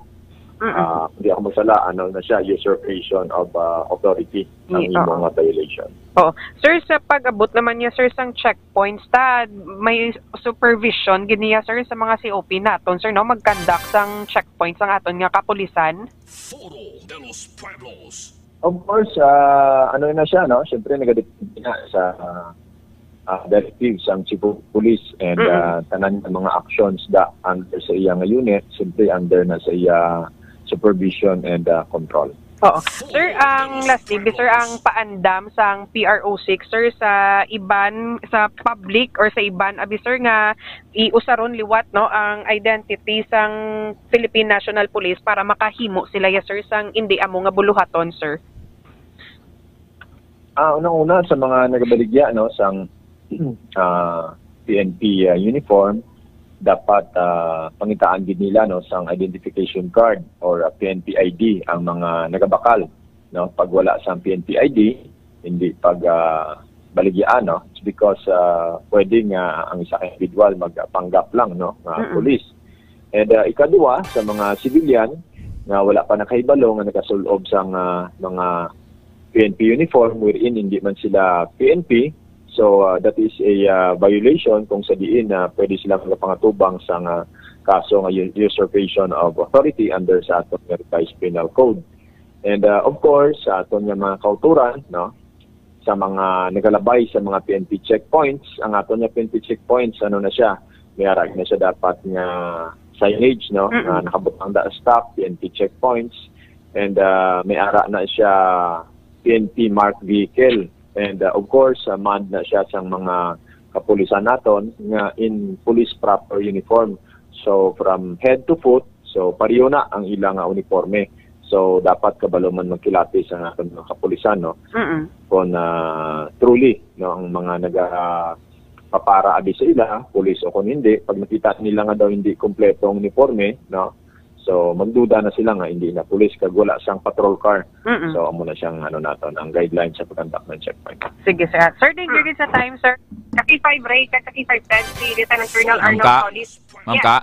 Mm-mm. Ah, hindi ako magsala, ano na siya, usurpation of ah, authority ang Ye- imo oo. nga violation. Oh, sir, sa pag-abot naman niya, sir, sang checkpoints, ta may supervision gid niya, sir, sa mga C O P naton, sir, no, mag-conduct sang checkpoints ang aton nga kapulisan? Foro de los Pueblos. Of course, ah, ano na siya, no? Siyempre, nagadepende na sa ah, directives ang chief of police and Mm-mm. ah, tanan ng mga actions da under sa iya nga unit, siyempre under na sa iya supervision and ah, control. Oo. Sir, ang lastly, bi, sir, ang paandam sang P R O six, sir, sa iban, sa public or sa iban, abi, sir, nga iusaron liwat, no, ang identity sang Philippine National Police para makahimo sila, yes, sir, sang indi amo nga buluhaton, sir. Ah, unang-una sa mga nagabaligya, no, sang ah, P N P ah, uniform, dapat ah, pangitaan gid nila, no, sang identification card or ah, P N P I D ang mga nagabakal, no. Pag wala sang P N P I D, hindi pag ah, baligyaan, no. It's because ah, pwede nga ang isa ka individual magpanggap lang, no, nga Mm-mm. pulis. And ah, ikaduha, sa mga civilian nga wala pa nakahibalo nga nagasulob sang ah, mga P N P uniform wherein hindi man sila P N P, so ah, that is a ah, violation kung sa diin na pwede sila magapangatubang sang ah, kaso nga u- usurpation of authority under sa aton nga revised penal code. And ah, of course, sa aton nga mga kauturan, no, sa mga nagalabay sa mga P N P checkpoints, ang aton nga P N P checkpoints, ano na siya, may ara na siya dapat nga signage, no, Mm-mm. nga nakabutang da stop, P N P checkpoints, and ah, may ara na siya P N P marked vehicle, and ah, of course, ah, manned na siya sang mga kapulisan naton nga in police proper uniform. So from head to foot, so pareho na ang ila nga uniforme. So dapat kabalo man magkilati sa aton mga kapulisan, no, Mm-mm. kung ah, truly, no, ang mga naga papara abi sa ila, pulis o kung hindi, pag nakita nila nga daw hindi kompleto ang uniforme, no, so magduda na sila nga hindi na pulis kag wala sang patrol car. Mm-mm. So amo na siyang ano naton, ang guidelines sa pagkandak ng checkpoint. Sige, sir. Sir, thank you gid sa time, sir. Sa K five Ray, sa K five Ted, si Lieutenant Colonel Ma'am Arnold ka? Solis. Ma'am Yes. ka?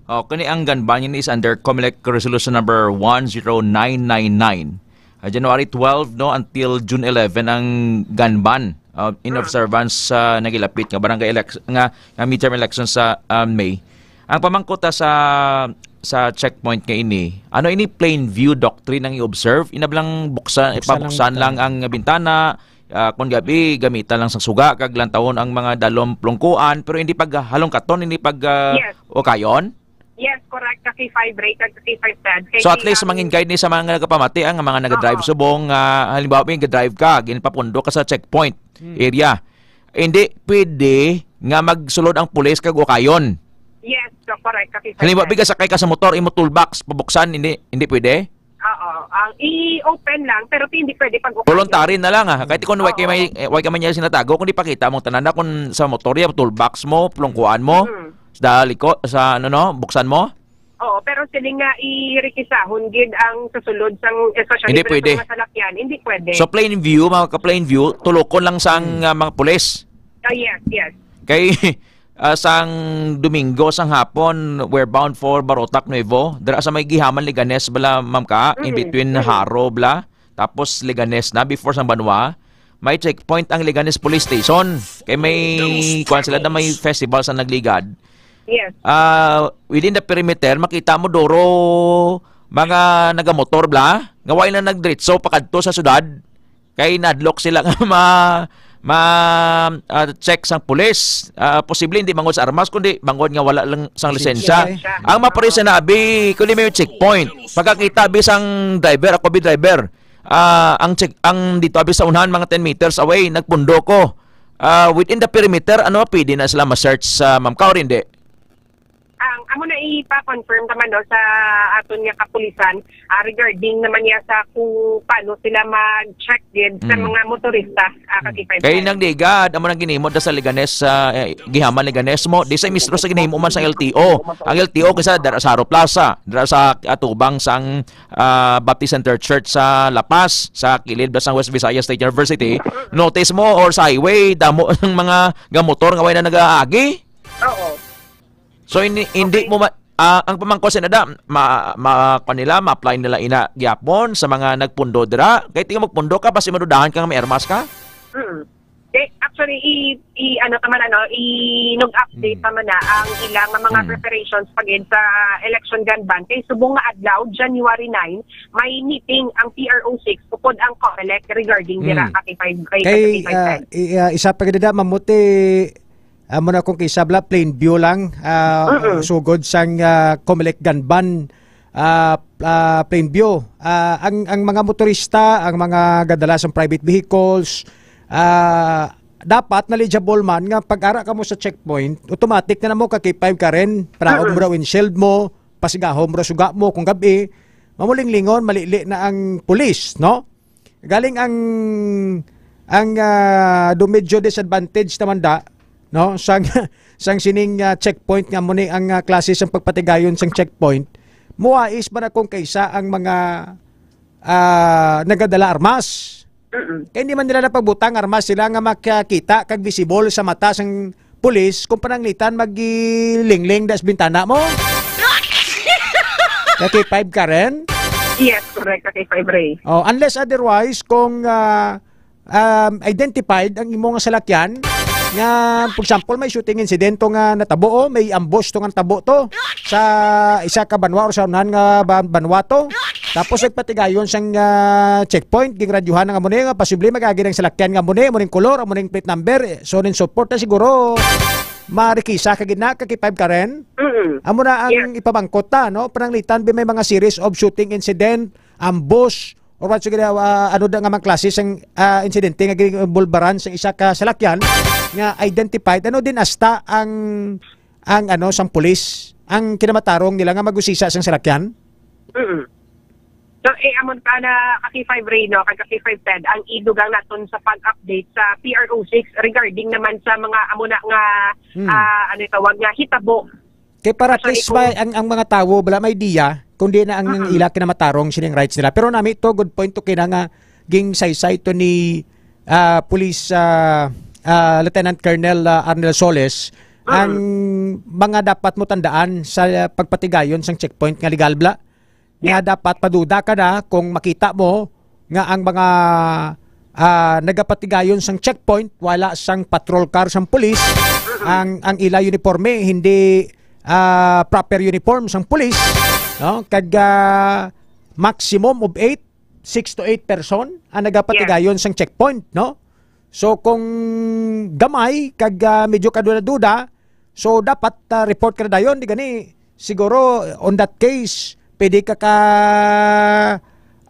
Oh, kani ang gun ban ini is under COMELEC Resolution number one zero nine nine nine. Ah, January twelve, no, until June eleven ang gun ban, ah, in observance sa nagilapit nga barangay elec- nga, nga midterm election sa ah, May. Ang pamangkot ta sa sa checkpoint nga ini, ano ini plain view doctrine ang i-observe? Inablang buksan, Buksan lang ipabuksan lang bintana. Ang bintana, ah, kung gabi gamita lang sa suga kag lantawon ang mga dalom plungkuan, pero hindi paghalongkaton, hindi pag ah, Yes. ukayon? Yes, Correct, ka K five Ray, ka K five Ted. Kay So, at least, ang mangin guide ni sa mga nagapamati, ang mga naga-drive Oo. subong, ah, halimbawa, may nag-drive ka, ginpapundo ka sa checkpoint Hmm. area. Hindi pwede nga magsulod ang pulis kag ukayon. Yes, so correct, ka K five Ted. Halimbawa, bigas sakay ka sa motor, imo toolbox, pabuksan, hindi, hindi pwede? Oo, ang i-open lang, pero hindi pwede pag-ukayon. Voluntary na lang, ah. Kahit kung why ka Oo. may, eh, why ka man niya sinatago, kung di pakita mong tanan na kung sa motor, yung toolbox mo, plungkuan mo, Mm. sa liko-, sa ano, no, buksan mo? Oo, pero siling nga irikisahon gid ang susulod sang, especially Hindi pero sa pwede. mga salakyan, hindi pwede. So, plain view, mga ka-plain view, tulukon lang sang, Hmm. ah, mga pulis. Ah, yes, yes. Kay, ah, sang Domingo, sang hapon, we're bound for Barotac Nuevo. Dira sa may Gihaman, Leganes, bala, ma'am ka, in Mm, between mm. Haro, bala, tapos Leganes na, before sang Banwa. May checkpoint ang Leganes Police Station. Kay may, Those kuwan sila na may travels. festival sa nagligad. Yes. Ah, within the perimeter, makita mo duro mga nagamotor bla, nga way na nagdiretso pakadto sa syudad. Kay nadlok sila nga ma, ma, ah, check sang pulis. Ah, posible hindi bangod sa armas, kundi bangod nga wala lang sang Lisensya. lisensya. Ang mapulis na abi, kundi may checkpoint. Pagkakita abi sang driver, ako bi driver. Ah, ang check, ang dito abi sa unahan, mga ten meters away, nagpundo ko. Ah, within the perimeter, ano, pwede na sila ma-search sa ma'am ka or hindi? Ang amo na ipa-confirm naman, no, sa aton nga kapulisan, ah, regarding naman niya sa kung paano sila mag-check gid sa Hmm. mga motorista, ah, Hmm. ka K five Kay Ted. nang ligad, amo nang ginhimo da sa Leganes, sa, eh, Gihaman, Leganes mo, di sa mismo sa ginhimo man sa L T O. Ang L T O kisa dara sa Haro Plaza, dara sa atubang sang, ah, Baptist Center Church sa La Paz, sa kilid ba sang West Visayas State University. Notice mo, or sa highway, damo ang mga gamotor nga way na nagaagi. Oo. So, hindi, hindi Okay. mo ma-, ah, ang pamangkot sa nada, ma-, ma-, kuwan nila, ma-apply nila ina gyapon sa mga nagpundo dira. Kay tingnan, magpundo ka, basi madudahan ka nga may armas ka? Mm. Eh, actually, i-, i-, ano ta man, ano, i-, nag-update Mm. ta man na ang ilang mga Mm. preparations pagid sa election gun ban. Kay subong nga adlaw, January nine, may meeting ang P R O six upod ang COMELEC regarding dira Mm. ka K five, kay Kay, ka K five ah, Ted. i-, ah, isa pa gid na, mamuti, amo na kung kisa bla, plain view lang, ah, Mm-mm. sugod sang, ah, COMELEC gun ban, ah, ah, plain view. Ah, ang, ang mga motorista, ang mga gadala sang private vehicles, ah, dapat knowledgeable man nga pag-ara ka mo sa checkpoint, automatic na na mo ka K five ka rin, paraon mo Mm-mm. ra windshield mo, pasigahon mo ra suga mo kung gabi, mamulinglingon, malili na ang pulis, no? Galing ang, ang, ah, do medyo disadvantage naman da, no? Sang, sang sining, ah, checkpoint nga mo ni ang, ah, klase sang pagpatigayon sang checkpoint, muwais man akong kaysa ang mga, ah, nagadala armas. Mm-mm. Kay hindi man nila napagbutang armas sila nga makakita kag visible sa mata sang pulis kung pananglitan maglingling das bintana mo. Ka K five ka rin? Yes, correct. Ka K five Ray. Oh, unless otherwise, kung, ah, um, identified ang imong salakyan, nga, for example, may shooting incident to nga natabo, oh, may ambush to nga natabo to sa isa ka banwa or sa unahan nga ba-, banwa to. Tapos nagpatigayon sang, ah, checkpoint, gingradyuhan nga amo ni nga posible mag-agi ng salakyan nga amo ni, amo ning kolor, amo ning plate number, eh, so on and so forth. Na siguro, marikisa ka gid na, ka K five ka rin. Mm-mm. Amo na ang Yes. ipamangkot ta, no? Pananglitan bi may mga series of shooting incident, ambush, or what sige, ah, ano da nga mga klase sang, ah, insidente nga ginbulbaran sang isa ka salakyan nga identified. Ano din asta ang, ang ano, sang pulis, ang kinamatarong nila nga mag-usisa sang salakyan? Mm. So, eh, amon pa na ka K five Ray, no, kag ka K five Ted, ang idugang naton sa pag-update sa P R O six regarding naman sa mga amo na nga, Hmm. ah, ano yung tawag nga, hitabo. Kay para at Sorry least kung may, ang, ang mga tawo, wala may idea, kundi na ang, ang Mm-mm. ila kinamatarong sining rights nila. Pero nami to, good point to kina nga ging saysay to ni, ah, Police, ah, ah, Lieutenant Colonel, ah, Arnel Soles, Mm. ang mga dapat mo tandaan sa pagpatigayon sang checkpoint nga legal bla. Nga Yeah. dapat paduda ka na kung makita mo nga ang mga, ah, nagapatigayon sang checkpoint, wala sang patrol car sang pulis, Mm-mm. ang, ang ila uniforme hindi, ah, proper uniform sang pulis, no? Kag, ah, maximum of eight, six to eight person ang nagapatigayon Yes. sang checkpoint, no? So, kung gamay, kag, ah, medyo kaduda-duda, so, dapat, ah, report ka na dayon, di gani, Siguro, on that case, pwede ka ka,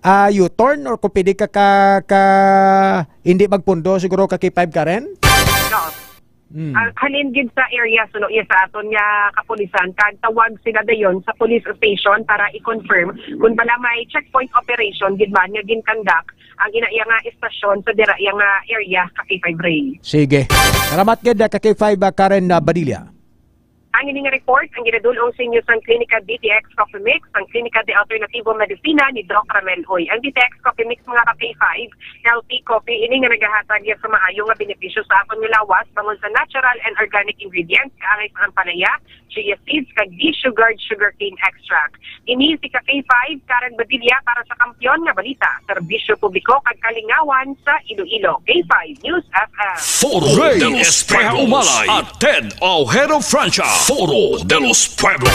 ah, U-turn or kung pwede ka ka, ka hindi magpundo, siguro ka K five, Karen? No. Hmm. Ang halin gid sa area, suno iya sa aton nga kapulisan, kag tawag sila dayon sa police station para i-confirm kung bala may checkpoint operation gid man nga gin-conduct ang ina iya nga estasyon sa dira iya nga area, ka K five Ray. Sige. Salamat gid, ah, ka K five, ah, Karen, ah, Badilla. Ang ini nga report ang ginadul-ong sa inyo sang Klinika D T X Coffee Mix, ang Klinika de Alternativo Medicina ni Doc Ramel Uy. Ang D T X Coffee Mix, mga ka K five, healthy coffee ini nga nagahatag niya sa maayo nga benepisyo sa aton nga lawas bangod sa natural and organic ingredients, kaangay sa ampalaya, chia seeds, kag desugared sugarcane extract. Ini si ka K five, Karen Badilla para sa Kampiyon nga Balita, Serbisyo Publiko kag Kalingawan sa Iloilo. K five News F M. Foro de los Pueblos. At Ted Ojeda Francia. Foro de los Pueblos.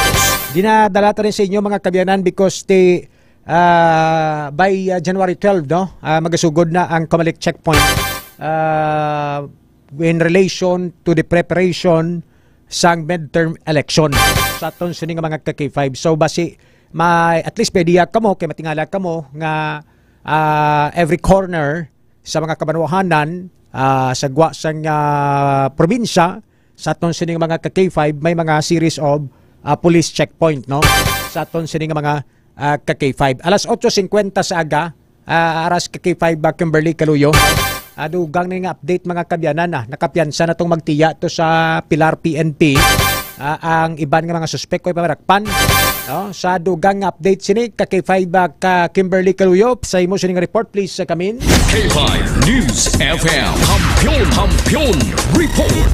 Dinadala ta rin sa inyo, mga kaabyanan, because the, ah, by, ah, January twelve, no, ah, magasugod na ang Comelec checkpoint, ah, in relation to the preparation sang midterm election sa aton sini nga mga ka K five. So, basi, may, at least may idea kamo, kay matingala kamo nga, ah, every corner sa mga kabanwahanan, ah, sa gwa sang, ah, probinsya, sa aton sini nga mga ka K five, may mga series of, ah, police checkpoint, no? Sa aton sini nga mga, ah, ka K five. Alas otso cincuenta sa aga, ah, aras ka K five ba, Kimberly Caluyo? Ah, dugang na nga update, mga kaabyanan, ah. Nakapiyansa na tong magtiya to sa Pilar P N P. Ah, ang iban nga mga suspek ko'y pamarakpan, no? Sa dugang nga update sini, ka K five, ah, ka Kimberly Caluyo, sa imo sining report, please, sa kamin. K five News F M. Kampiyon, Kampiyon Report.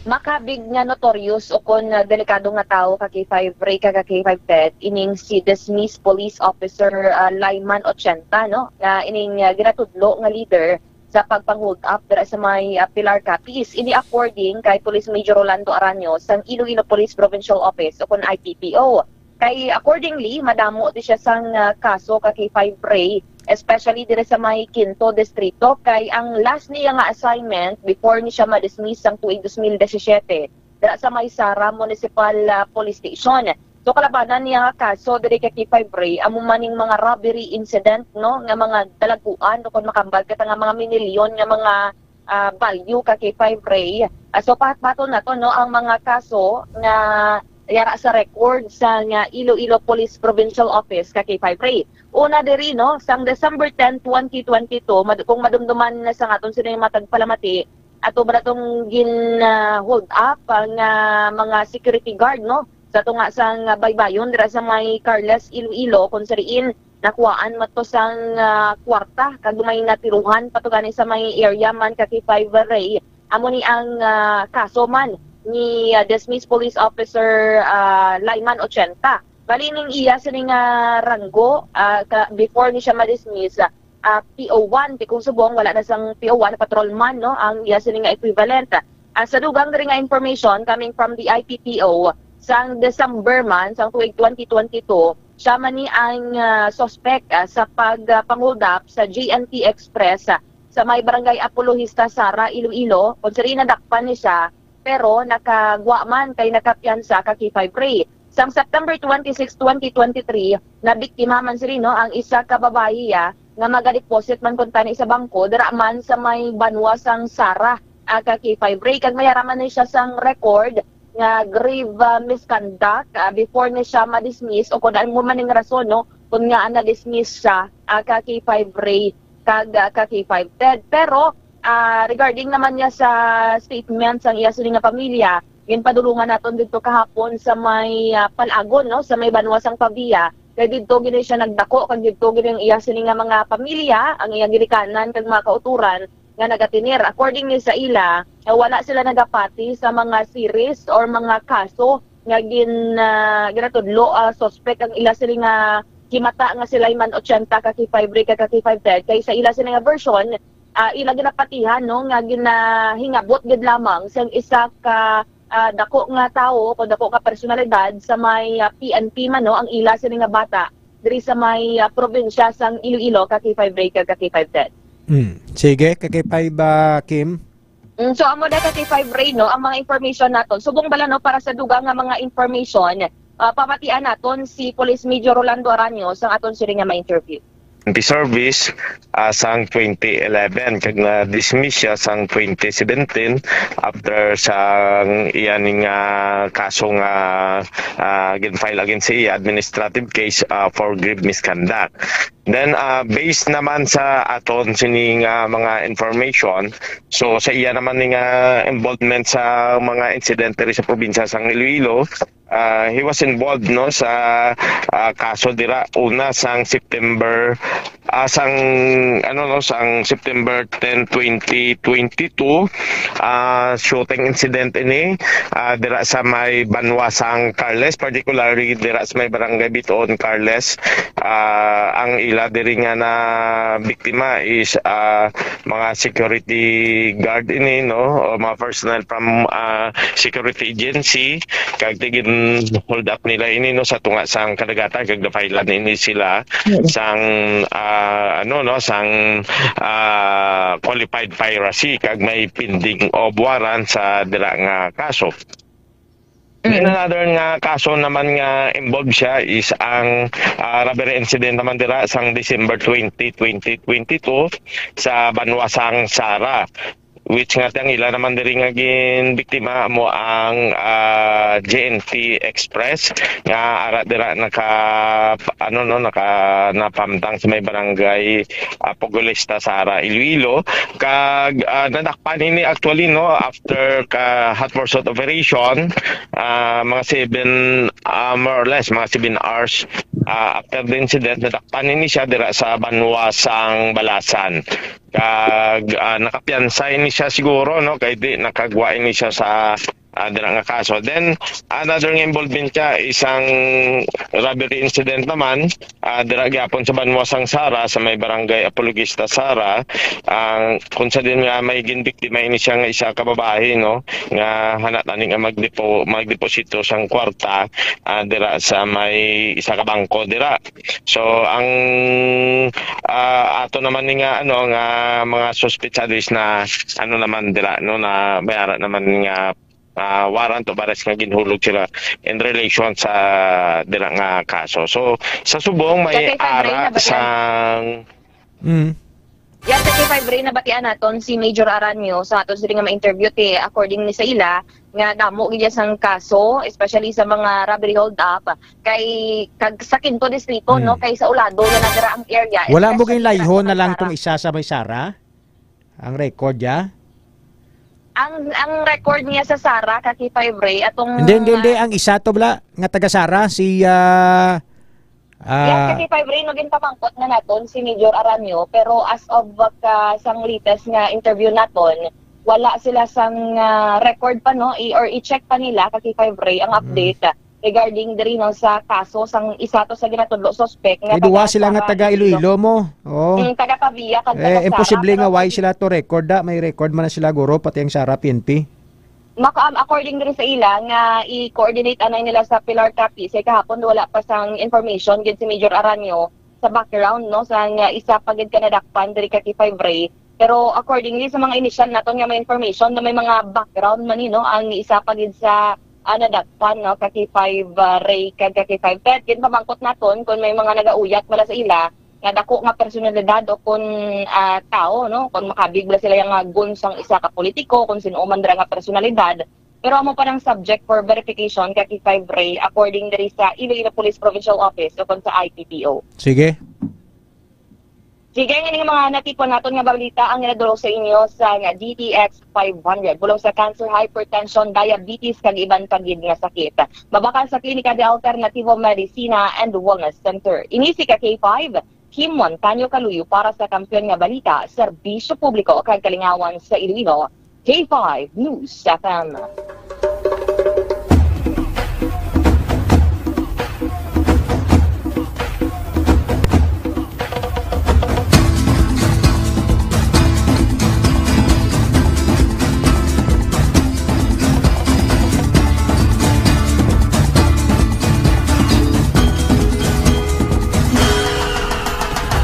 Makabig nga notorious o kon, ah, delikado nga tawo, ka K five Ray kag ka K five Ted, ining si dismissed police officer, ah, Lyman Ochenta, no, nga ining, ah, ginatudlo nga leader sa pagpang-hold up dira sa may, ah, Pilar, Capiz. Ini according kay Police Major Rolando Araño sang Iloilo Police Provincial Office o kon I P P O. Kay accordingly, madamo di siya sang, ah, kaso, ka K five Ray, especially diri sa may Quinto Distrito, kay ang last niya nga assignment before ni siya ma-dismiss sang tuig dos mil disisiyete, dira sa may Sara Municipal, ah, Police Station. So, kalabanan niya nga kaso diri, ka K five Ray, amo man ning mga robbery incident, no, nga mga dalagkuan o kon makambal kita nga mga minilyon nga mga, ah, value, ka K five Ray. Ah, so, pahatbaton nato, no, ang mga kaso nga yara sa record sa nga Iloilo Police Provincial Office, ka K five Ray. Una diri, no, sang December ten, twenty twenty-two, mad- kung madumduman na sa aton sini matag palamati, ato ba natong gin, ah, hold up ang, ah, mga security guard, no, sa tunga sang baybayon dira sa may Carles, Iloilo, kung sa diin nakuhaan man to sang, ah, kwarta kag may natiruhan pa to gani sa may area man, ka K five Ray. Amo ni ang, ah, kaso man ni, ah, dismissed police officer, ah, Lyman Ochenta. Bali, ning iya sini nga ranggo, ah, ka, before ni siya ma-dismiss, ah, P O one, ti kung subong wala na sang P O one, patrolman, no, ang iya sini nga equivalent. Ah, sa dugang diri nga information coming from the I P P O, sang December man sang tuig twenty twenty-two, siya man ni ang, ah, suspect, ah, sa pag, ah, pang-hold up sa J N T Express, ah, sa may Barangay Apologista, Sara, Iloilo, kung sari nadakpan ni siya, pero nakagwa man kay nakapiyansa, ka K five Ray. Sang September twenty-six, twenty twenty-three, nabiktima man sini, no, ang isa ka babayi, ah, nga magadeposit man kuntani sa bangko dira man sa may banwa sang Sara, ah, ka K five Ray, kag may ara man ni siya sang record nga grave, ah, misconduct, ah, before ni siya ma-dismiss o kung ano man ning rason, no, kung nga na-dismiss siya, ah, ka K five Ray kag, ah, ka K five Ted. Pero, ah, regarding naman niya sa statement sang iya sini nga pamilya, ginpadulungan naton didto kahapon sa may, ah, Palagon, no, sa may banwa sang Pavia. Kay didto gid siya nagdako, kag didto gid ang iya sini nga mga pamilya, ang iya ginikanan kag mga kautoran nga nagatener. According ni sa ila, ah, wala sila nagapati sa mga series or mga kaso nga gin, ah, ginatudlo, ah, suspect ang ila sini nga himata nga si Lyman Ochenta, ka K five Ray kag ka K five Ted. Kay sa ila sini nga version, ah, ila ginapatihan, no, nga ginahingabot gid lamang sang isa ka, ah, dako nga tawo o dako nga personalidad sa may, ah, P N P man, no, ang ila sini nga bata diri sa may, ah, probinsya sang Iloilo, ka K five Ray kag ka K five Ted. Hmm. Sige, ka K five, ah, Kim. Mm, so, amo na ka K five Ray, no, ang mga information naton. Subong bala, no, para sa dugang nga mga information, ah, pamatian naton si Police Major Rolando Aranio sa aton sini nga ma-interview. Anti-service, ah, sang twenty eleven, kag na-dismiss siya sang twenty seventeen after sang iya ning, ah, kaso nga, ah, gin-file against sa iya, administrative case, ah, for grave misconduct. Then, ah, based naman sa aton sini nga mga information, so sa iya naman ni nga involvement sa mga insidente ri sa probinsya sang Iloilo, ah, he was involved, no, sa, ah, kaso dira una sang September, ah, sang, ano, no, sang September ten, twenty twenty-two, ah, shooting incident ini, ah, dira sa may banwa sang Carles, particularly dira sa may barangay Bitoon, Carles. Ah, ang ila diri nga na biktima is, ah, mga security guard ini, no, o mga personnel from, ah, security agency, kag tigin hold up nila ini, no, sa tunga sang kadagatan, kag na-file-an ini sila Mm. sang, ah, ano, no, sang, ah, qualified piracy, kag may pending of warrant sa dira nga kaso. Then Mm. another nga kaso naman nga involved siya is ang, ah, robbery incident naman dira sang December twenty, twenty twenty-two sa banwa sang Sara, which nga ang ila naman diri nga ginbiktima mo ang, ah, G N T Express nga ara dira naka, ano, no, naka, napamtang sa may barangay, ah, Pugulista, Sara, Iloilo. Kag, ah, nadakpan ini actually, no, after ka hot pursuit operation, ah, mga seven, ah, more or less, mga seven hours, ah, after the incident, nadakpan ini siya dira sa banwa sang Balasan. Kag, ah, nakapiyansa ini siya siguro, no, kay di nakagwa ini siya sa, ah, dira nga kaso. Then, another nga involvement siya, isang robbery incident naman, ah, dira gyapon sa banwa sang Sara, sa may barangay Apologista, Sara, ang kung sa din nga may ginbiktima ini siya nga isa ka babae, no, nga hanat ani nga magdepo-, magdeposito sang kwarta, ah, dira sa may isa ka bangko dira. So, ang, ah, ato naman ni nga, ano, nga mga suspetsado is na, ano naman dira, no, na may ara naman nga, ah, warrant of arrest nga ginhulog sila in relation sa dira nga kaso. So, sa subong may Sa kay Padre, ara nabatian. sang Mm. Yes, sa K five Ray, nabatian naton si Major Aranio sa aton sini nga ma-interview, ti, according ni sa ila, nga damo gid sang kaso, especially sa mga robbery hold-up, kay, kag sa Quinto Distrito, Hmm. no, kay sa Ulado, nga nadira ang area, Wala mo especially ginlayhon sa na lang Sara. tong isa sa may Sara? Ang record, ya? Ang, ang record niya sa Sara, ka K five Ray, atong, Hindi, hindi, hindi. ah, Ang isa to, bala, nga taga Sara, si, ah, Yes, ah, kasi five Reno, ginpamangkot na naton si Major Aranio, pero as of, uh, ka, sang latest nga interview naton, wala sila sang, uh, record pa, no, i-, or i-check pa nila, kasi five Ray, ang Mm. update, uh, regarding diri, no, sa kaso sang isa to sa ginatudlo suspect nga May duwa taga sila nga Sara, taga Iloilo. Iloilo mo. Oo. Mm, taga Pavia, kag Eh, taga Sara, imposible pero nga why pwede sila to record, da. May record man na sila, guro, pati ang Sara P N P. Maka-, um, according diri sa ila nga i-coordinate anay nila sa Pilar Capiz, kay kahapon wala pa sang information gid si Major Aranio sa background, no, sa nga isa pa gid ka nadakpan diri ka K five Ray. Pero accordingly sa mga initial naton nga may information na may mga background man ni, no, ang isa pa gid sa, ah, nadakpan, no, ka K five, ah, Ray kag ka K five Ted. Ginpamangkot naton kung may mga nagauyat bala sa ila nga dako nga personalidad o kun, ah, tawo, no? Kun makabig bala sila yang nga gun sang isa ka politiko, kun sin-o man dira nga personalidad. Pero amo pa nang subject for verification kay K five Ray, according diri sa Iloilo Police Provincial Office o kun sa I P P O. Sige. Sige, nga ning mga natipon naton nga balita ang ginadulog sa inyo sa nga D T X five hundred. Bulong sa cancer, hypertension, diabetes, kag iban pa gid nga sakit. Mabakal sa Klinika de Alternativo Medicina and Wellness Center. Ini si ka K five, Kim Montaño Kaluyo para sa Kampiyon nga Balita, Serbisyo Publiko kag Kalingawan sa Iloilo, K five News F M.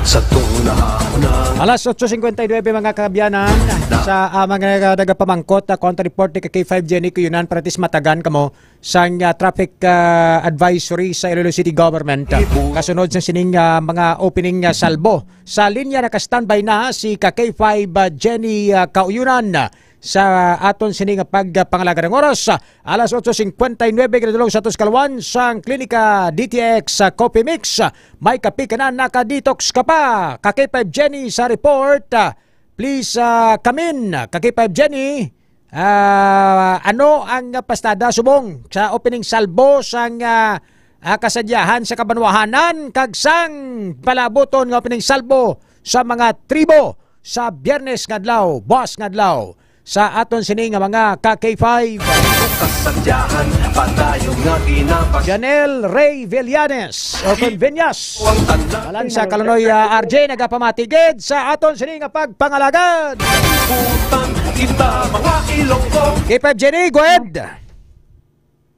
Sa tunahon ang Alas otso cincuenta y nueve, mga kaabyanan, sa, ah, mga nagapamangkot, ah, kontra report ni ka K five Jenny Kuyunan, para at least matagan kamo sang, ah, traffic, ah, advisory sa Iloilo City Government. Kasunod sa sining, ah, mga opening, ah, salbo. Sa linya, naka-standby na si ka K five, ah, Jenny, ah, Kauyunan, ah, sa aton sini nga pagpangalaga ng oras. Alas otso cincuenta y nueve, ginadulong sa atos kalwan sang Klinika D T X sa Coffee Mix. May kape ka na, naka-detox ka pa. Ka K five Jenny sa report. Ah, please, ah, come in. Ka K five Jenny, ah, ano ang pastada subong sa opening salbo sang, ah, ah, kasadyahan sa kabanwahanan kag sang palabuton nga opening salbo sa mga tribo sa Biyernes nga adlaw, buwas nga adlaw, sa aton sini nga mga ka K five. Kasabyahan, padayon nga ginapag- Janelle Ray Villanes o Conveñas. Ang tanda. Balansa Kalonoy, ah, R J, nagapamatigid sa aton sini nga pagpangalagad. Utang kita, mga Ilonggo. K five Jenny, go ahead.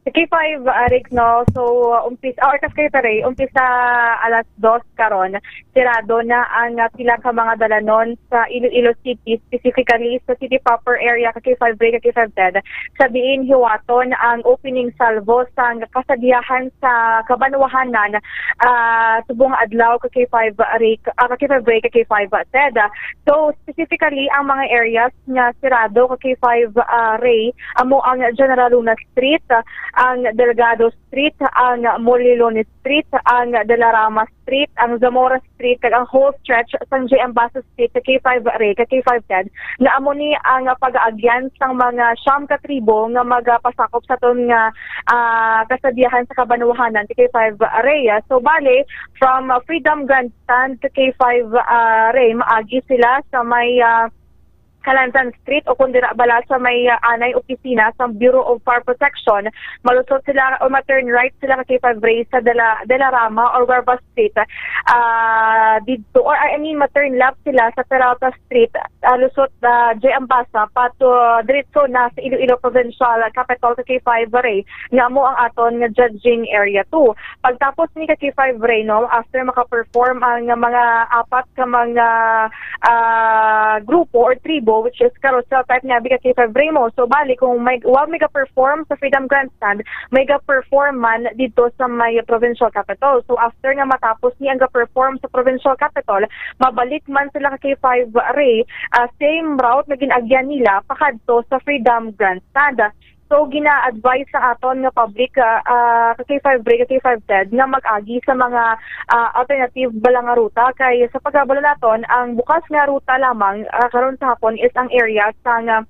Sa K five, ah, Rick, no? So, uh, umpis-, ah, or kas kayo, Ray, umpisa alas dos karon, sirado na ang, ah, pila ka mga dalanon sa Iloilo City, specifically sa city proper area, ka K five Ray, ka K five Ted. Sa diin hiwaton ang opening salvo sang kasadyahan sa kabanwahanan, ah, subong adlaw, ka K five Ray, ah, ka K five Ray, ka K five Ted. So, specifically, ang mga areas nga sirado, ka K five, ah, Ray, amo ang General Luna Street, ang Delgado Street, ang Molilone Street, ang De La Rama Street, ang Zamora Street, kag ang whole stretch sang J M Basa Street, ka K five Ray, ka K five Ted, nga amo ni ang pag-aagyan sang mga siyam ka tribo nga magapasakop sa aton nga, ah, kasadyahan sa kabanwahanan, ka K five Ray. So, bale, from, ah, Freedom Grandstand, ka K five, ah, Ray, maagi sila sa may, ah, Kalansan Street o kung dira bala sa may, ah, anay opisina sa Bureau of Fire Protection, malusot sila o ma-turn right sila, ka K five Ray, sa De La, De La Rama or Guarva Street, ah, didto, or I mean, ma-turn left sila sa Peralta Street, ah, lusot, ah, J M Basa, pato diretso na sa Iloilo Provincial Capitol, ka K five Ray, nga amo ang aton nga judging area two. Pagtapos ni ka K five Ray, no, after maka-perform ang mga apat ka mga, ah, grupo or tribo, which is carousel type nga bi ka K five Ray mo. So, bali, kung may, wa may ga-perform sa Freedom Grandstand, may ga-perform man dito sa may Provincial Capitol. So, after nga matapos ni ang ga-perform sa Provincial Capitol, mabalik man sila ka K five Ray, ah, same route na gin-agyan nila pakadto sa Freedom Grandstand. So, gina-advise sa aton nga public, ah, ah, ka K five Ray, ka K five Ted, nga mag-agi sa mga, ah, alternative bala nga ruta, kay sa pagkabalo naton, ang bukas nga ruta lamang, ah, karon sa hapon is ang area sa nga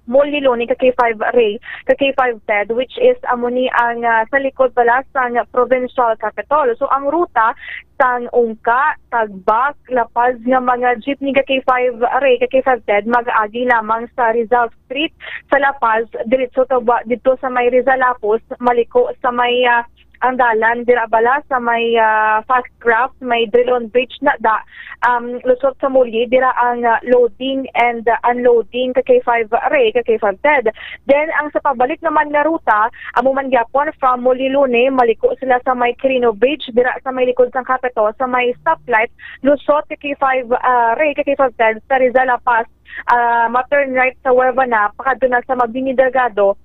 Molilone, ka K five Ray, ka K five Ted, which is amo ni ang, ah, sa likod bala sang provincial capital. So, ang ruta sang Ungka, Tagbak, La Paz nga mga jeepney, ka K five Ray, ka K five Ted, mag-agi lamang sa Rizal Street sa La Paz, diretso to ba, dito sa may Rizal Lapus, maliko sa may, ah, ang dalan dira bala sa may, ah, Fast Craft, may Drilon Bridge na da, um, lusot sa Mulye, dira ang, ah, loading and, ah, unloading, ka K five Ray, ka K five Ted. Then, ang sa pabalik naman nga ruta, amo man gyapon from Molilone, maliko sila sa may Quirino Bridge, dira sa may likod sang Capitol, sa may stoplight, lusot, ka K five, ah, Ray, ka K five Ted, sa Rizal La Paz, ah, ma-turn right sa Huevana, pakadto na sa Mabini Delgado,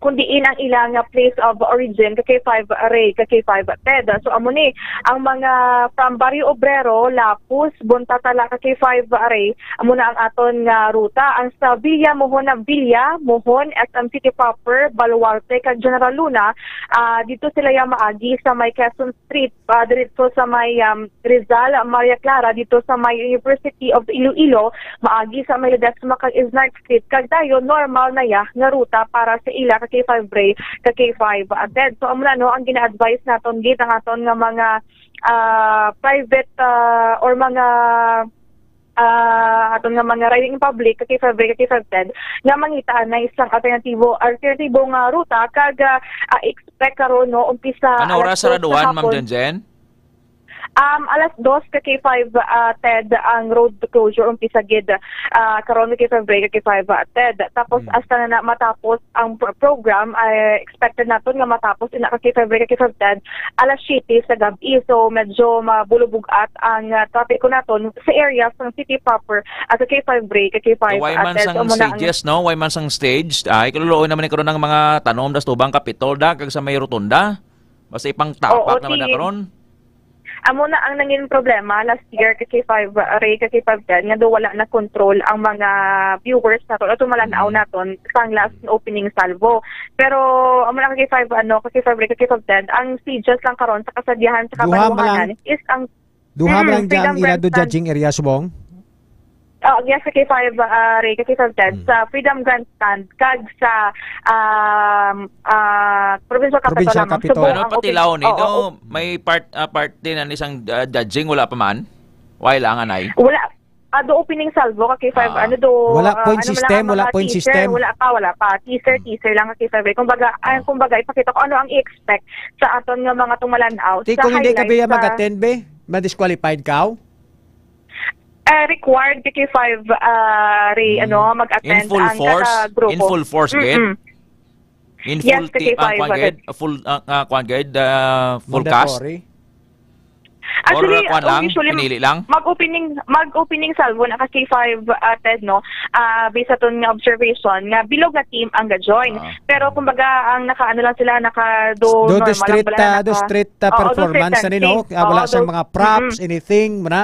kung diin ang ila nga place of origin, ka K five Ray, ka K five Ted. So, amo ni ang mga from Barrio Obrero, Lapus, Buntatala, ka K five Ray, amo na ang aton nga ruta. Ang sa Villa Mohon, na Villa Mohon, S M City Proper, Baluarte, kag General Luna, ah, dito sila ya maagi sa may Quezon Street, ah, diretso sa may, um, Rizal, Maria Clara, dito sa may University of Iloilo, maagi sa may Ledesma kag Isnard Street, kag dayon normal na ya nga ruta para sa ila, ka K five Ray, ka K five Ted. So, amo na, no, ang gina-advise naton gid ang aton nga mga, ah, private, ah, or mga, ah, aton nga mga riding in public, ka K five Ray, ka K five Ted, nga mangita na isang alternatibo, alternatibo nga ruta, kag, ah, ah, expect karon, no, umpisa Ano alas oras sa dos sa raduan, Ma'am hapon. Jenjen? Um, alas dos ka K five, ah, Ted, ang road closure umpisa gid, ah, karon ka K five Ray, ka K five, ah, Ted. Tapos Mm. hasta na, na matapos ang pro-, program, ay expected naton nga matapos ina ka K five Ray, ka K five Ted, alas siyete sa gab-i. So medyo mabulubog-at ang, ah, trapiko naton sa area sang city proper, ah, ka K five Ray, ka K five, Way ah, man Ted. sang So, amo na ang stages, no? Way man sang stage. Ay, kaluluoy naman ni karon ang mga tanom das tubang Kapitol da, kag sa may rotunda. Basta ipang Oo, tapak naman na sige. karon. Amo na ang nangin problema last year ka K five Ray, ka K five Ted, nga do wala na control ang mga viewers naton o tumalan-aw Mm. naton sang last opening salvo. Pero amo na ka K five, ano, ka K five Ray, ka K five Ted, ang stages lang karon sa kasadiahan sa Duha man lang. kabanwahanan is ang Duha man Mm, lang dyan Freedom ang ila do Grandstand. judging area, subong? Oh, yes, sa K five, ah, Ray, ka K five Ted, Hmm. sa Freedom Grandstand, kag sa, um, ah, Provincial Capitol Provincial lamang. Capitol. Subong Pero ang pati open-, Laon, eh, oo, no? op- May part, ah, parte na ni sang, ah, judging, wala pa man? Why lang, anay? Wala. Ah, do opening salvo ka K five, Ah. ano do, Wala ah, point ano mo lang system, ang wala mga point teaser, system. wala pa, wala pa. Teaser, Hmm. teaser lang ka K five. Kumbaga, ay, Ah. kumbaga, ipakita ko ano ang i-expect sa aton nga mga tumalan-aw Ti sa kung hindi ka highlights biya sa mag-attend, be, ma-disqualified ka? Eh, required ka K five, ah, Ray, Mm. ano, mag-attend In full ang force? kada grupo. In full force, gid? Mm-mm. In Yes, full ka ti-, ah, K five, kwan, gid? Full, ah, ah, kwan, gid? Ah, full cast? Mandatory? Or Actually, kwan uh, lang? usually, Pinili lang? mag-opening, mag-opening salvo na ka K five, ah, Ted, no? Ah, based sa aton nga observation, nga bilog nga team ang ga-join. Ah. Pero, kumbaga, ang naka, ano lang sila, naka do Do the normal lang street, pala, ah, do naka street, ah, Oo, do street performance na ni, no? dancing. Ah, wala Oo, sang do mga props, Mm-mm. anything, muna?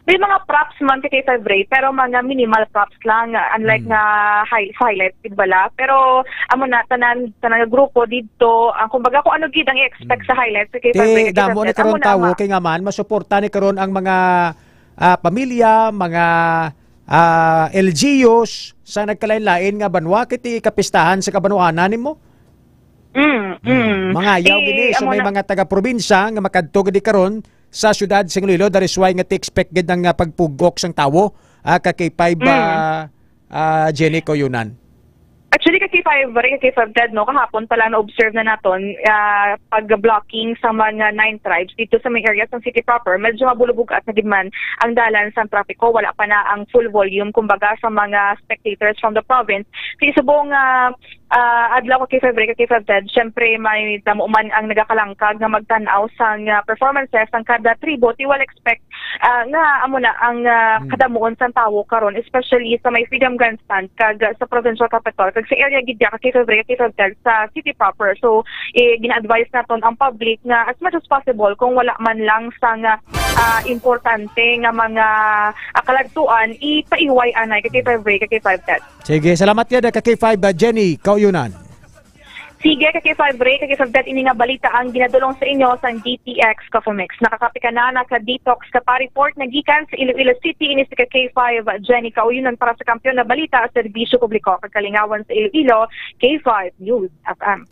May mga props man ka K five Ray, pero mga minimal props lang, ah, unlike Hmm. nga high, sa highlights, di bala? Pero, amo na, tanan, tanan nga grupo dito, ang kumbaga kung ano gid ang i-expect Hmm. sa highlights sa K five Ray, Ti, ka K five damo ni Ted, amo karon na tawo, ma- kay nga man, masuporta ni karon ang mga, ah, pamilya, mga, ah, L G Us sa nagkalain-lain nga banwa, kay ti kapistahan sa kabanwahanan nimo. Mm, Hmm. mm. Mangayaw Ti, gini sa amo may na. mga taga-probinsya nga makadto gid karon sa siyudad sa Iloilo, that is why nga ti-expect gid ang, ah, pagpugok sang tawo, ah, ka K five, Mm. ah, ah, Jenny Koyunan. Actually, ka K five, Ray, ka K five Ted, no, kahapon pala na-observe na naton, ah, pag-blocking sa mga nine tribes dito sa may area sa city proper. Medyo mabulubog-at na gid man ang dalan sa trapiko. Wala pa na ang full volume, kumbaga, sa mga spectators from the province. Sa subong, ah, ah, adlaw ka K five Ray, ka K five Ted, syempre may damo man ang nagakalangkag nga magtan-aw sang, ah, performances sang kada tribo. Ti wala expect, ah, nga amo na ang, ah, Hmm. kadamuon sang tawo karon, especially sa may Freedom Grandstand kag sa provincial capital kag sa area gid ka K five Ray, ka K five Ted, sa city proper. So, eh, gina-advise naton ang public nga as much as possible kung wala man lang sang, ah, importante nga mga, ah, kaladtuan, ipaiway anay ka K five Ray, ka K five Ted. Sige, salamat gid, ka K five, uh, Jenny Kauyunan. Sige, ka K five Ray, ka K five Ted, ini nga balita ang ginadulong sa inyo sang D T X Coffee Mix. Nakakapi ka na, naka-detox ka pa. Report na gikan sa Iloilo City, ini si ka K five, Jenny Kauyunan para sa Kampiyon na Balita, Serbisyo Publiko, kag Kalingawan sa Iloilo, K five News F M.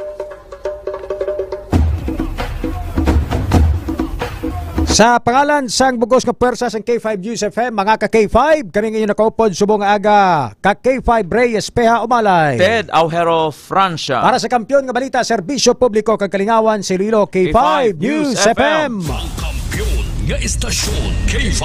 Sa pangalan sang bugos nga pwersa sang K five News F M, mga ka K five, kami ang inyo nakaupod subong nga aga, ka K five Reyes Peha Umalay. Ted Aujero Francia. Para sa Kampiyon nga Balita, Serbisyo Publiko kag Kalingawan sa Iloilo, K five News F M. Ang kampiyon nga istasyon, K five.